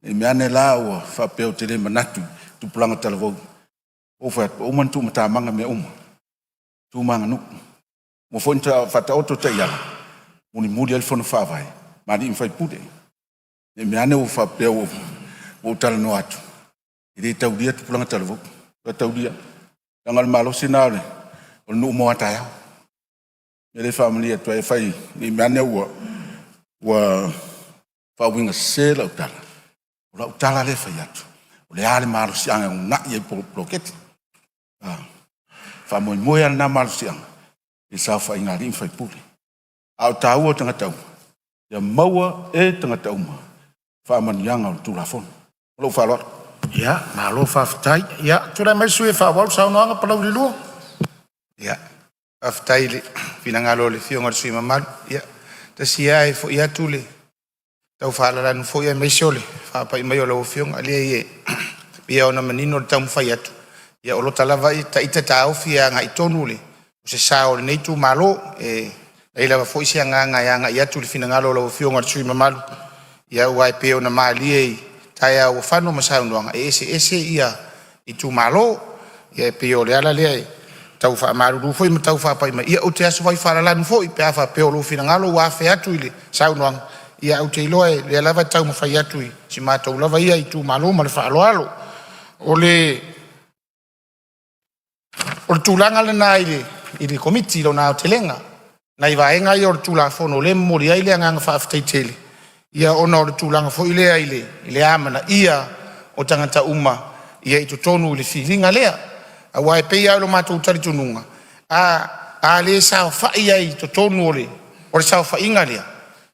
Ne i mea ane la ua faapea ou te le manatu i tupulaga talavou. Ua ou fai atu, ua uma ona tuumatamaga mea uma, tu ma aganuu. Ua uma foi ona faataoto taiala, mulimuli ai le Fono Faavae ma alii ma faipule. Ne i mea ane ua faapea ua ou talanoa atu e le taulia tupulaga talavou. E taulia, leaga o le malosi lena o le nuu mo a taeao. O le mea lea e faamalie atu ai, afai ne i mea ane ua faauiga sese lau tala, o lau tala lea e fai atu, o le a le malosiaga e uunai ai poloketi. A faamoemoe lava lena malosiaga i le saofaiga a alii ma faipule. A o le taua o tagata uma, ia maua e tagata uma faamanuiaga o le Tulafono. Ma lou faaaloalo. Ia malo faafetai. Ia tulai mai le sui usufono e faaauau le saunoaga Palauli 2. Ia, faafetai i le finagalo o le Afioga i le sui usufono mamalu. Ia, tasi ia ae foi atu le tau faalalanu foi aemaise o le faapai mai o lau Afioga. E leai e pei lava ona manino le taumafai atu, ia o lota lava ita taofi e agai tonu le O se sao o lenei itumalo. E leai lava foi se agaga e agai atu i le finagalo o lau Afioga i le sui usufono mamalu, aua e pei ona malie i taeao ua fano ma saunoaga, e eseese itumalo. Ia e pei o le ala lea e tau faamalulu foi ma tau faapai mai, ia ou te asu ai faalalanu foi pe a faapea o lou finagalo ua afe atu i le saunoaga, ae ou te iloa o lea lava e taumafai atu i si o matou lava ia itumalo. Ma le faaaloalo. O le tulaga lena i le Komiti i lona aotelega, nai vaega ia o le Tulafono o lea e momoli ai le agaga faafetai tele, ona o le tulaga foi lea i le amanaia o tagata uma i totonu i le filiga lea. Aua e pei lava o lo matou talitonuga, a le saofai ai i totonu o le saofaiga lea,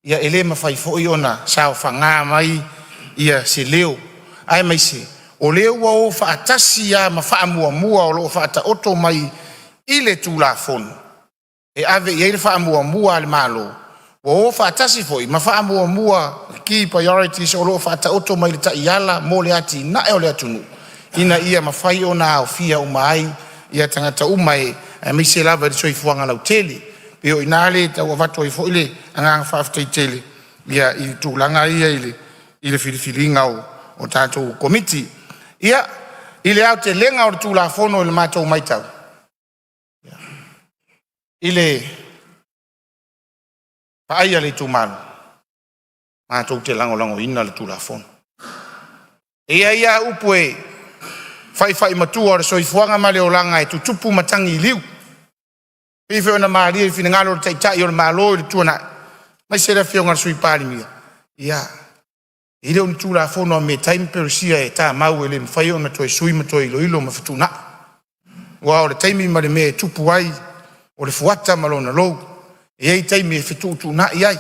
ia e le mafai foi ona saofaga mai se leo, aemaise o lea ua o faatasi lava ma faamuamua o lo o faataoto mai i le Tulafono e ave i ai le faamuamua a le Malo, ua o faatasi foi ma faamuamua, key priorities o lo o faataoto mai i le taiala mo le atinae o le atunuu ina ia mafai ona aofia uma ai tagata uma, aemaise lava i le soifuaga lautele. E pei o i ina lea e tau avatu ai foi le agaga faafetai tele i tulaga ia i le filifiliga o tatou Komiti. Ia, i le aotelega o le Tulafono i le matou matau, i le vaai a le itumalo, matou te lagolagoina le Tulafono. E i ai lava upu e faifai matua, o le soifuaga ma le olaga e tutupu matagi i liu, e pei foi ona malie i finagalo o le Taitai o le Malo i le tuanai aemaise le Afioga i le Sui Palemia. Ia, e le o ni Tulafono a Metai ma Perusia e tamau e le mafai ona toe sui ma toe iloilo ma fetuunai. Aua o le taimi ma le mea e tupu ai, o le fuata ma lona lou, e i ai taimi e fetuutuunai ai.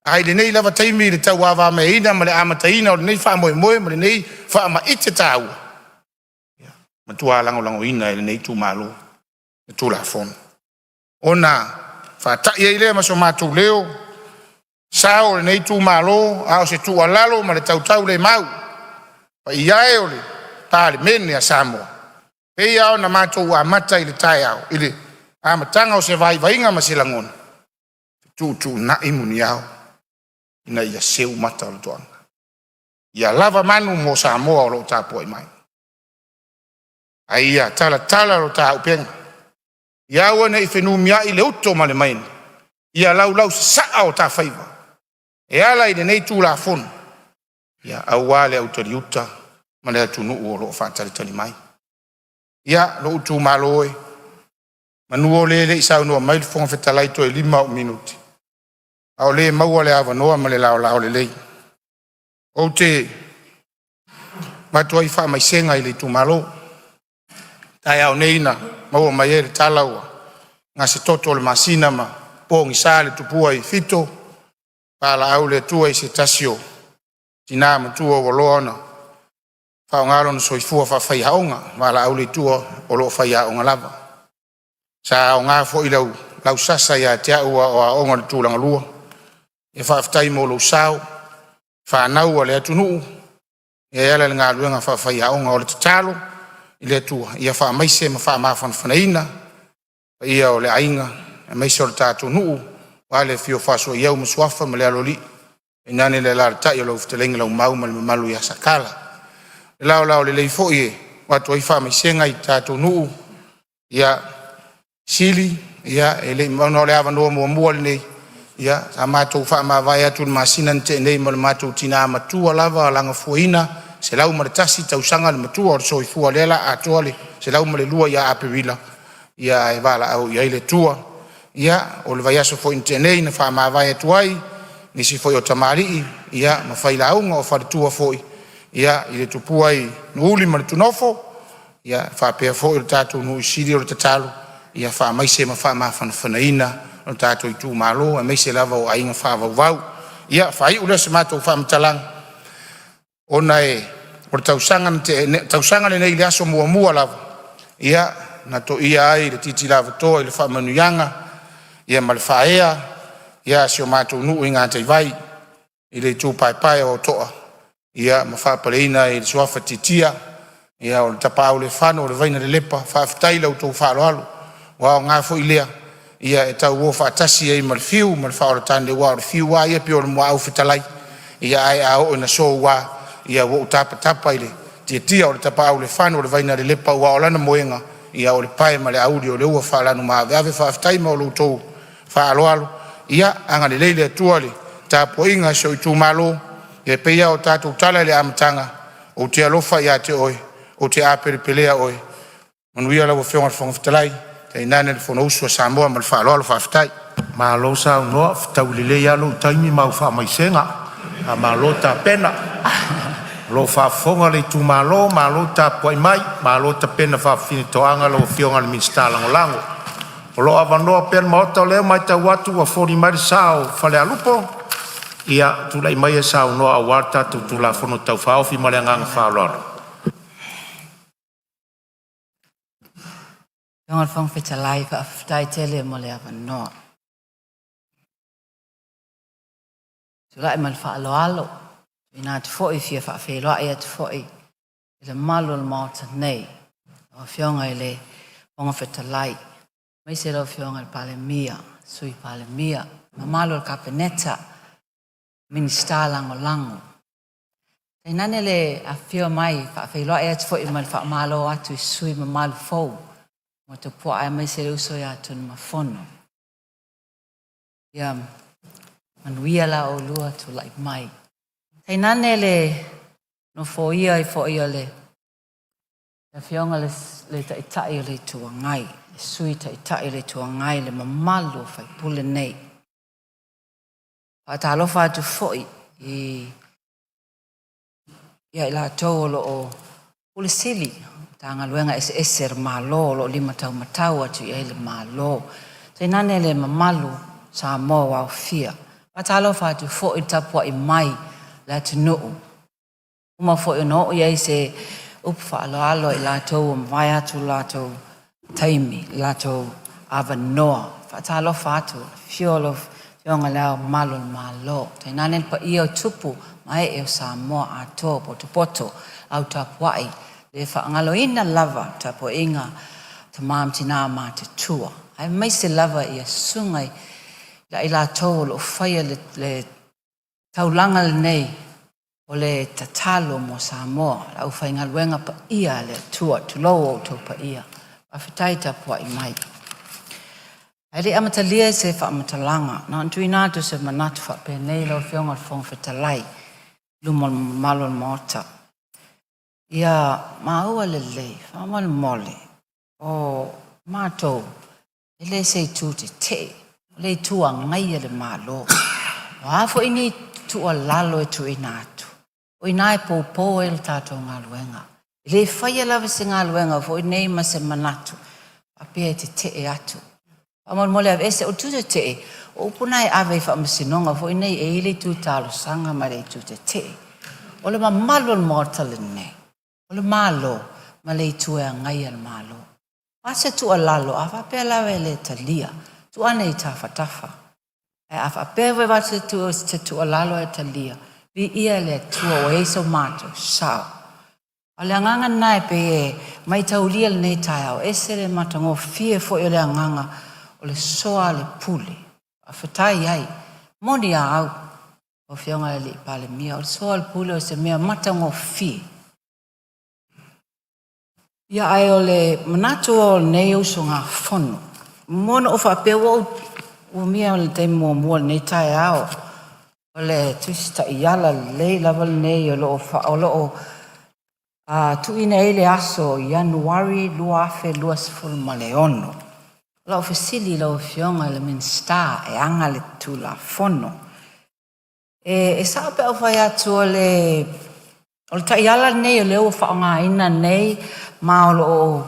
Ae i lenei lava taimi i le tauavameaina ma le amataina o lenei faamoemoe ma lenei faamaite taua, e matua lagolagoina e lenei itumalo le Tulafono, ona faatai ai lea ma so matou leo, sao o lenei itumalo, a o se tuualalo ma le tautaulemau. Le paia e o le Palemene a Samoa, e pei lava ona matou amata i le taeao i le amataga o se vaivaiga ma se lagona, fetuutuunai muniao ina ia seu mata o le toaga, ia lava manu mo Samoa o lo o tapuai mai, a ia talatala lo ta auupega, ia aua ne i fenumiai le uto ma le maini, ia laulausasaa o ta faiva e ala i lenei Tulafono, aua le autaliuta ma le atunuu o lo o faatalitali mai. Ia, lou itumalo e, meamanu o lea e le i saunoa mai le Fofoga Fetalai toe 5 au minute, a o lea e maua le avanoa ma le laolao lelei. Ou te avatu ai faamaisega i le itumalo. O le taeao nei na maua mai ai le tala ua gasetoto le masina ma pogisa le tupua i Fito, valaau le Atua i se tasi o tina matua ua loa ona faaaoga lona soifua faafaiaoga, valaau le Atua o lo o faiaoga lava. Sa aoga foi lau sasa ia te au a o aoga i le Tulagalua. Ia faafetai mo lou sao, fanau a le atunuu e ala i le galuega faafaiaoga. O le tatalo i le Atua ia faamaise ma faamafanafanaina le paia o le aiga aemaise o le tatou nuu aua le afio o Faasuaiau ma Suafa ma le Aloalii, tainane le alaalatai o lau fetalaiga Leaumau ma le mamalu ia Sakala. Le laolao lelei foi e avatu ai faamaisega i le tatou nuu i Sili, ia e le i ona o le avanoa muamua lenei, ia sa matou faamavae atu i le masina na tea nei ma le matou tina matua lava lagafuaina 101 tausaga le matua o le soifua, lea o le a atoa le 102 ia Aperila, ae valaau i ai le Atua. Ia o le vaiaso foi na tea nei na faamavae atu ai nisi foi o tamalii ma failauga, o faletua foi i le tupua i Nuuuli ma Tunumafono, ia faapea foi le tatou nuu i Sili. O le tatalo ia faamaise ma faamafanafanaina lo tatou itumalo aemaise lava o aiga faavauvau. Ia faaiu lea o se matou faamatalaga ona o le tausaga na tea nei, tausaga lenei i le aso muamua lava na toia ai le titi lavatoa i le faamanuiaga ma le faaea a si o matou nuu i Gataivai i le itu paepae o To'a ma faapaleina ai i le suafa Tiatia, o le Tapaau-le-Fano o le Vainalelepa. Faafetai i la outou faaaloalo. Ua aoga foi lea e tau o faatasi ai ma le fiu ma le faaola tane, aua o le fiu lava ia e pei o le muaau fetalai, ae a oo ina soua, ua ou tapatapa i le tiatia o le tapaau i le fanu o le Vainalelepa, aua o lana moega o le pae ma le auli o le ua faalanumaaveave. Faafetai mo lo outou faaaloalo, ia agalelei le Atua i le tapuaiga a si ou itumalo. E pei lava ona tatou tatala i le amataga, ou te alofa ia te oe, ou te apelepelea oe. Manuia lau Afioga i le Fofoga Fetalai, tainane le Fonousu a Samoa. Ma le faaaloalo faafetai. Malo saunoa, fetaui lelei lava lou taimi ma au faamaisega. Faamalo tapena. O lo o faafofoga le itumalo, malo tapuai mai, malo tapena faafafine toaga lau Afioga i le Minisita Lagolago. O lo o avanoa pea le Maota, o lea e matau atu ua foli mai le sa o Falealupo. Ia tulai maia e saunoa aua le tatou Tulafono Tau Faaofi ma le agaga faaaloalo. Lau Afioga i le Fofoga Fetalai, faafetai tele mo le avanoa. Ou te tulai ma le faaaloalo e tuuina atu foi e fia faafeiloai atu foi i le mamalu o le Maota nei, lau Afioga i le Fofoga Fetalai, aemaise lau Afioga i le Palemia, Sui Palemia, le mamalu o le Kapeneta, Minisita Lagolago. Tainane le afifio mai e faafeiloai atu foi ma le faamalo atu i sui usufono mamalu fou ua topuaa, aemaise le uso ia Tunumafono. Ia manuia la oulua tulai mai. Tainane le nofoia ai foi o le Afioga i le Taitai o le Itu Agai, le Sui Taitai o le Itu Agai, le mamalu o sui usufono nei. Faatalofa atu foi ia i latou o lo o Ofisa Sili o Matagaluega eseese a le Malo o lo o lima taumatau atu i ai le Malo, tainane le mamalu o Samoa ua aofia. Faatalofa atu foi i le tapuai mai a le atunuu, ua uma foi ona oo i ai se upu faaaloalo a i latou ua mavae atu lo latou taimi, lo latou avanoa. Faatalofa atu i le afio o lau Afioga i Le Ao Mamalu o le Malo, tainane le paia o tupu ma ee o Samoa atoa ua potopoto, lau tapuai le faagaloina lava le tapuaiga a tama ma tina matutua, aemaise lava ia susuga ia i latou o lo o faia le taulaga lenei o le tatalo mo Samoa, le aufaigaluega paia a le Atua. Tulou o outou paia, faafetai tapuai mai. Ae le i amatalia se faamatalaga, na ona tuuina atu o se manatu faapenei lau Afioga i le Fofoga Fetalai i luma o le mamalu o le Maota. Ia maua lelei, faamolemole, o matou e le se itu tetee, o le Itu Agai a le Malo. O a foi ni tuualalo e tuuina atu, o i ina e poupou ai le tatou galuega. E le faia lava se galuega foi nei ma se manatu faapea e tetee atu. Faamolemole aveese, o le itu tetee, o upu na e ave i faamasinoga foi nei e i ai le itu talosaga ma le itu tetee. O le mamalu o le Maota lenei, o le Malo ma le Itu e agaia le Malo. O le a se tuualalo? A faapea lava e le talia, tuu ane i tafatafa. Ae a faapea foi e avatu se tuualalo ae talia, viia le Atua ua i ai so matou sao. A o le agaga lena e pei e maitaulia i lenei taeao, e ese le matagofie foi o le agaga o le soaolepule. Faafetai ai. E moni a au lau Afioga i le Palemia, o le soaolepule o se mea matagofie. Ia, ae o le manatu o lenei usugafono, e muamua ona ou faapea ua ou umia le taimi muamua i lenei taeao, o le Tusi Taiala lelei lava lenei o lo o tuuina i ai le aso Ianuari 2026. O lau fesili i lau Afioga i le Minisita e ana le Tulafono, e sao pe a ou fai atu o le taiala lenei o lea ua faaaogaina nei ma o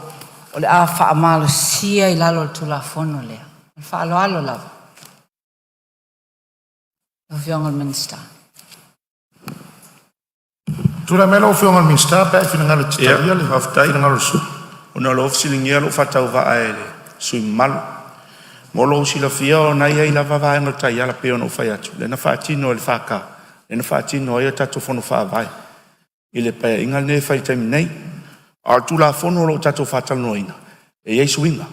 le a faamalosia i lalo o le Tulafono lea? Ma le faaaloalo lava. Lau Afioga i le Minisita. Tulai mai lau Afioga i le Minisita pe a e finagalo e te talia le finagalo o le sui usufono. Ona o lea ua fesiligia lou faatauvaa e le sui usufono mamalu. Mo lou silafia o na e i ai lava vaega o le taiala e pei ona ou fai atu, lea na faatino e le FK, lea na faatino ai a tatou Fono Faavae i le Paeaiga lenei e fai i le taimi nei. A o le Tulafono o lo o tatou faatalanoaina, e i ai suiga.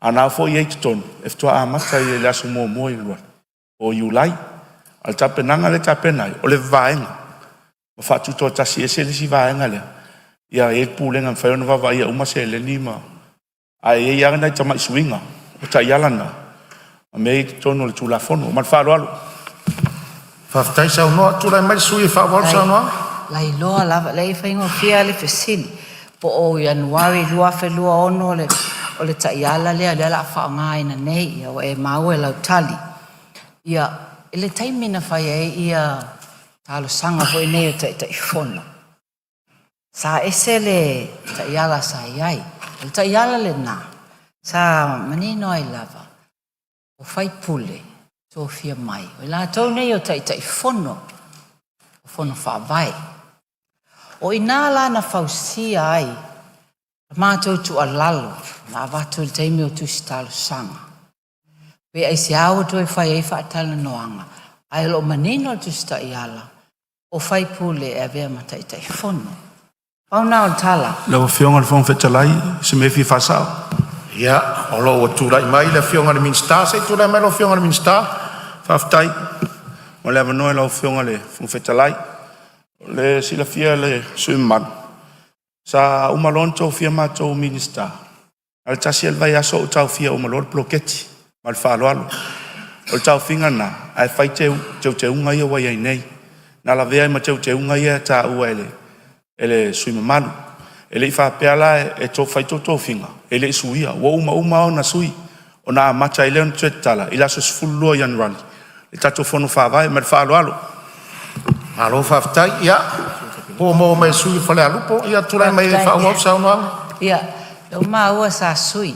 A na foi i ai i totonu, e faatoa amata i le aso 1 o Iulai. A o le tapenaga lea e tapena ai, o le vaega ma faatutoatasi ese le isi vaega lea, ia i ai le pulega e mafai ona vaavaaia uma seleni ma… Ae i ai lava nai tamai suiga o taiala na ma mea ia i totonu o le Tulafono. Ma le faaaloalo. Faafetai saunoa, tulai mai le sui usufono e faaauau le saunoaga. Lailoa lava, leai e faigofie lava le fesili, po o Ianuari 2026 o le taiala lea o le a faaaogaina nei, ia ua e maua i lau tali. Ia, i le taimi na fai ai ia talosaga foi nei o Taitaifono, sa ese le taiala sa i ai. O le taiala lena sa manino ai lava o faipule tofia mai, o i latou nei o Taitaifono o Fono Faavae. O i ina la na fausia ai le matou tuualalo na avatu i le taimi o tusi talosaga, pe aisea ua toe fai ai faatalanoaga, ae o lo o manino le tusi taiala, o faipule e avea ma Taitaifono. Pau lena o le tala. Lau Afioga i le Fofoga Fetalai, o se mea e fia faasao. Ia, o lo o ua tulai mai le Afioga i le Minisita. Se i tulai mai lau Afioga i le Minisita. Faafetai mo le avanoa i lau Afioga i le Fofoga Fetalai. Mo le silafia e le sui usufono mamalu, sa uma loa ona tofia matou o Minisita, na o le tasi lava le vaiaso ou taofia uma loa le poloketi. Ma le faaaloalo. O le taofiga lena ae fai teuteuga ia ua i ai nei, na lavea ai ma teuteuga ia e taua e le sui usufono mamalu. E le i faapea la e fai tou tofiga e le i suia, ua uma uma ona sui, ona amata ai lea ona toe tatala i le aso 12 o Ianuari le tatou Fono Faavae. Ma le faaaloalo. Malo faafetai. Ia, po ua maua mai e le sui usufono mo Falealupo. Ia tulai mai e faaauau le saunoaga. Ia, ua maua sa sui,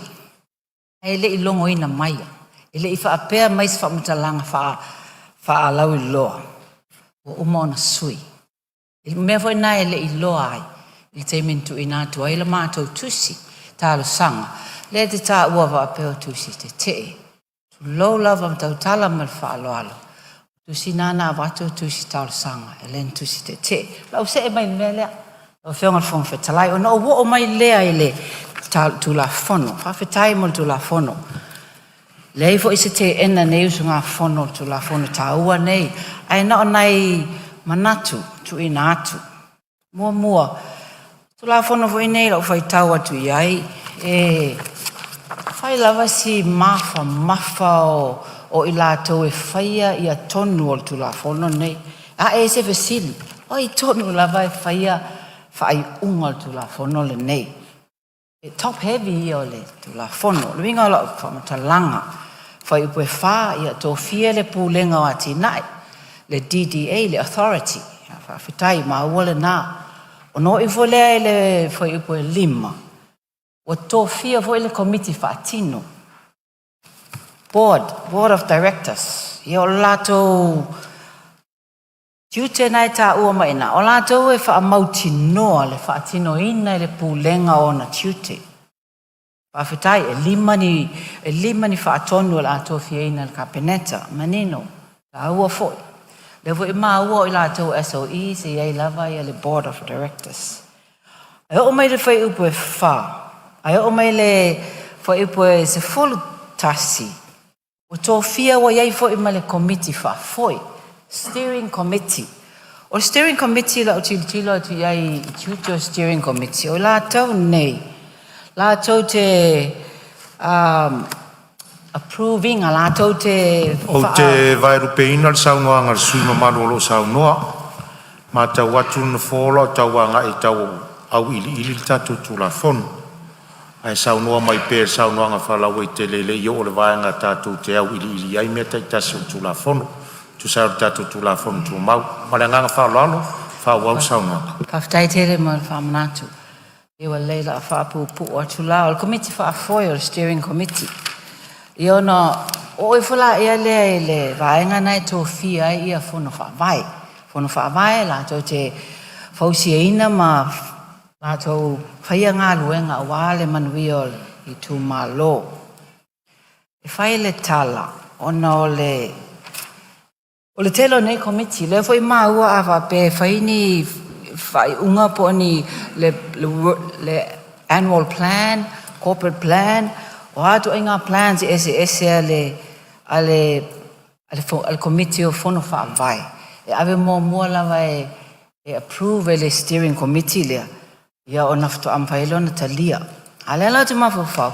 ae le i logoina maia, e le i faapea mai se faamatalaga faalauiloa ua uma ona sui. O le mea foi lena e le i iloa ai i le taimi na tuuina atu ai le matou tusi talosaga, lea e te taua faapea o tusi tetee. Tulou lava, e tautala ma le faaaloalo, o tusi na na avatu o tusi talosaga e le o ni tusi tetee. O le a ou see mai i le mea lea. Lau Afioga i le Fofoga Fetalai, ona ou oo mai lea i le Tulafono. Faafetai mo le Tulafono. E leai foi se teena a lenei usugafono i le Tulafono taua lenei, ae na o nai manatu e tuuina atu. Muamua, o le Tulafono foi lenei i lau faitau atu i ai, e fai lava si mafamafa o i latou e faia tonu o le Tulafono lenei. Ae ai se fesili, o ai tonu lava e faia faaiuga o le Tulafono lenei? E top heavy ia o le Tulafono. O le uiga o lau faamatalaga, fuaiupu e 4, ia tofia le Pulega o Atinae, le DDA, le Authority. Faafetai maua lena. Ona oo ifo lea i le fuaiupu e 5, ua tofia foi le Komiti Faatino, Board of Directors. Ia o le latou tiute lena e taua mai i ina, o latou e faamautinoa le faatinoina e le Pulega o ona tiute. Faafetai, e lima ni faatonu o le a tofiaina e le Kapeneta, manino, taua foi. O lea foi e maua o i latou o SOEs e i ai lava le Board of Directors. E oo mai i le fuaiupu e 4, ae oo mai i le fuaiupu e 11, ua tofia ua i ai foi ma le Komiti Faafoe, Steering Committee. O le Steering Committee i lau tilotilo atu i ai i tiute o le Steering Committee, o i latou nei latou te approve ina, latou te Ou te vaelupeina le saunoaga a le sui usufono mamalu o lo o saunoa, e matau atu le Nofoa o lo o tau agai e tau auiliili le tatou Tulafono. Ae saunoa mai pea i le saunoaga faalauaitele e le i oo i le vaega tatou te auiliili ai mea taitasi o le Tulafono e tusa ai o le tatou Tulafono Tumau. Ma le agaga faaaloalo, faaauau le saunoaga. Faafetai tele mo le faamanatu. Ia ua lelei o le a faapuupuu atu la. O le Komiti Faafoe o le Steering Committee. Ia ona oo ifo lea i le vaega lena e tofia ai Fono Faavae. Fono Faavae latou te fausiaina ma latou faia galuega aua le manuia o itumalo. E fai le tala ona o le tele o nei Komiti, lea foi e maua a faapea e fai ni faaiuga po o ni le annual plan, corporate plan. O a ituaiga plans eseese a le Komiti o Fono Faavae, e ave muamua lava e approve e le steering committee lea, ia ona faatoa mafai lea ona talia. A o lea la ou te mafaufau,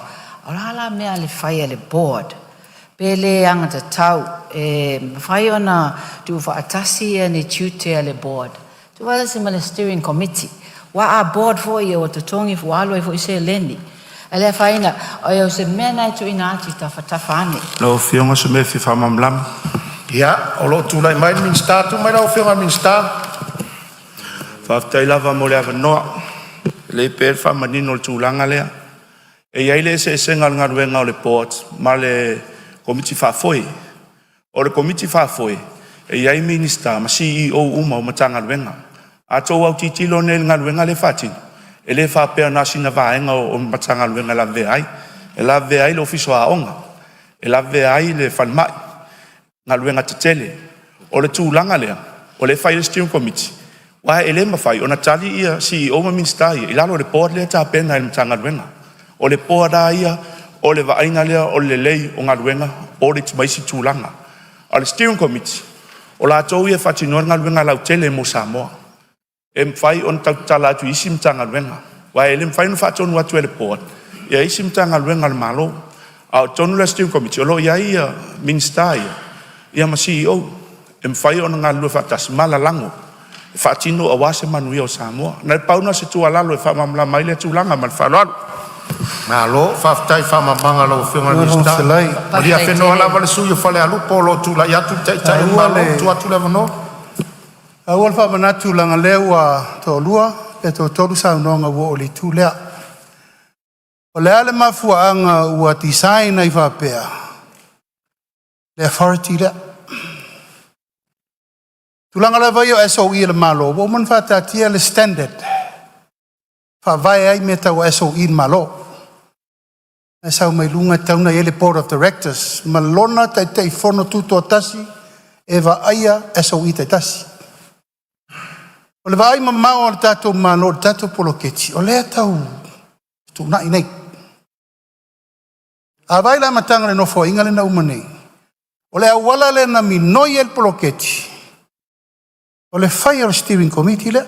o le a la mea e fai a le board pe le alagatatau e mafai ona tuufaatasi ia ni tiute a le board tuufaatasi ma le steering committee. Aua a board foi ia ua totogi ua alu ai foi seleni. Ae le afaina o se mea lena e tuuina atu i tafatafa ane. Lau Afioga o se mea e fia faamalamalama. Ia, o lo o tulai mai le Minisita. Tulai mai lau Afioga i le Minisita. Faafetai lava mo le avanoa. E lelei pea le faamanino o le tulaga lea. E i ai le eseesega o le galuega a le Board ma le Komiti Faafoe. O le Komiti Faafoe e i ai Minisita ma CEOs uma o Matagaluega. A outou autitilo nei i le galuega lea e faatino, e le faapea na o sina vaega o le Matagaluega e lavevea ai. E lavevea ai le Ofisa o Aoga, e lavevea ai le Falemai, galuega tetele. O le tulaga lea o lea e fai ai le steering committee, aua e le mafai ona tali ia CEO ma Minisita ia i lalo o le board lea e tapena e le Matagaluega. O le board lava ia o le vaaiga lea o le lelei o galuega, audit ma isi tulaga. A o le steering committee, o latou ia e faatinoina le galuega lautele mo Samoa. E mafai ona tautatala atu i isi Matagaluega, aua e le mafai ona faatonu atu e le board ia isi Matagaluega a le Malo. A o totonu la o le steering committee, o lo o i ai Minisita ia ma CEO e mafai ona galulue faatasi ma lalago e faatino aua se manuia o Samoa. Na o le pau lena o se tuualalo e faamalamalama ai lea tulaga ma le faaaloalo. Malo, faafetai i le faamalamalamaga a lau Afioga i le Lau Minisita. Fetalai, Malie Faafetai afenoa tele. lava le sui usufono o Falealupo o lo o tulai atu le Taitai o le taua Malo. le Tuu atu le avanoa. taua le faamanatu leaga o lea ua toalua pe toatolu saunoaga ua oo i le itu lea. O le a le mafuaaga ua design ai faapea le authority lea? O tulaga lava ia o SOE a le Malo, ua uma ona faataatia le standard e faavae ai mea tau SOE a le Malo. E sau mai luga e tatau ona i ai le Board of Directors ma lona Taitaifono tutoatasi e vaaia SOE taitasi. O le vaai mamao a le tatou Malo i le tatou poloketi, o lea e tau fetuunai nei. A vaai i le amataga o le Nofoaiga lea na uma nei, o le auala lea na minoi ai le poloketi, o le faia o le steering committee lea.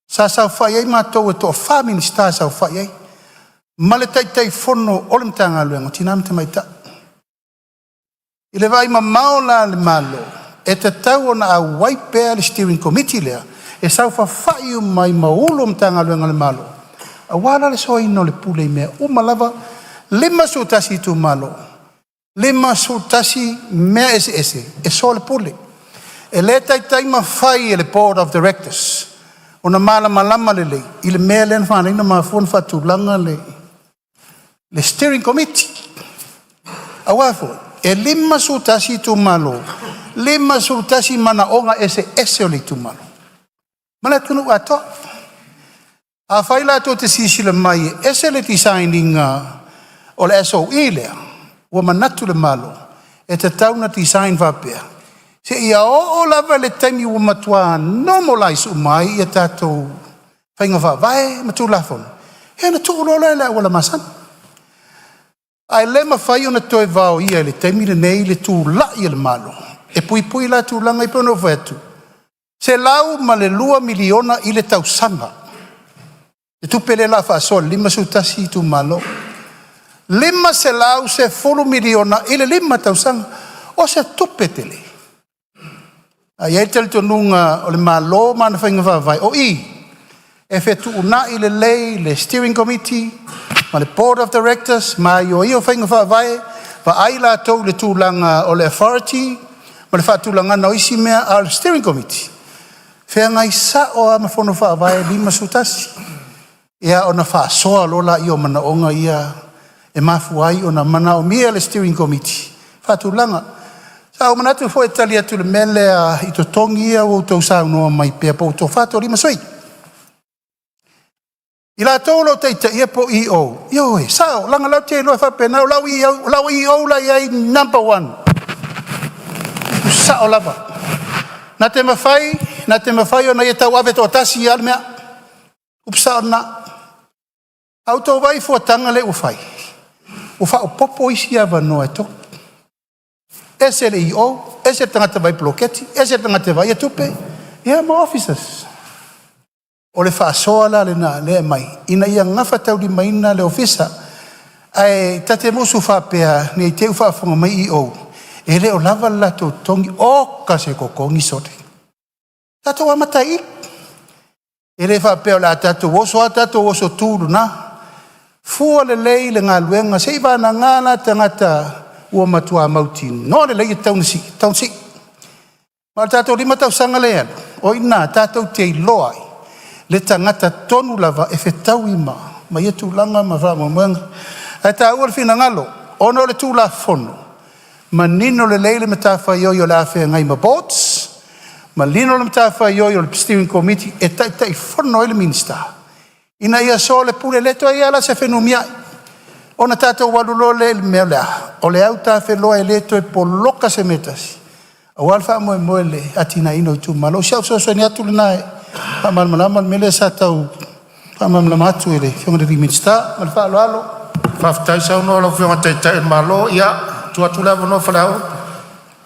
Sa saofai ai matou e toa-fa Minisita e saofai ai, ma le Taitaifono o le Matagaluega o Tina ma Tamaitai. I le vaai mamao la a le Malo, e tatau ona auai pea le steering committee lea e saofafai uma ai ma Ofisa Sili o Matagaluega a le Malo, aua la le soaina o le pule i mea uma lava, 51 itumalo, 51 mea eseese e soalepule. E le taitai mafai e le Board of Directors ona malamalama lelei i le mea lea na mafua ona faatulaga le steering committee. Aua foi e 51 itumalo, 51 manaoga eseese o le itumalo ma le atunuu atoa. Afai la tou te silasila mai e ese le design ina o le SOE lea, ua manatu le Malo e tatau ona design faapea, seia oo lava i le taimi ua matua normalize uma ai a tatou faiga faavae ma Tulafono, ia ona tuu loa lea i le auala masani. Ae le mafai ona toe vaoia i le taimi lenei le tulai o le Malo e puipui la tulaga ia pei ona ou fai atu, e $102 miliona i le tausaga le tupe lea o le a faasoa i le 51 itumalo. $510 miliona i le 5 tausaga. O se tupe tele. Ae i ai le talitonuga o le Malo ma ana faiga faavae, o i e fetuunai lelei le steering committee ma le Board of Directors ma aioio faiga faavae, vaai latou i le tulaga o le authority ma le faatulagaga o isi mea, a o le steering committee, e feagai sao lava ma Fono Faavae 51. Ia ona faasoa loa lea o manaoga ia e mafua ai ona manaomia le steering committee e faatulaga. Sa ou manatu foi e tali atu i le mea lea i totogi ia ua outou saunoa mai pea po ua toafa toalima sui usufono. I latou o lo o taitaia po o EO, ioe, e sao, leaga o la ou te iloa e faapena, o lau EO la e i ai number one, sao lava. Na te mafai, na te mafai ona ia tauave toatasi lava le mea, upu sao lena. A outou vaai i fuataga lea ua fai, Ua faaopoopo isi avanoa e togi, ese le EO, ese le tagata vaai poloketi, ese le tagata e vaaia tupe, ia ma officers. O le faasoa la lena lea e aumai, ina ia gafataulimaina le ofisa. Ae ta te musu faapea, ne i te i ua faafofoga mai EO, e le o lava le latou totogi. Oka se totogi sole, tatou amata ai i i. E le faapea o le a tatou oso a tatou oso tu i luna, fua lelei le galuega seiavagana la tagata ua matua mautinoa lelei e tatau ona sii, e tatau ona sii. Ma o le tatou 5 tausaga lea e alu, o i ina tatou te iloa ai le tagata tonu lava e fetaui ma ia tulaga ma faamoemoega. Ae taua le finagalo ona o le Tulafono, manino lelei le matafaioi o le a feagai ma boards, manino le matafaioi o le steering committee e taitaifono ai le Minisita, ina ia soalepule, e le toe i ai lava la se fenumiai. Ona tatou alu loa lea i le mea o le a? O le autafeloa e le toe poloka se mea e tasi aua le faamoemoe i le atinaeina o itumalo. O si au fesoasoani atu lena e faamalamalama le mea lea sa tau faamalamalama atu e le Afioga i le Minisita. Ma le faaaloalo. Faafetai saunoa i lau Afioga i le Taitai o le Malo. Ia, tuu atu le avanoa Feaveai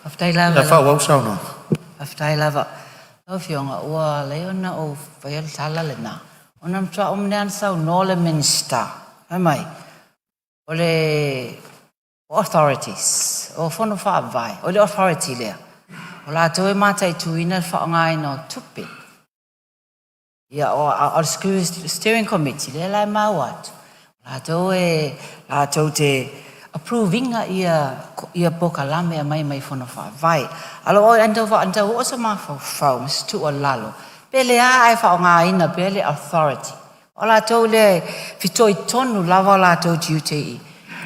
Faafetai lava e faaauau le saunoaga. Faafetai lava. Lau Afioga, ua ala ai ona ou faia le tala lena, ona na matua uma nei lava ona saunoa le Minisita, fai mai o le authorities, o fono faavae, o le authority lea, o latou e mataituina le faaaogaina o tupe. Ia, o le steering committee, lea la e maua atu, latou e latou te approve ina ia polokalame e aumai mai fono faavae. A o tau oo se mafaufau ma se tuualalo, pe le ae faaaogaina pea le authority. O latou lea e fitoitonu lava o latou tiute i i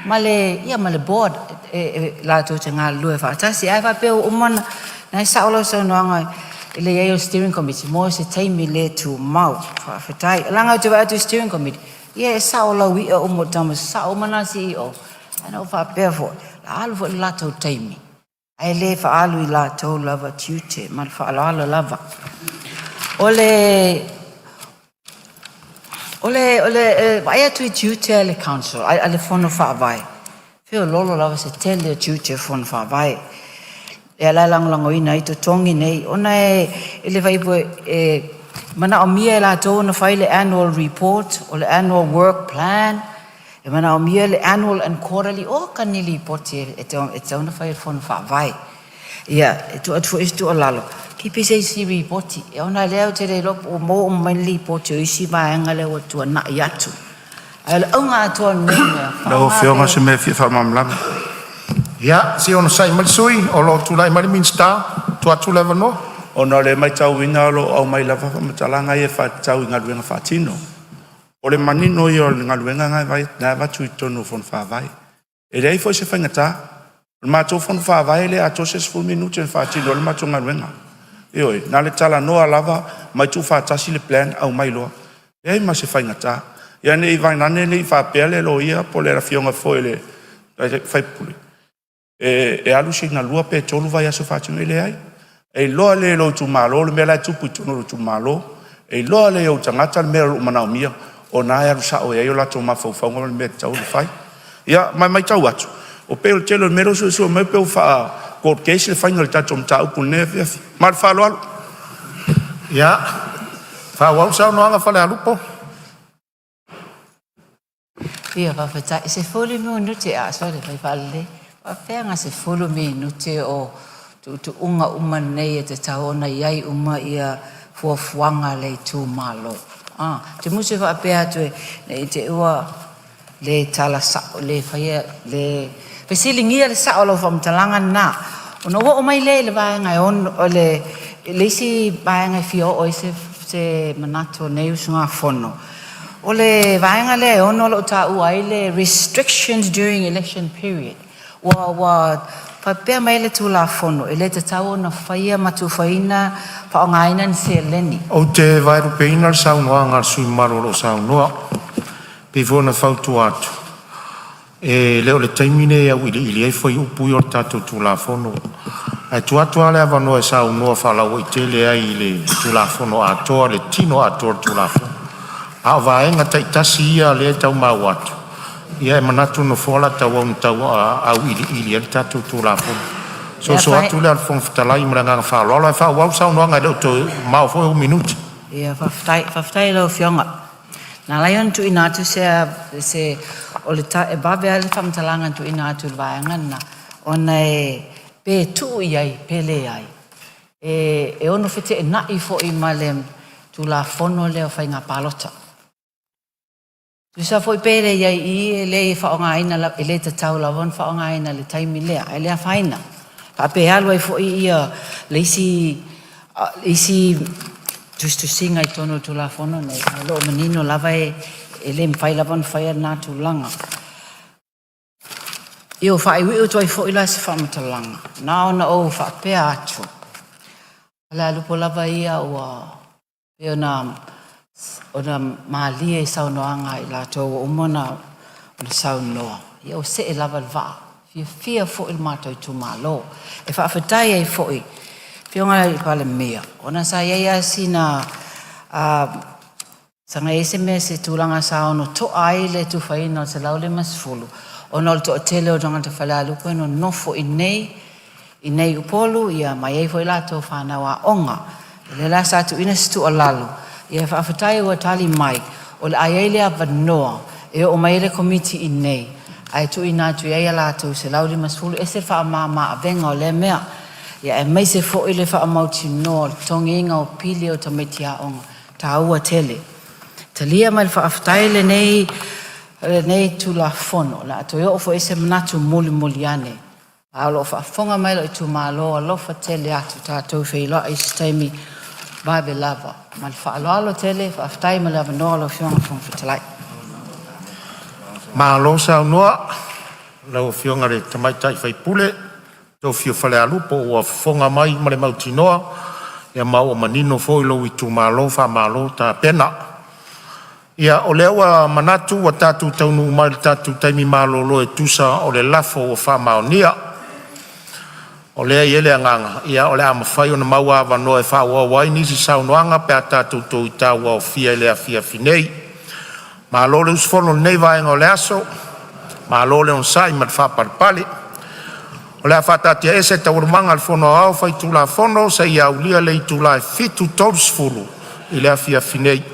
ma le, ia ma le board e latou te galulue faatasi. Ae faapea ua uma ona, na e sao lau saunoaga i le i ai o le steering committee mo se taimi le tumau. Faafetai. Leaga ou te vaai atu i le steering committee, ia e sao o lauia uma o tama sasao uma na CEO. Ae na ou faapea foi, o le a alu foi le latou taimi, ae le faaalu i latou lava tiute ma le faaaloalo lava. O le vaai atu i tiute a le council, a le Fono Faavae, feololo lava se tele o tiute o Fono Faavae. E ala lagolagoina ai totogi nei, ona e le fai e manaomia e latou ona fai le annual report, o le annual work plan, e manaomia le annual and quarterly, o ka ni lipoti e tatau ona fai e le Fono Faavae. Ia, e tuu atu foi se tuualalo, keep se isi lipoti, ona lea ou te le iloa po ua maua uma mai ni lipoti o isi vaega lea ua tuanai atu. Ae o le auga atoa o lenei mea, Lau faaaoga Afioga o pea se mea e fia faamalamalama. Ia, se i onosai mai le sui usufono o lo o tulai mai le Minisita. Tuu atu le avanoa. Ona o lea e matauina o lo o aumai lava faamatalaga ia e faatatau i galuega faatino. O le manino ia o le galuega lena e avatu i totonu o Fono Faavae. E leai foi se faigata. O le matou Fono Faavae e le atoa se 10 minute na faatino ai le matou galuega. Ioe, na o le talanoa lava ma tuufaatasi le plan aumai loa. E leai ma se faigata. Ia ne i vaeane ne i faapea le loia po o le afioga foi i le sui usufono e alu sina 2 pe 3 vaiaso faatino ai. E leai. E iloa lelei e lou itumalo le mea la e tupu i totonu o lou itumalo, e iloa lelei e ou tagata le mea o lo o manaomia, o lena e alu sao i ai o latou mafaufauga ma le mea e tatau ona fai. Ia ma e matau atu, e pei o le tele o mea lea ua suesue mai pei ua faa-court case le faiga o le tatou mataupu i lenei afiafi. Ma le faaaloalo. Ia, faaauau le saunoaga Falealupo. Ia, faafetai. E 10 minute a sole fai faalelei. Faafefea na 10 minute o tuutuuga uma nei e tatau ona i ai uma ia fuafuaga a le itumalo. Ah, te musu e faapea atu e ne i te i ua le tala sao, le faia, le fesiligia le sao o lau faamatalaga lena. Ona ou oo mai lea i le vaega e ono, o le isi vaega e fia oo i ai se manatu o lenei usugafono, o le vaega lea e ono o lo o taua ai le restrictions during election period. Ua faapea mai le Tulafono, e le tatau ona faia ma tufaina faaaogaina ni seleni. Ou te vaelupeina le saunoaga a le sui usufono mamalu o lo o saunoa, e pei foi ona fautua atu, e le o le taimi lenei e auiliili ai fuaiupu ia o le tatou Tulafono. Ae tuu atu lava le avanoa e saunoa faalauaitele ai i le Tulafono atoa, le tino atoa o le Tulafono. A o vaega taitasi ia lea e tau maua atu, Ia e manatu le Nofoa o le a tauau ina auiliili ai le tatou Tulafono. Soso atu la le Fofoga Fetalai ma le agaga faaaloalo, ae faaauau le saunoaga e le o toe mamao foi ou minute. Ia faafetai, faafetai i lau Afioga. Na ala ai ona tuuina atu se o le e vave lava le faamatalaga na tuuina atu i le vaega lena, ona e pe tuu i ai pe leai, e ono feteenai foi ma le Tulafono lea o Faiga Palota. Tusa foi pe le i ai i i, e le faaaogaina lava, e le tatau lava ona faaaogaina i le taimi lea, ae le afaina. Faapea e alu ai foi ia le isi tusitusiga i totonu o le Tulafono lenei, ae o lo o manino lava e le mafai lava ona faia lena tulaga. Ia ua faaiuiu atu ai foi la se faamatalaga, na ona ou faapea atu, o Falealupo lava ia ua pei ona malie i saunoaga a i latou ua uma ona saunoa, ia ua see lava le vaa, e fiafia foi lo matou itumalo. E faafetai ai foi i le Afioga i le Palemia, ona sa i ai lava sina saga i ai se mea se tulaga sa ono toa ai le tufaina o le 150 ona o le toatele o tagata Falealupo e nonofo i inei i Upolu ia ma e i ai foi latou fanau aoga. O lea la sa tuuina se tuualalo, ia faafetai ua tali mai o le a i ai le avanoa e oo mai ai le Komiti i inei ae tuuina atu i ai a latou 150, e ese le faamama avega o lea mea, aemaise foi le faamautinoa o le totogiina o pili o tamaiti aoga, e taua tele. Talia ma le faafetai lenei Tulafono o le a toe oo foi i ai se manatu mulimuli ane. A o lo o faafofoga mai lou itumalo, alofa tele atu, tatou feiloai i se taimi vave lava. Ma le faaaloalo tele, faafetai mo le avanoa lau Afioga i le Fofoga Fetalai. Malo saunoa i lau Afioga i le tamaitai sui usufono tofi o Falealupo, ua fofoga mai ma le mautinoa ma ua manino foi lou itumalo, faamalo tapena. Ia o lea ua manatu ua tatou taunuu mai i le tatou taimi malolo e tusa o le lafo ua faamaonia. O lea e i ai le agaga o le a mafai ona maua avanoa e faaauau ai nisi saunoaga pe a tatou toe tauaofia i le afiafi nei. Malo le usufono i lenei vaega o le aso, malo le onosai ma le faapalepale. O le a faataatiaese Taualumaga a le Fono Aoao Faitulafono seia aulia le itula e 7:30 i le afiafi nei.